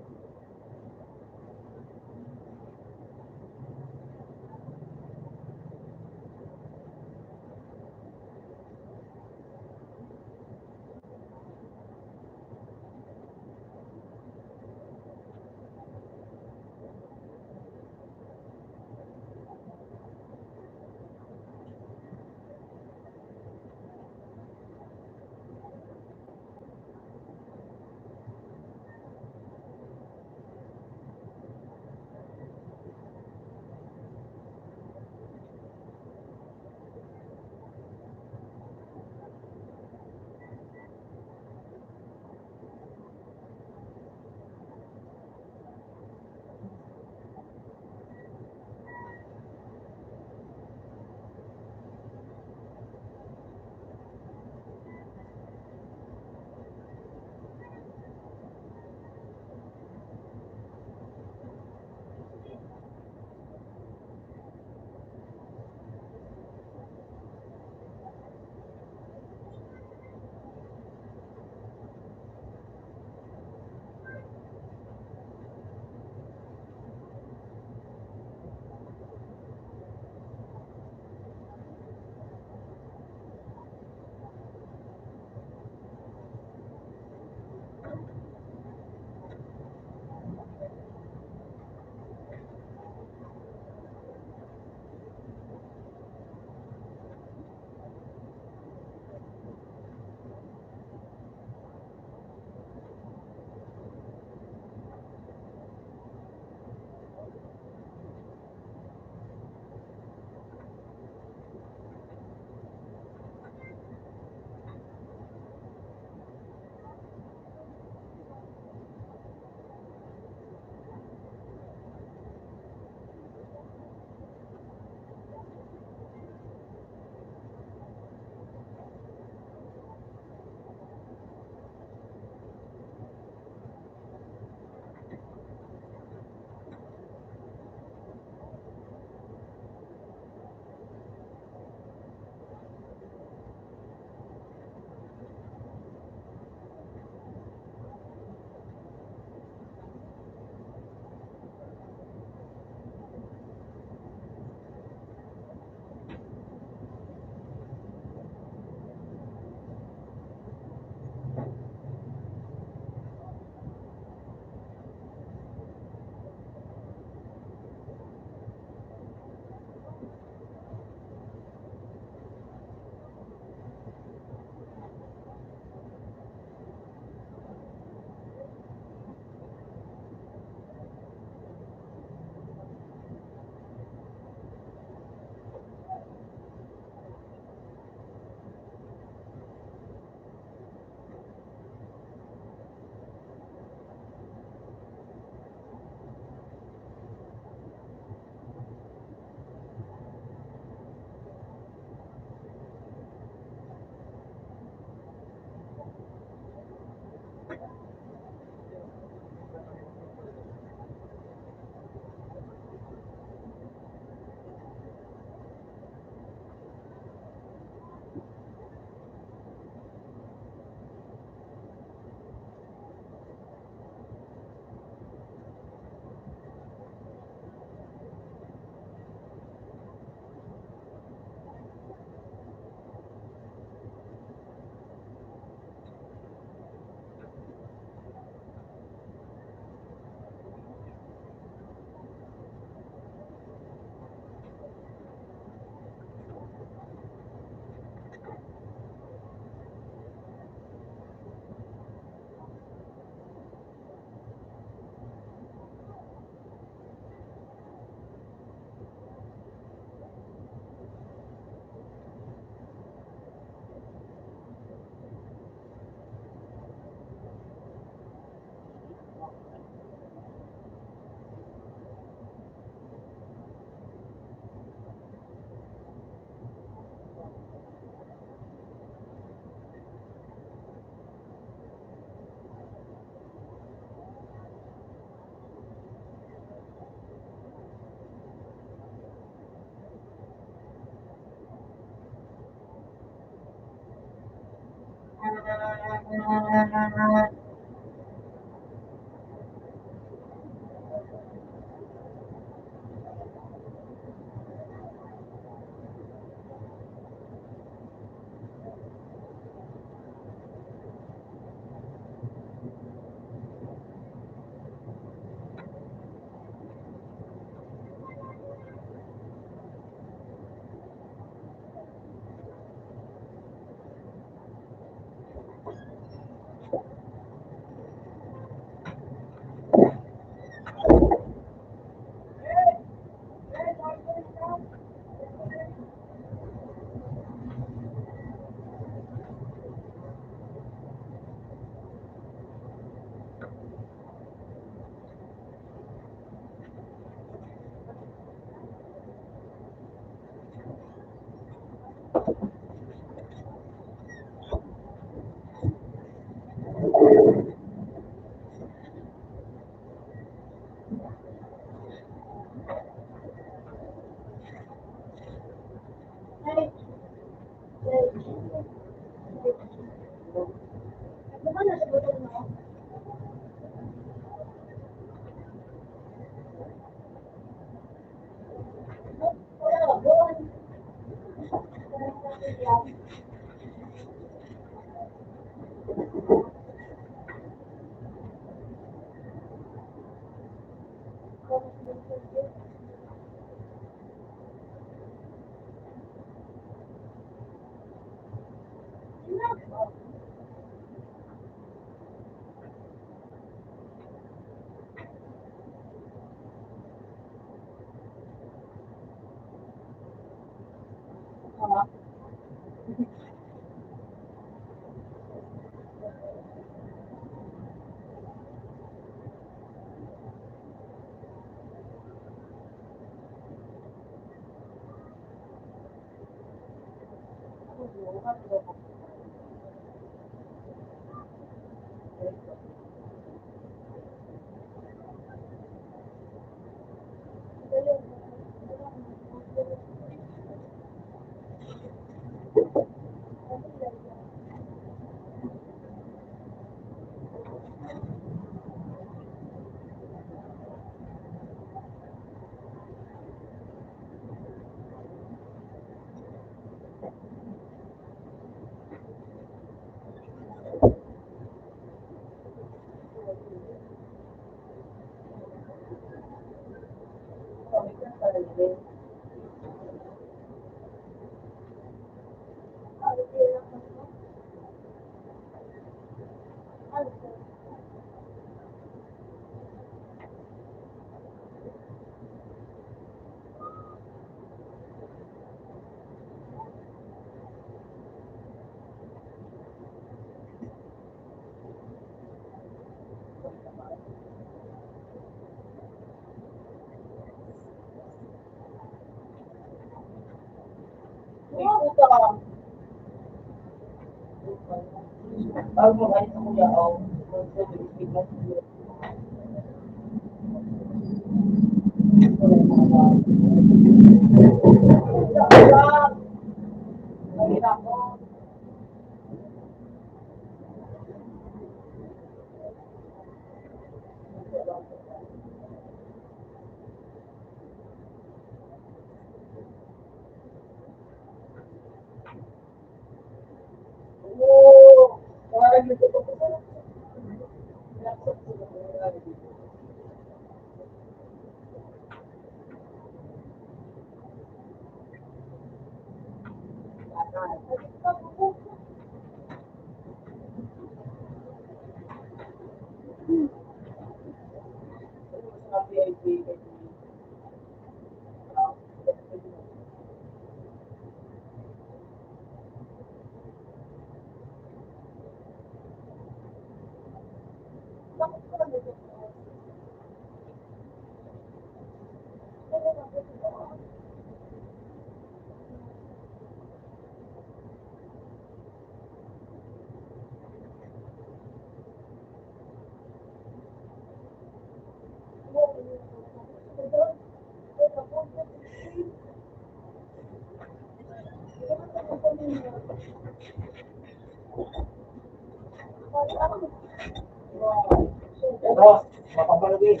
Pero, mapapalagi.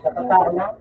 Sa Tatar na.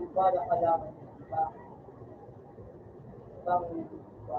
Para kailangan ng iba. Ibang iba.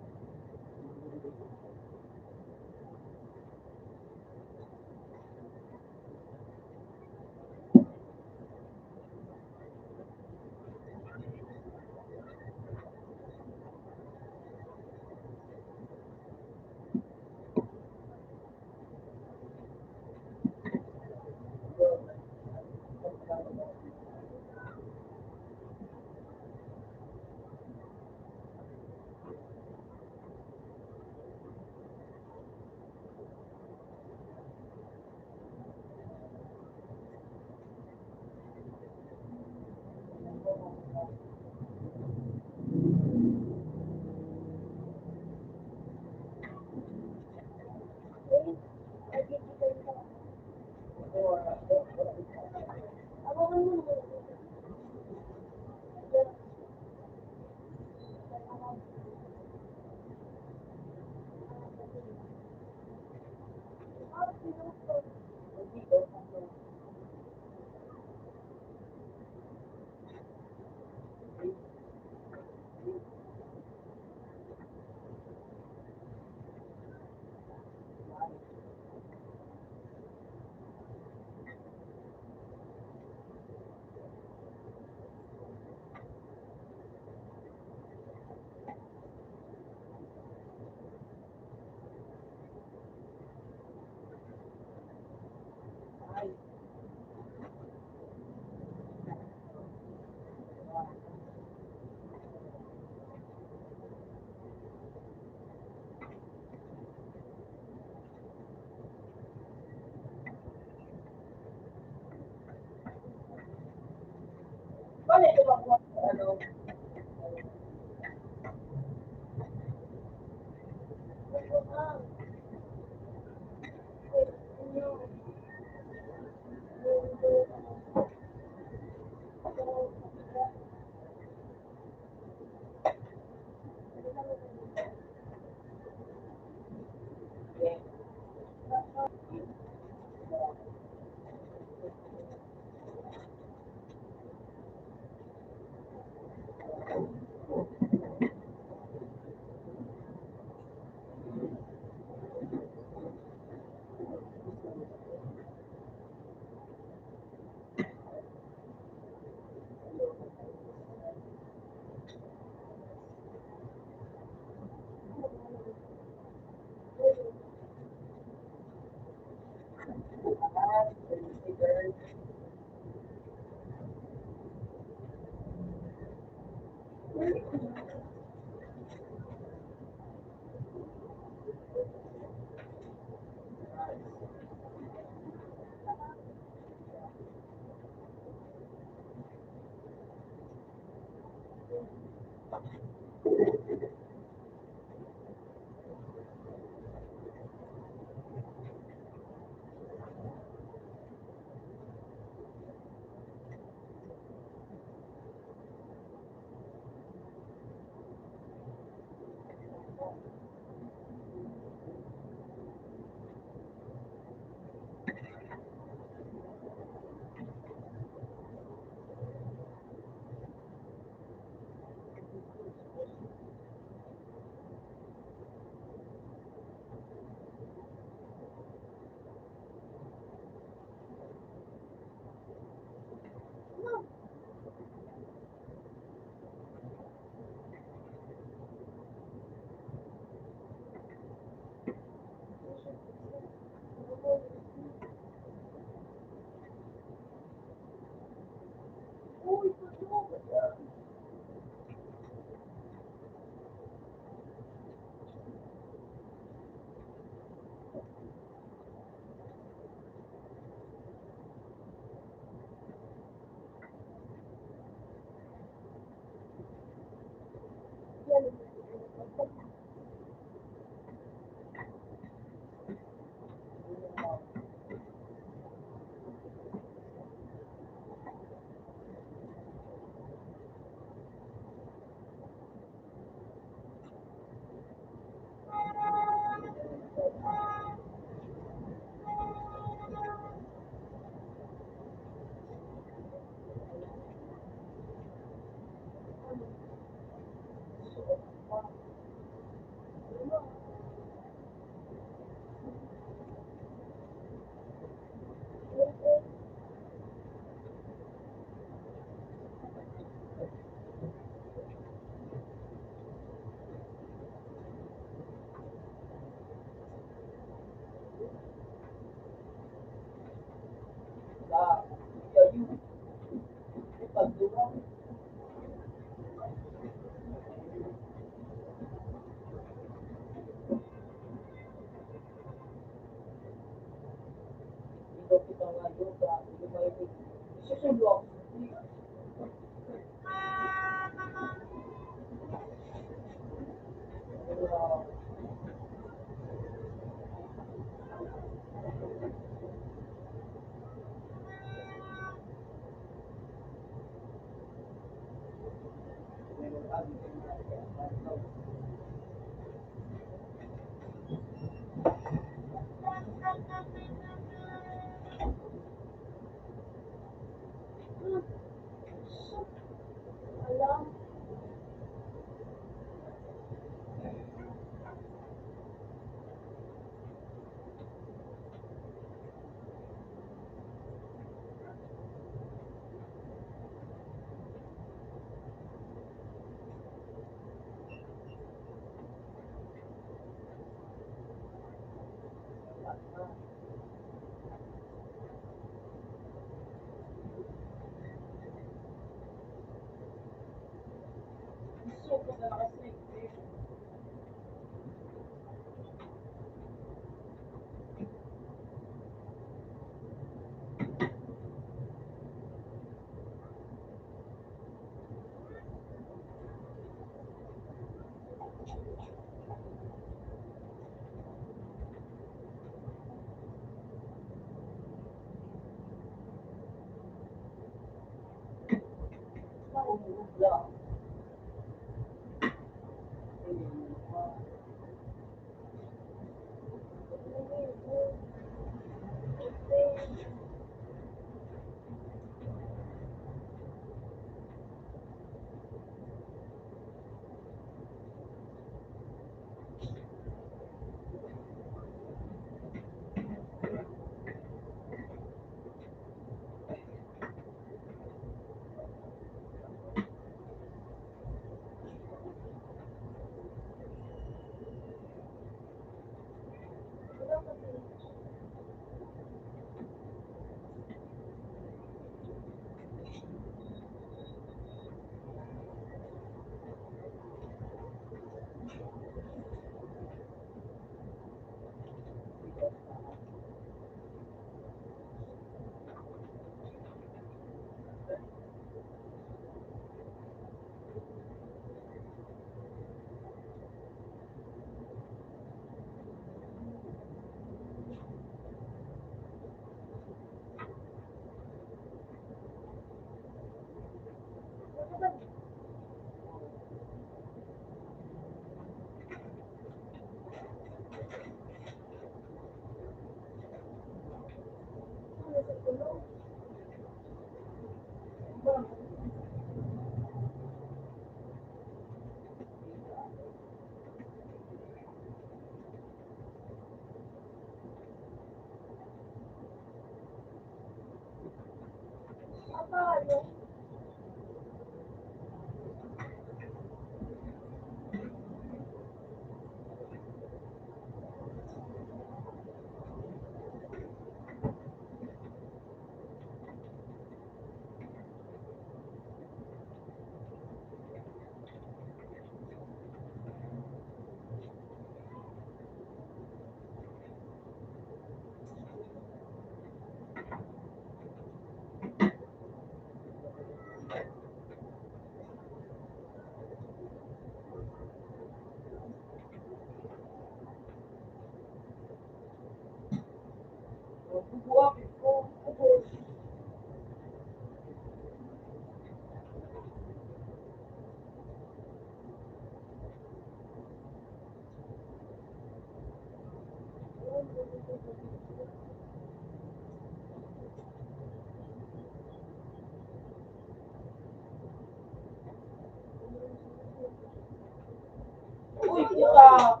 Uy, puta!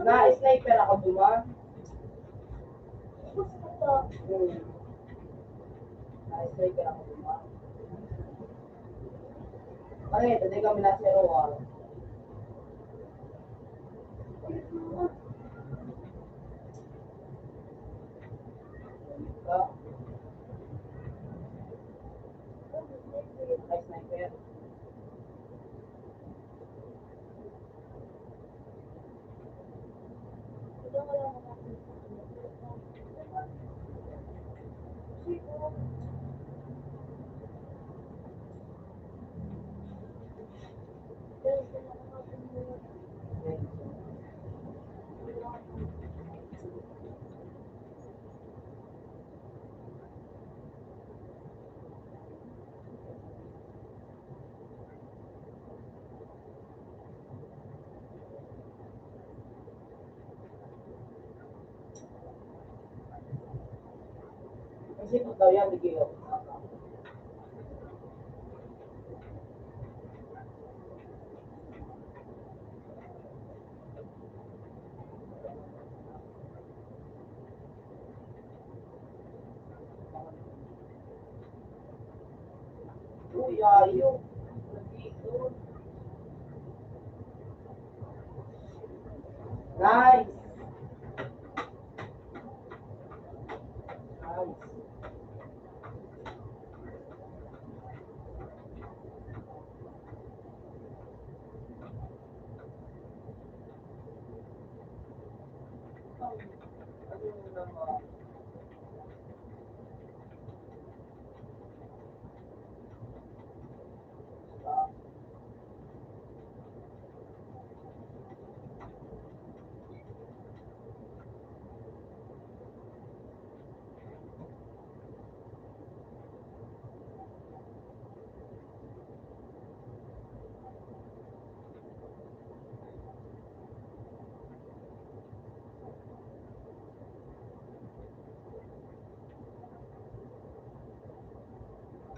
Na-sniper ako duman. Hmm. Na-sniper ako duman. Pare, tadi kami na zero, ah. Kasi pag daw yan, bigay ako. Uy, ayun. Nice. Nice.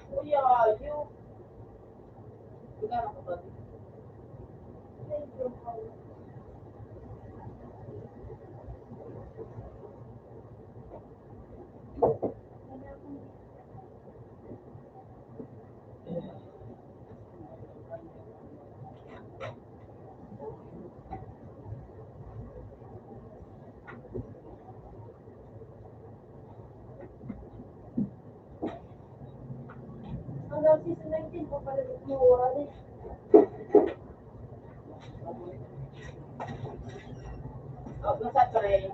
Kuya, you. Wala na ko ba? Hanggang season nineteen pa pala yung oras eh. Huwag mo sa tray.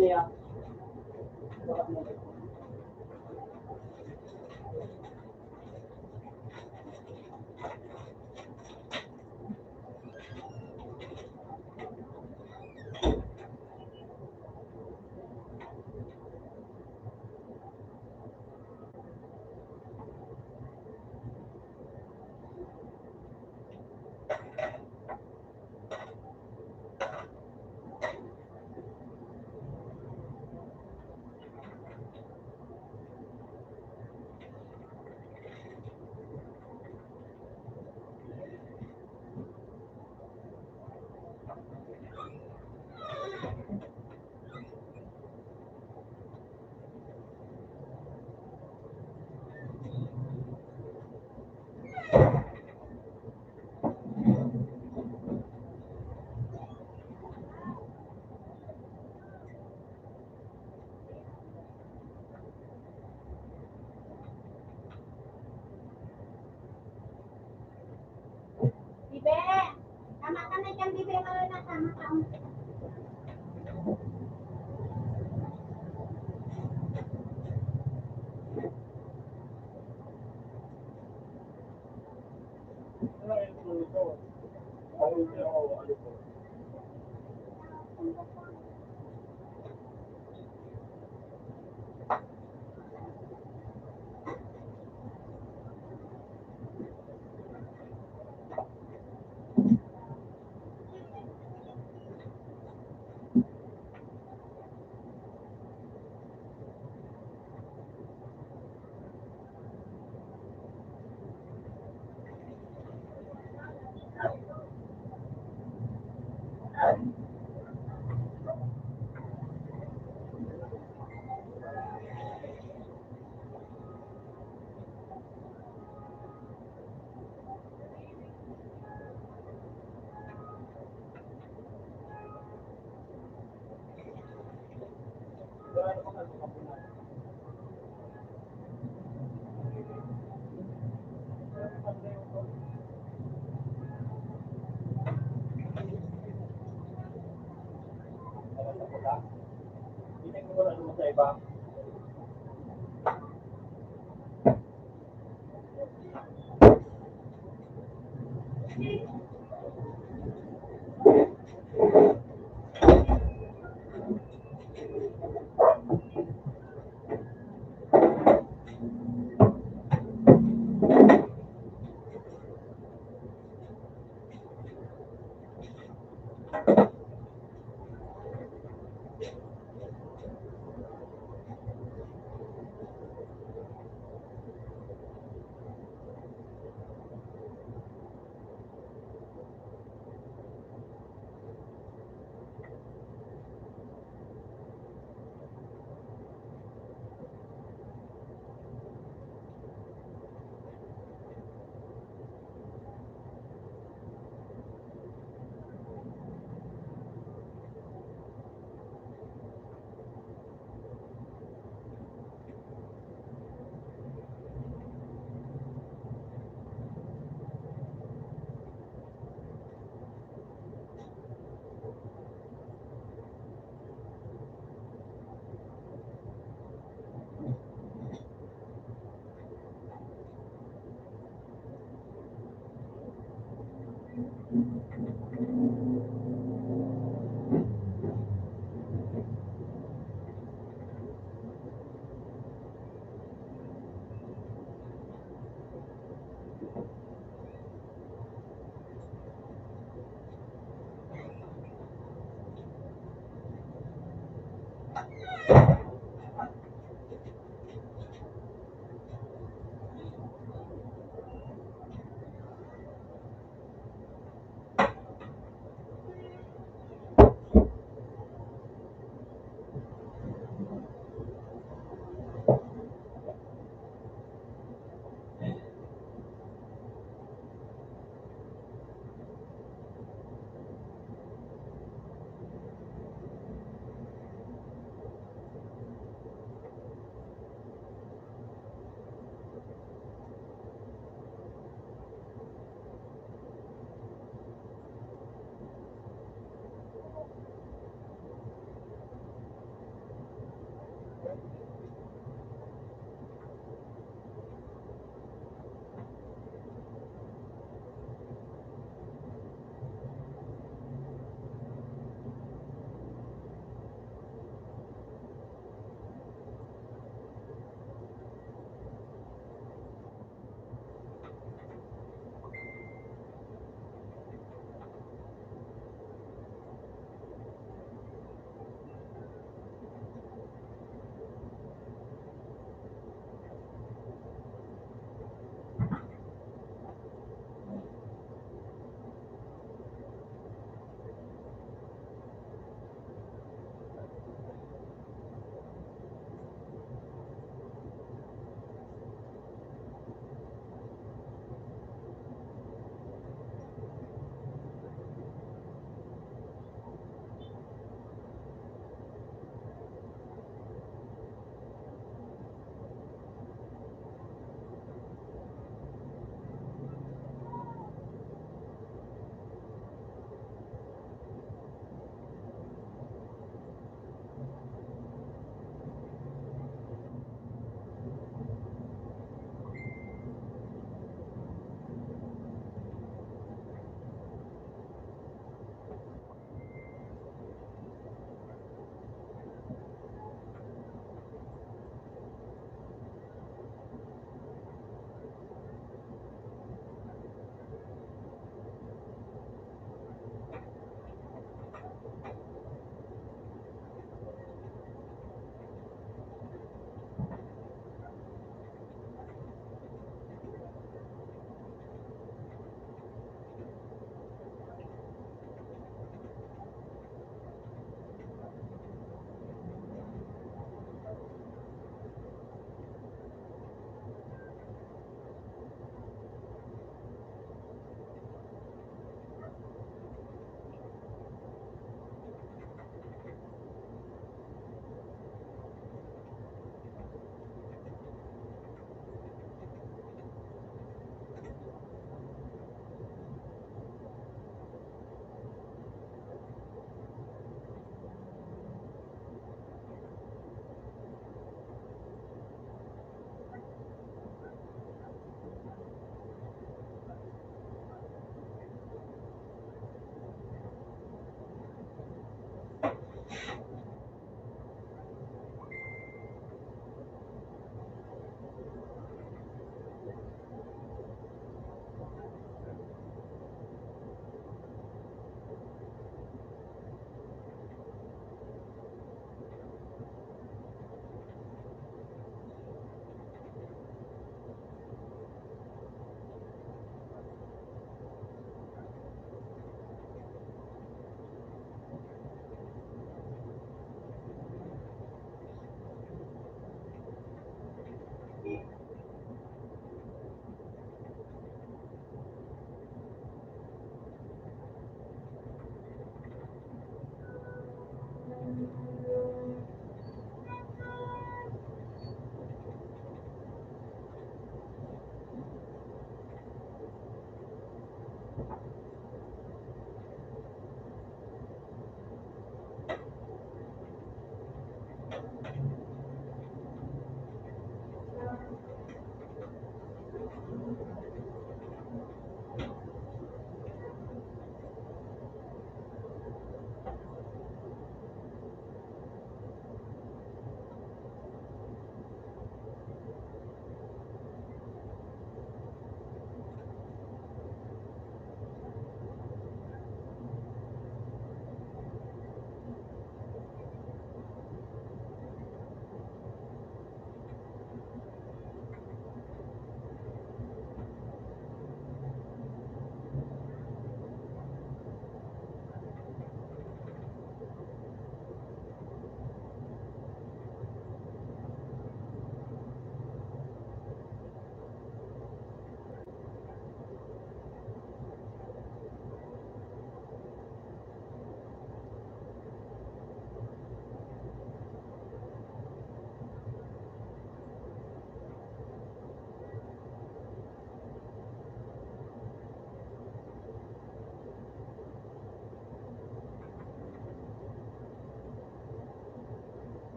Yeah.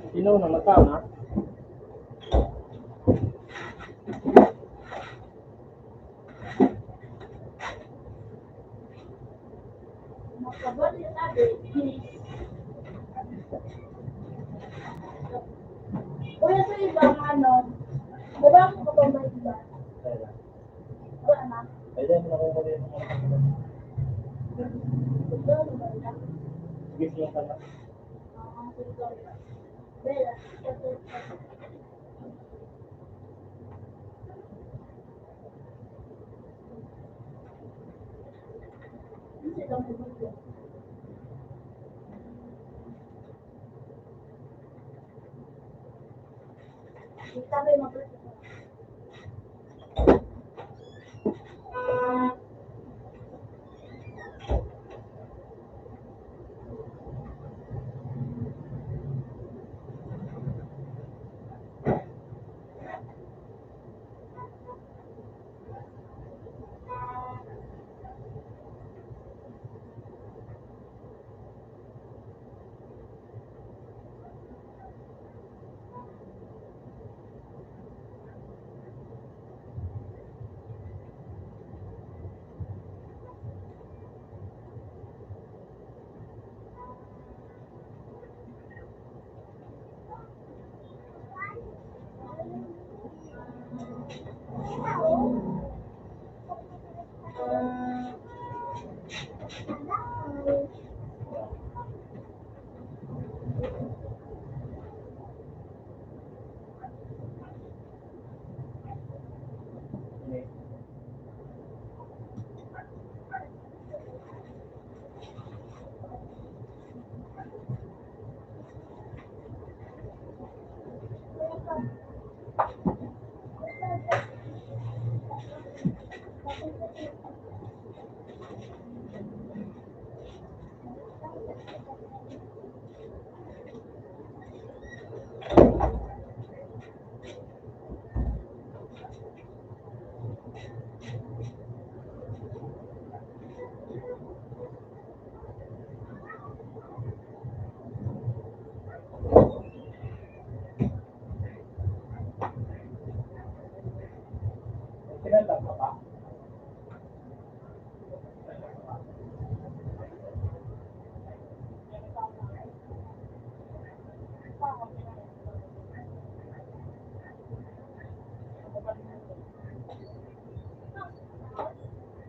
Sino na mata na? Kuya, sa ibang ano, diba ako kapag may iba? Wala na. Pwede mo na kung pwede mo. Ito, ano ba yan? Sige, sige, sige. Ah, sige, sige. Bella, ito, ito, ito.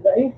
Dai.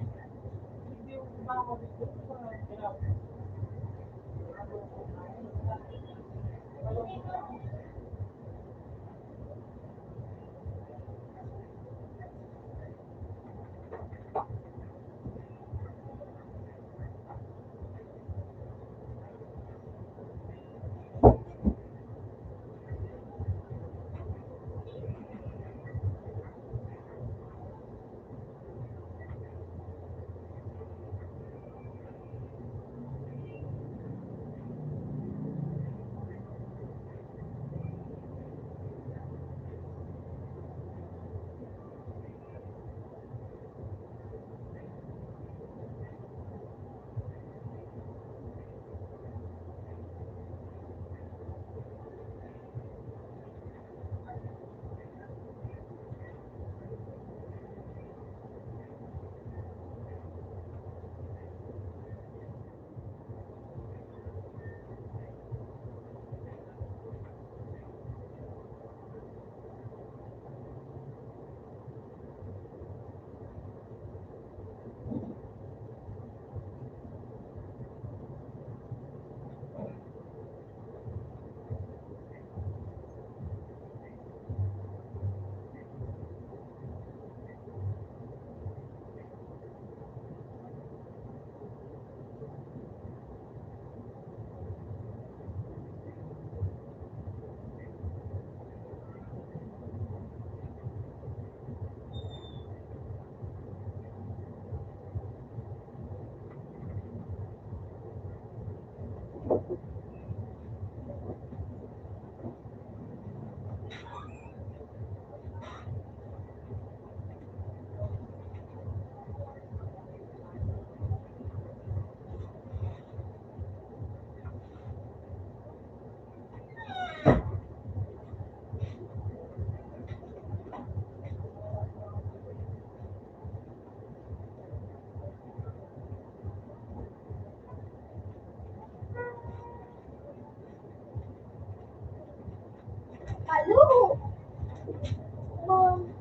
Hello. Mom.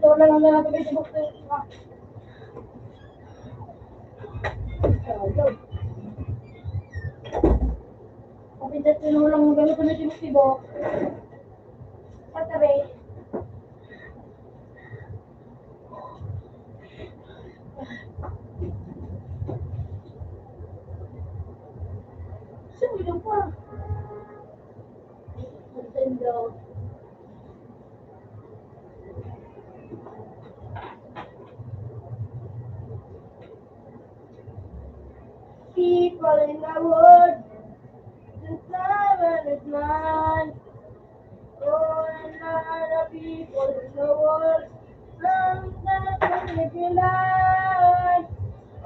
Wala lang na natin Facebook. Kapindat ko na walang gamit na Facebook. Pagkabe. Sino pa? Nintendo. People in the world, the time is mine. Oh, and other people in the world, sometimes they rely.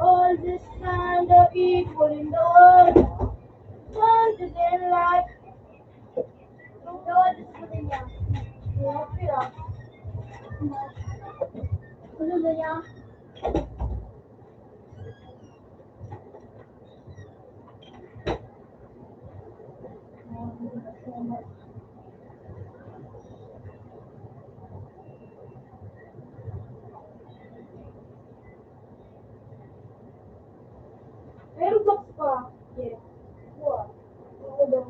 All this kind of people in the world, sometimes they like. Pero box pa. Yes. Wow. Ako daw.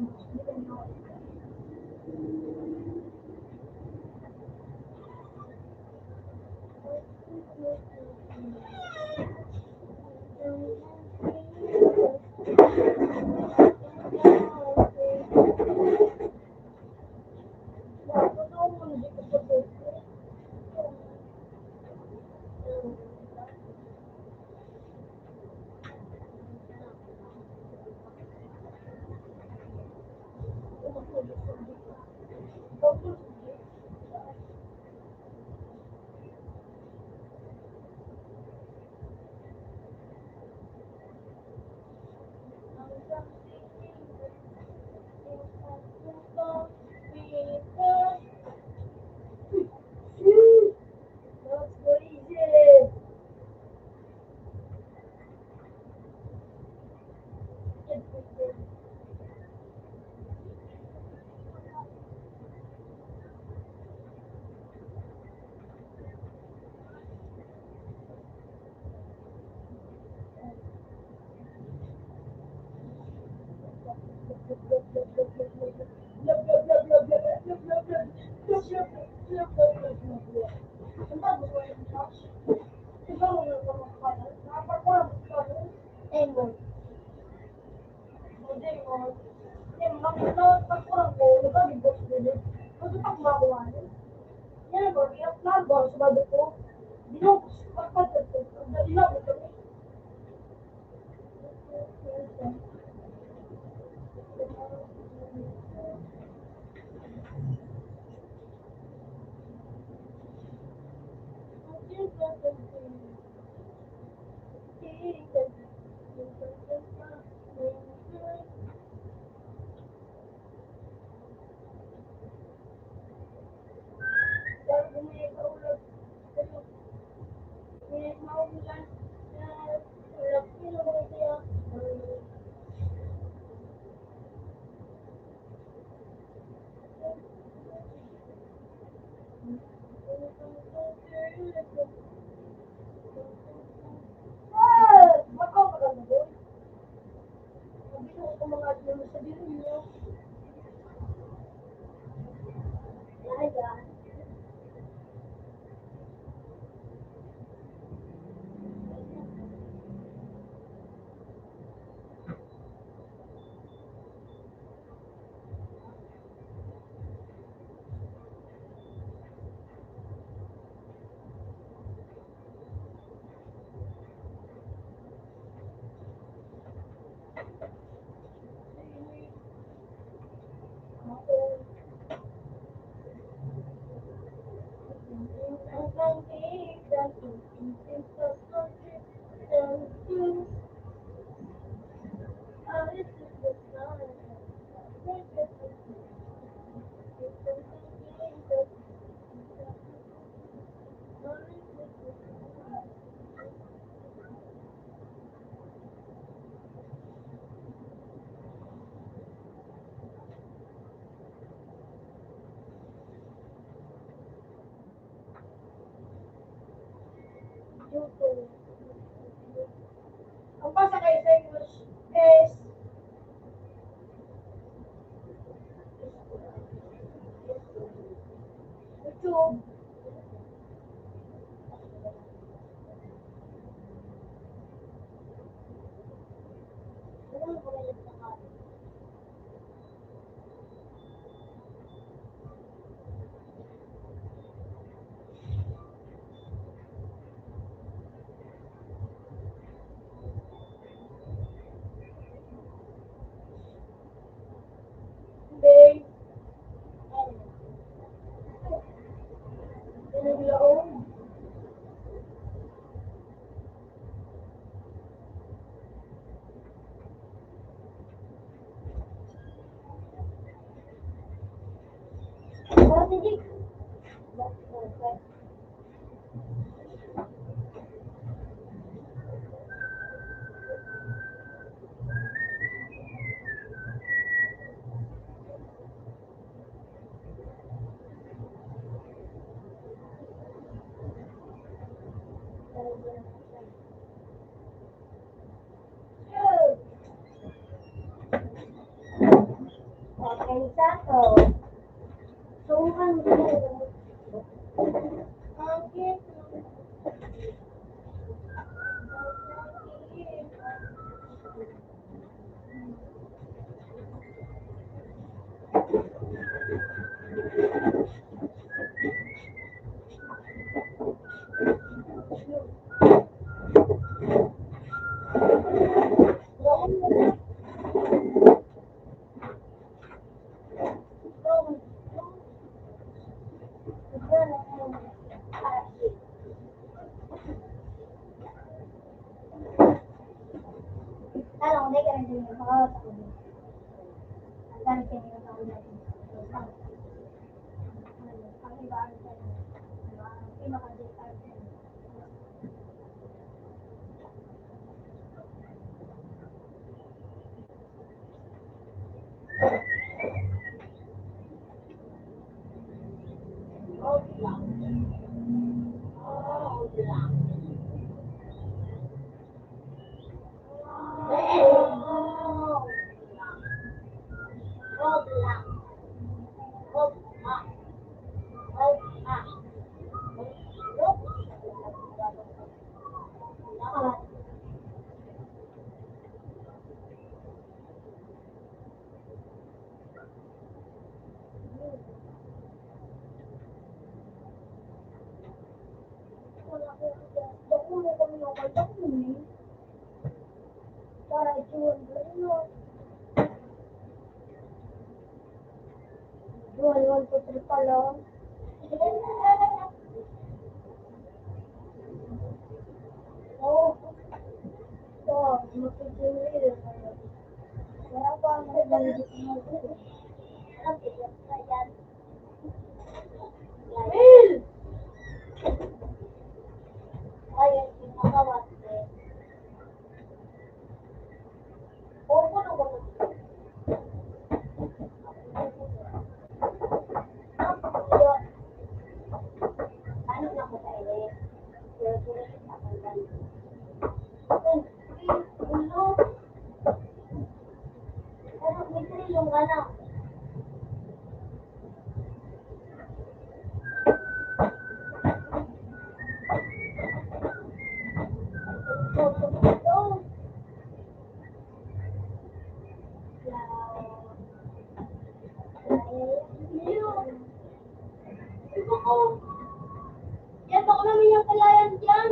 Yan, bako naman yung kalayan dyan.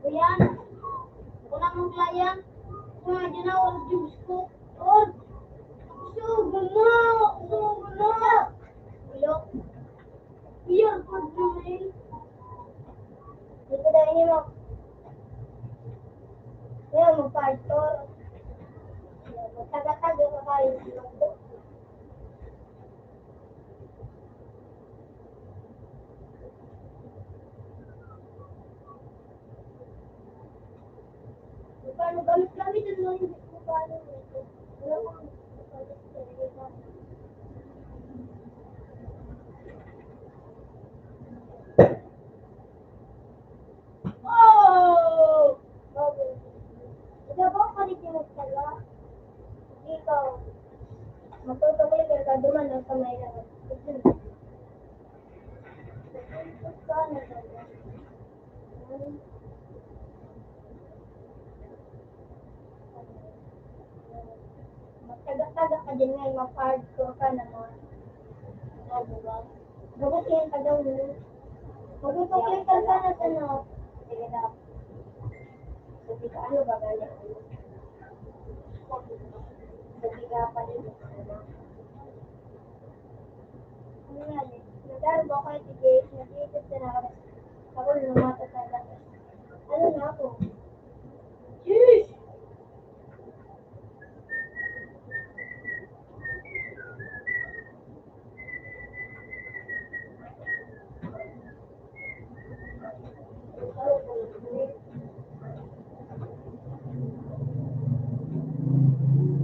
Ayan. Ako naman kalayan. Mga dyan ako, Diyos ko. Lord. Gusto ko na. Gusto ko na. Ulo. Iya, pag naman. Dito na ini mo. Yan, magpa-store. Magtaga-taga ka kayo. Paano gamit-gamit ang mga hindi ko paano. Wala akong Oh! Ikaw ba pa rin yung nagtala? Ikaw, matutukoy ka ka duman ang kamay na. Ito na. Ito ka na talaga. Ka din nga, mag-hardcore ka naman. Ano ba? Dapat yan, tagaw mo. Magtutukling ka sana sa ano. Sige na. Sabi ka, ano ba gani? Sabi ka, palit. Ano nga, eh? Nag-aarog ako kay Ate Jess, nag-iisip ka na ako. Ako, lumatot na lang. Ano na ako? Jeez!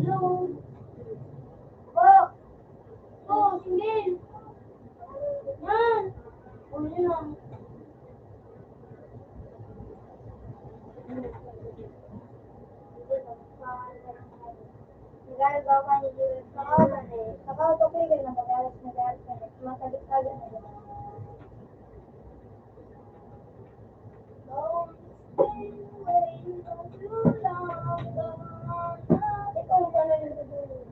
Hello? Po! Oh, single! Yan! Oh, yun lang. Nagagawa ka ni Jules. Baka, baka, okay ka na, madalas, madalas ka na. Sumasagot-sagot na gano'n. Ikaw, ikaw na yung gagawin.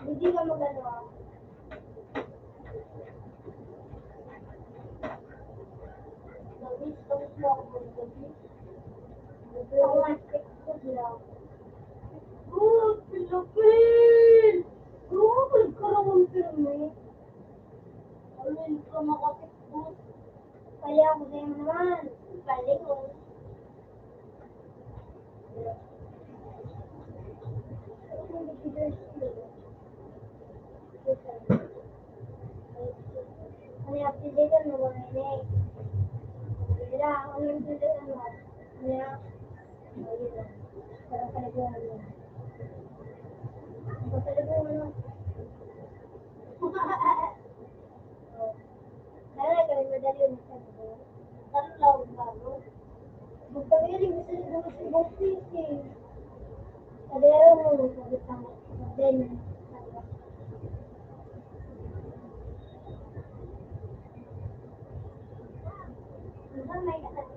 Hindi ka mag-ano, ah. Mabis, mabis mo ako, mabis. Ako, mas text ko sila. Good, Pilapil! Good, nagkaroon pirmi. Alin ka makapit, boss? Pali ako sa'yo naman. Pali ko. Ano yung apelido mo, Rene? Sila, ano yung apelido mo? Ano yung, oh, yun lang. Parang paliguan mo. Ang paliguan mo. Dahil kami madali yung nagsasabi. Ano lang ang bago? Magpagaling gusto niya gusto ng fifty. Sabi, "Ayaw mo, sabi ka mo." Then, sabi ko, "Di ba may katabi?"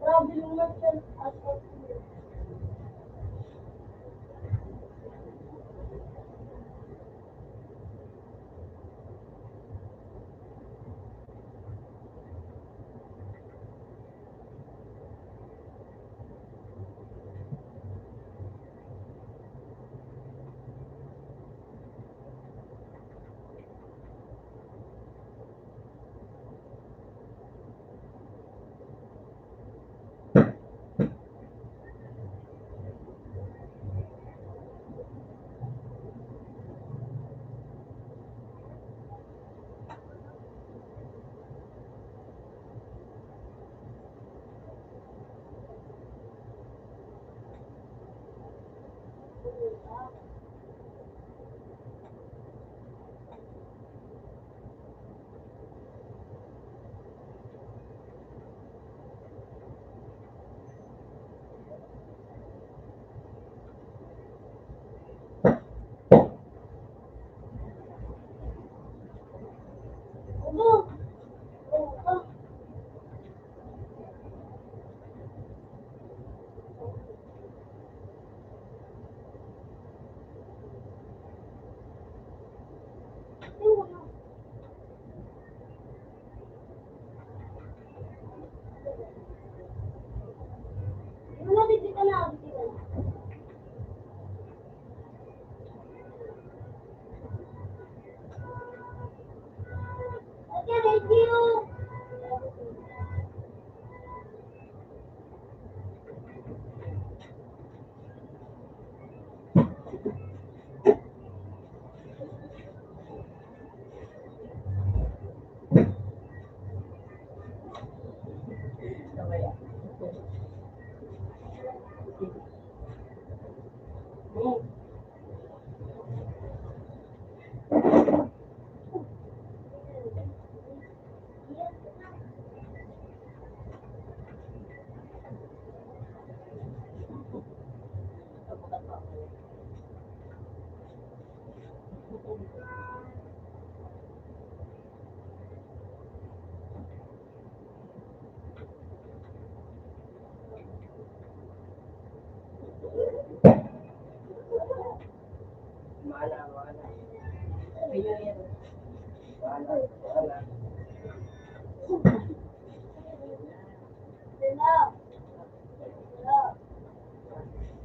Traveling merchant at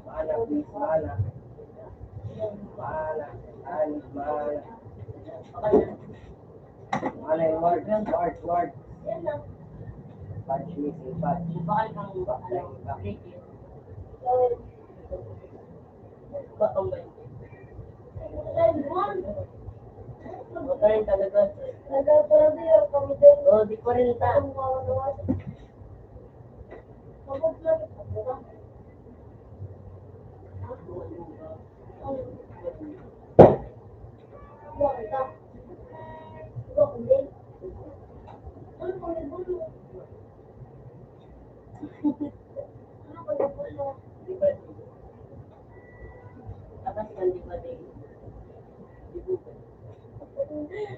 Mana, please, mana. Mana, alis, mana. Mana yung word, word, word. Badge missing, badge. Bakal kang, ano, bakal kang Bakal ba yun? Bakal talaga. Nagkakaroon yung pamilya. Oh, di pa rin ta.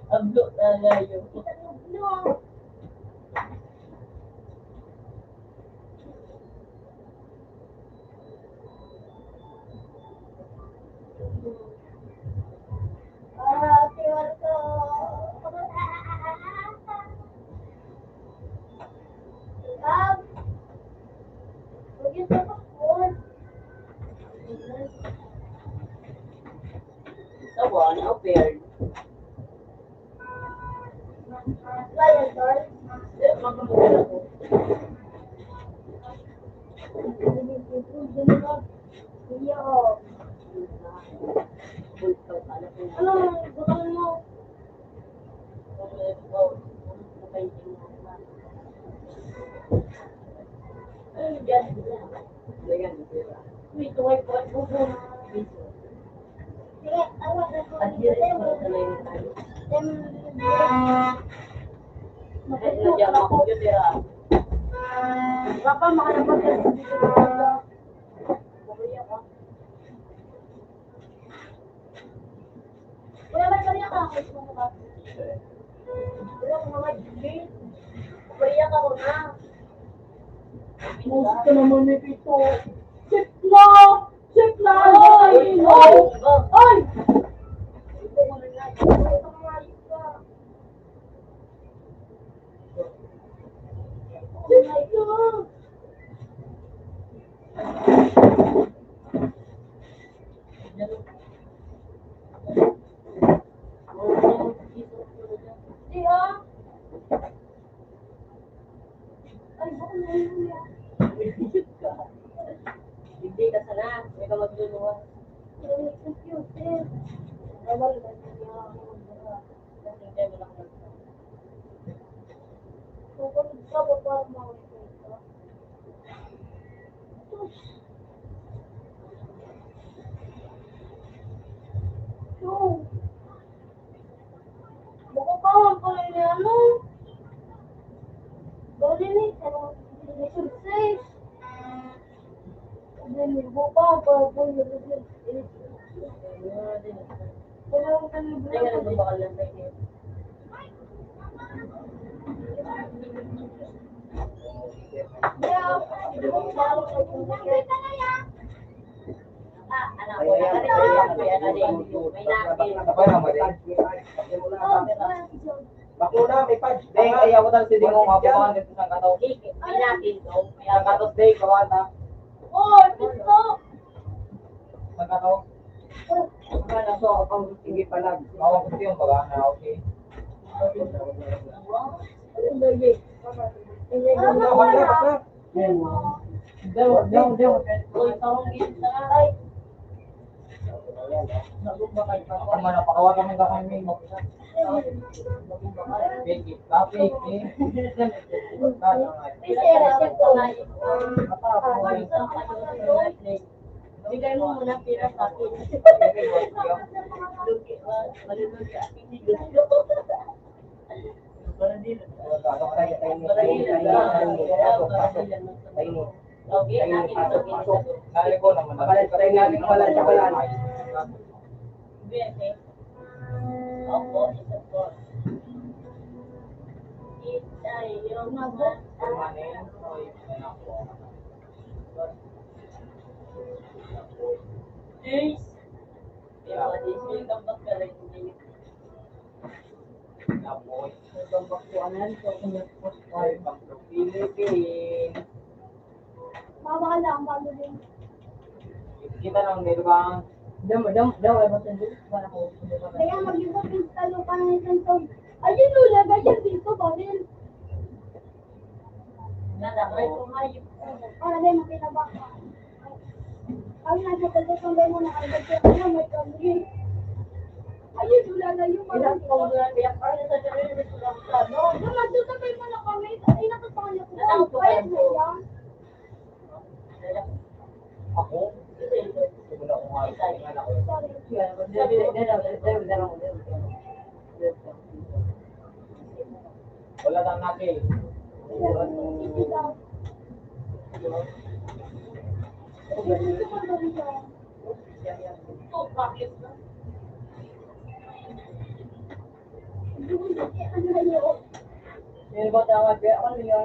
Ablo na ngayon. Ah, si Marco. Love. Huwag yung tapos yun. Tawa, na-offered. Papa, makalabas ka dito. Wala ba kaya ka? Wala ko naman, Jimmy. Wala ka ko na. Musta naman ni Tito? Sipla! Sipla! Ay! Ay! Ay! Sipla! Di, ah. Ay, baka nahihiya. Hindi ka sana. Hindi ka magluluwas. Ay, thank you, sir. Bawal na niya ako magluluwas. Kasi hindi mo lang magluluwas. Kukulit ka ba para makakita? Sus. Yo. Baka pa man pala ni ano? Bali ni, ano, exercise. Bali ni, baka pa man pala ni exercise. Wala akong kalibre. Bakuna, may pad. Deng, kaya ko tal si Ding, mga buwan, dito sa kato. May natin, no? Sa kato, Deng, kawan ta. Oh, gusto. Sa kato. Ano na, so, ako pang sige pa lang. Mawag ko yung baga na, okay. Daw, daw, daw. Uy, parang yun na. Ay. Ako man, napakawagan mo ba kami? Peki, papi, eh. Ay, sir, sir, po. Bigay mo muna pira sa akin. Lugi, ah, malulugi akin ni Diyos. Opo, isa po. Itay, yung mga Please. Yung mga display ng pagkalag. Tapos, itong pagkuanan, so, kung nagpos-, ay, pang-profile, eh. Mawala ang pagkalag. Kita lang, di ba? Damo, damo, damo, ay, basta dito, para ko. Kaya mag-ibot yung talo pa ng isang taon. Ayun, Lola, ganyan dito, baril. Nalakay ko nga yun. Ah, dahil makinabang ka. Ang nasa pagkakambay mo na agad sa ano, may kambing. Ayun, Lola, na yung mga Ilang taon na, kaya parang sa sarili, may kulang ka, no? Yung nandun na kayo mo na kami, ay, nakapangalaw ko. Nasaan ko Bayad kayo? Na yan. Ako? Hindi, hindi. Hindi ko na kumain. Hindi ko na kumain. Wala lang natin. Meron ba tawag? Kaya ako nila.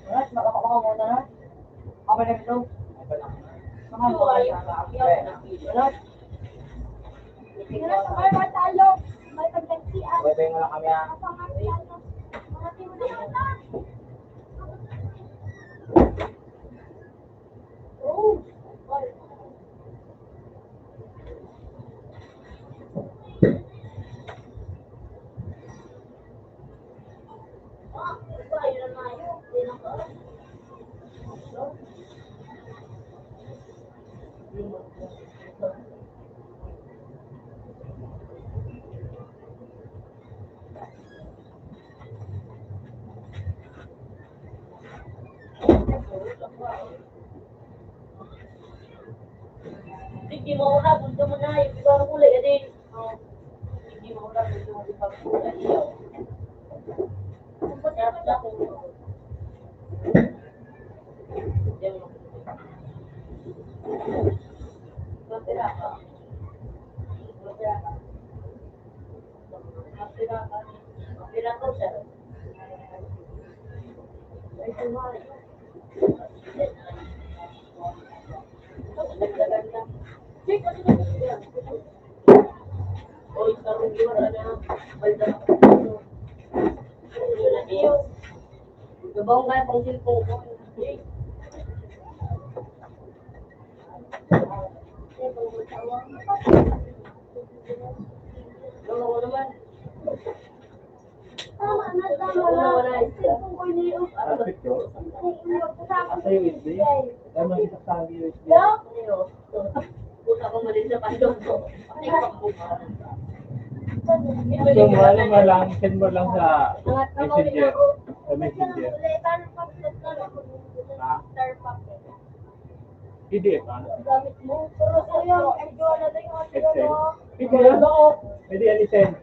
Rat, makapakaw mo na, ha? Aba na ito. Mga rat. May tayo. May pagkagsian. Pwede mo lang kami, ha? Mga rat. Sige, mauna, gusto mo na, yung ibang kulay, adi. Oh. Sige, mauna, gusto mo, ibang kulay, iyo. Ang puti mo na. Matira ka. Matira ka. Matira ka, sir. Gabong ka pang cellphone ko. Gabong ko naman. Tama na, tama na. Ang cellphone ko iniiyak. Para picture? Asa yung U S B? Ay, makita sa U S B. Puta ko mali sa pandong ko. Yung ano mo lang, send mo lang sa messenger. Sa messenger. Ha? P D F, ano? Gamit mo. Pero kuya, ang gawa na tayo, Excel. Pwede yan? Pwede yan i-send.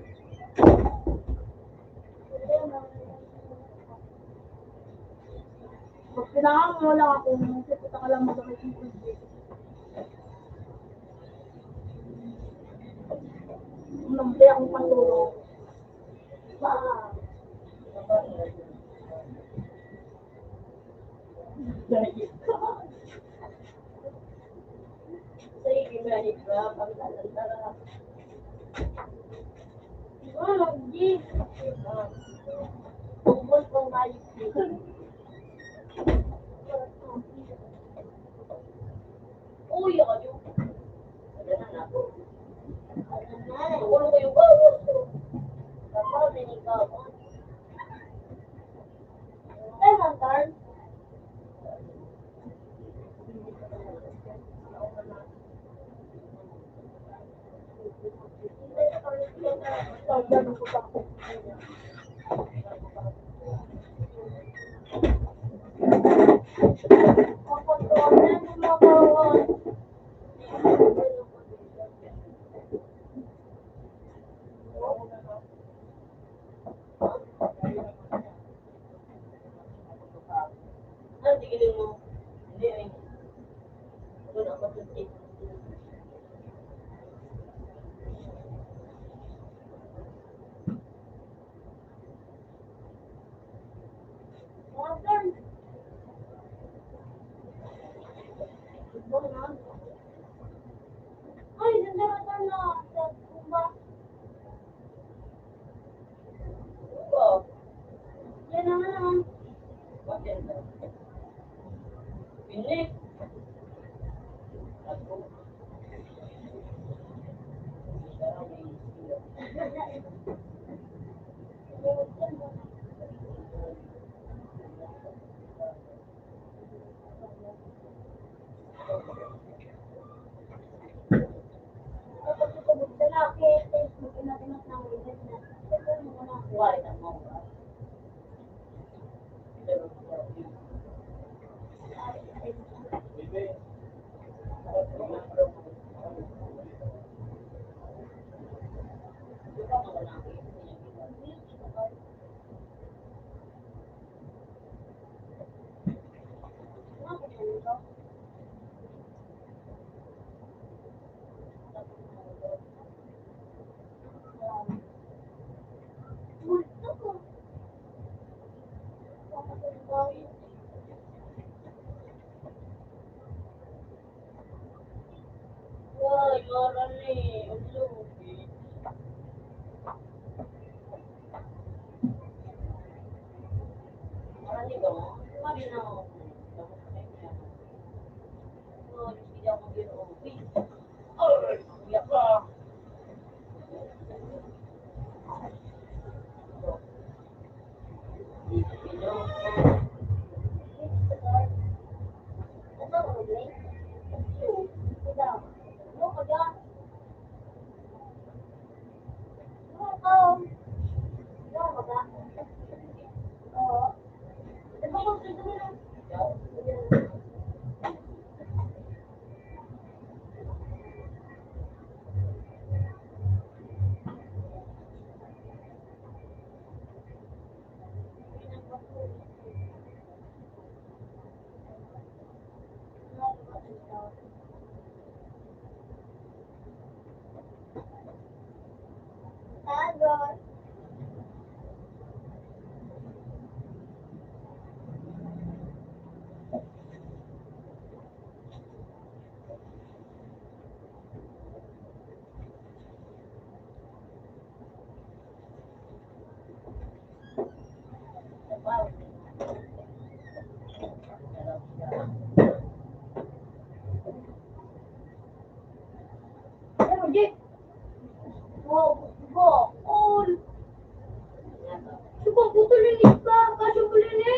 Pag kailangan mo lang ako, magkikita ka lang, magkakita. Nagdi akong panlulong. Ba? Sige, balik ka. Pagkakita ka. Di ba, Magdi? Tungkol kung balik dito. Uy, ako yung Ano na ako? Ano na? Ako na kayo ba? Kapag ninigawan. Ay, mantan. Subang putol yung isda, kasya pala ni.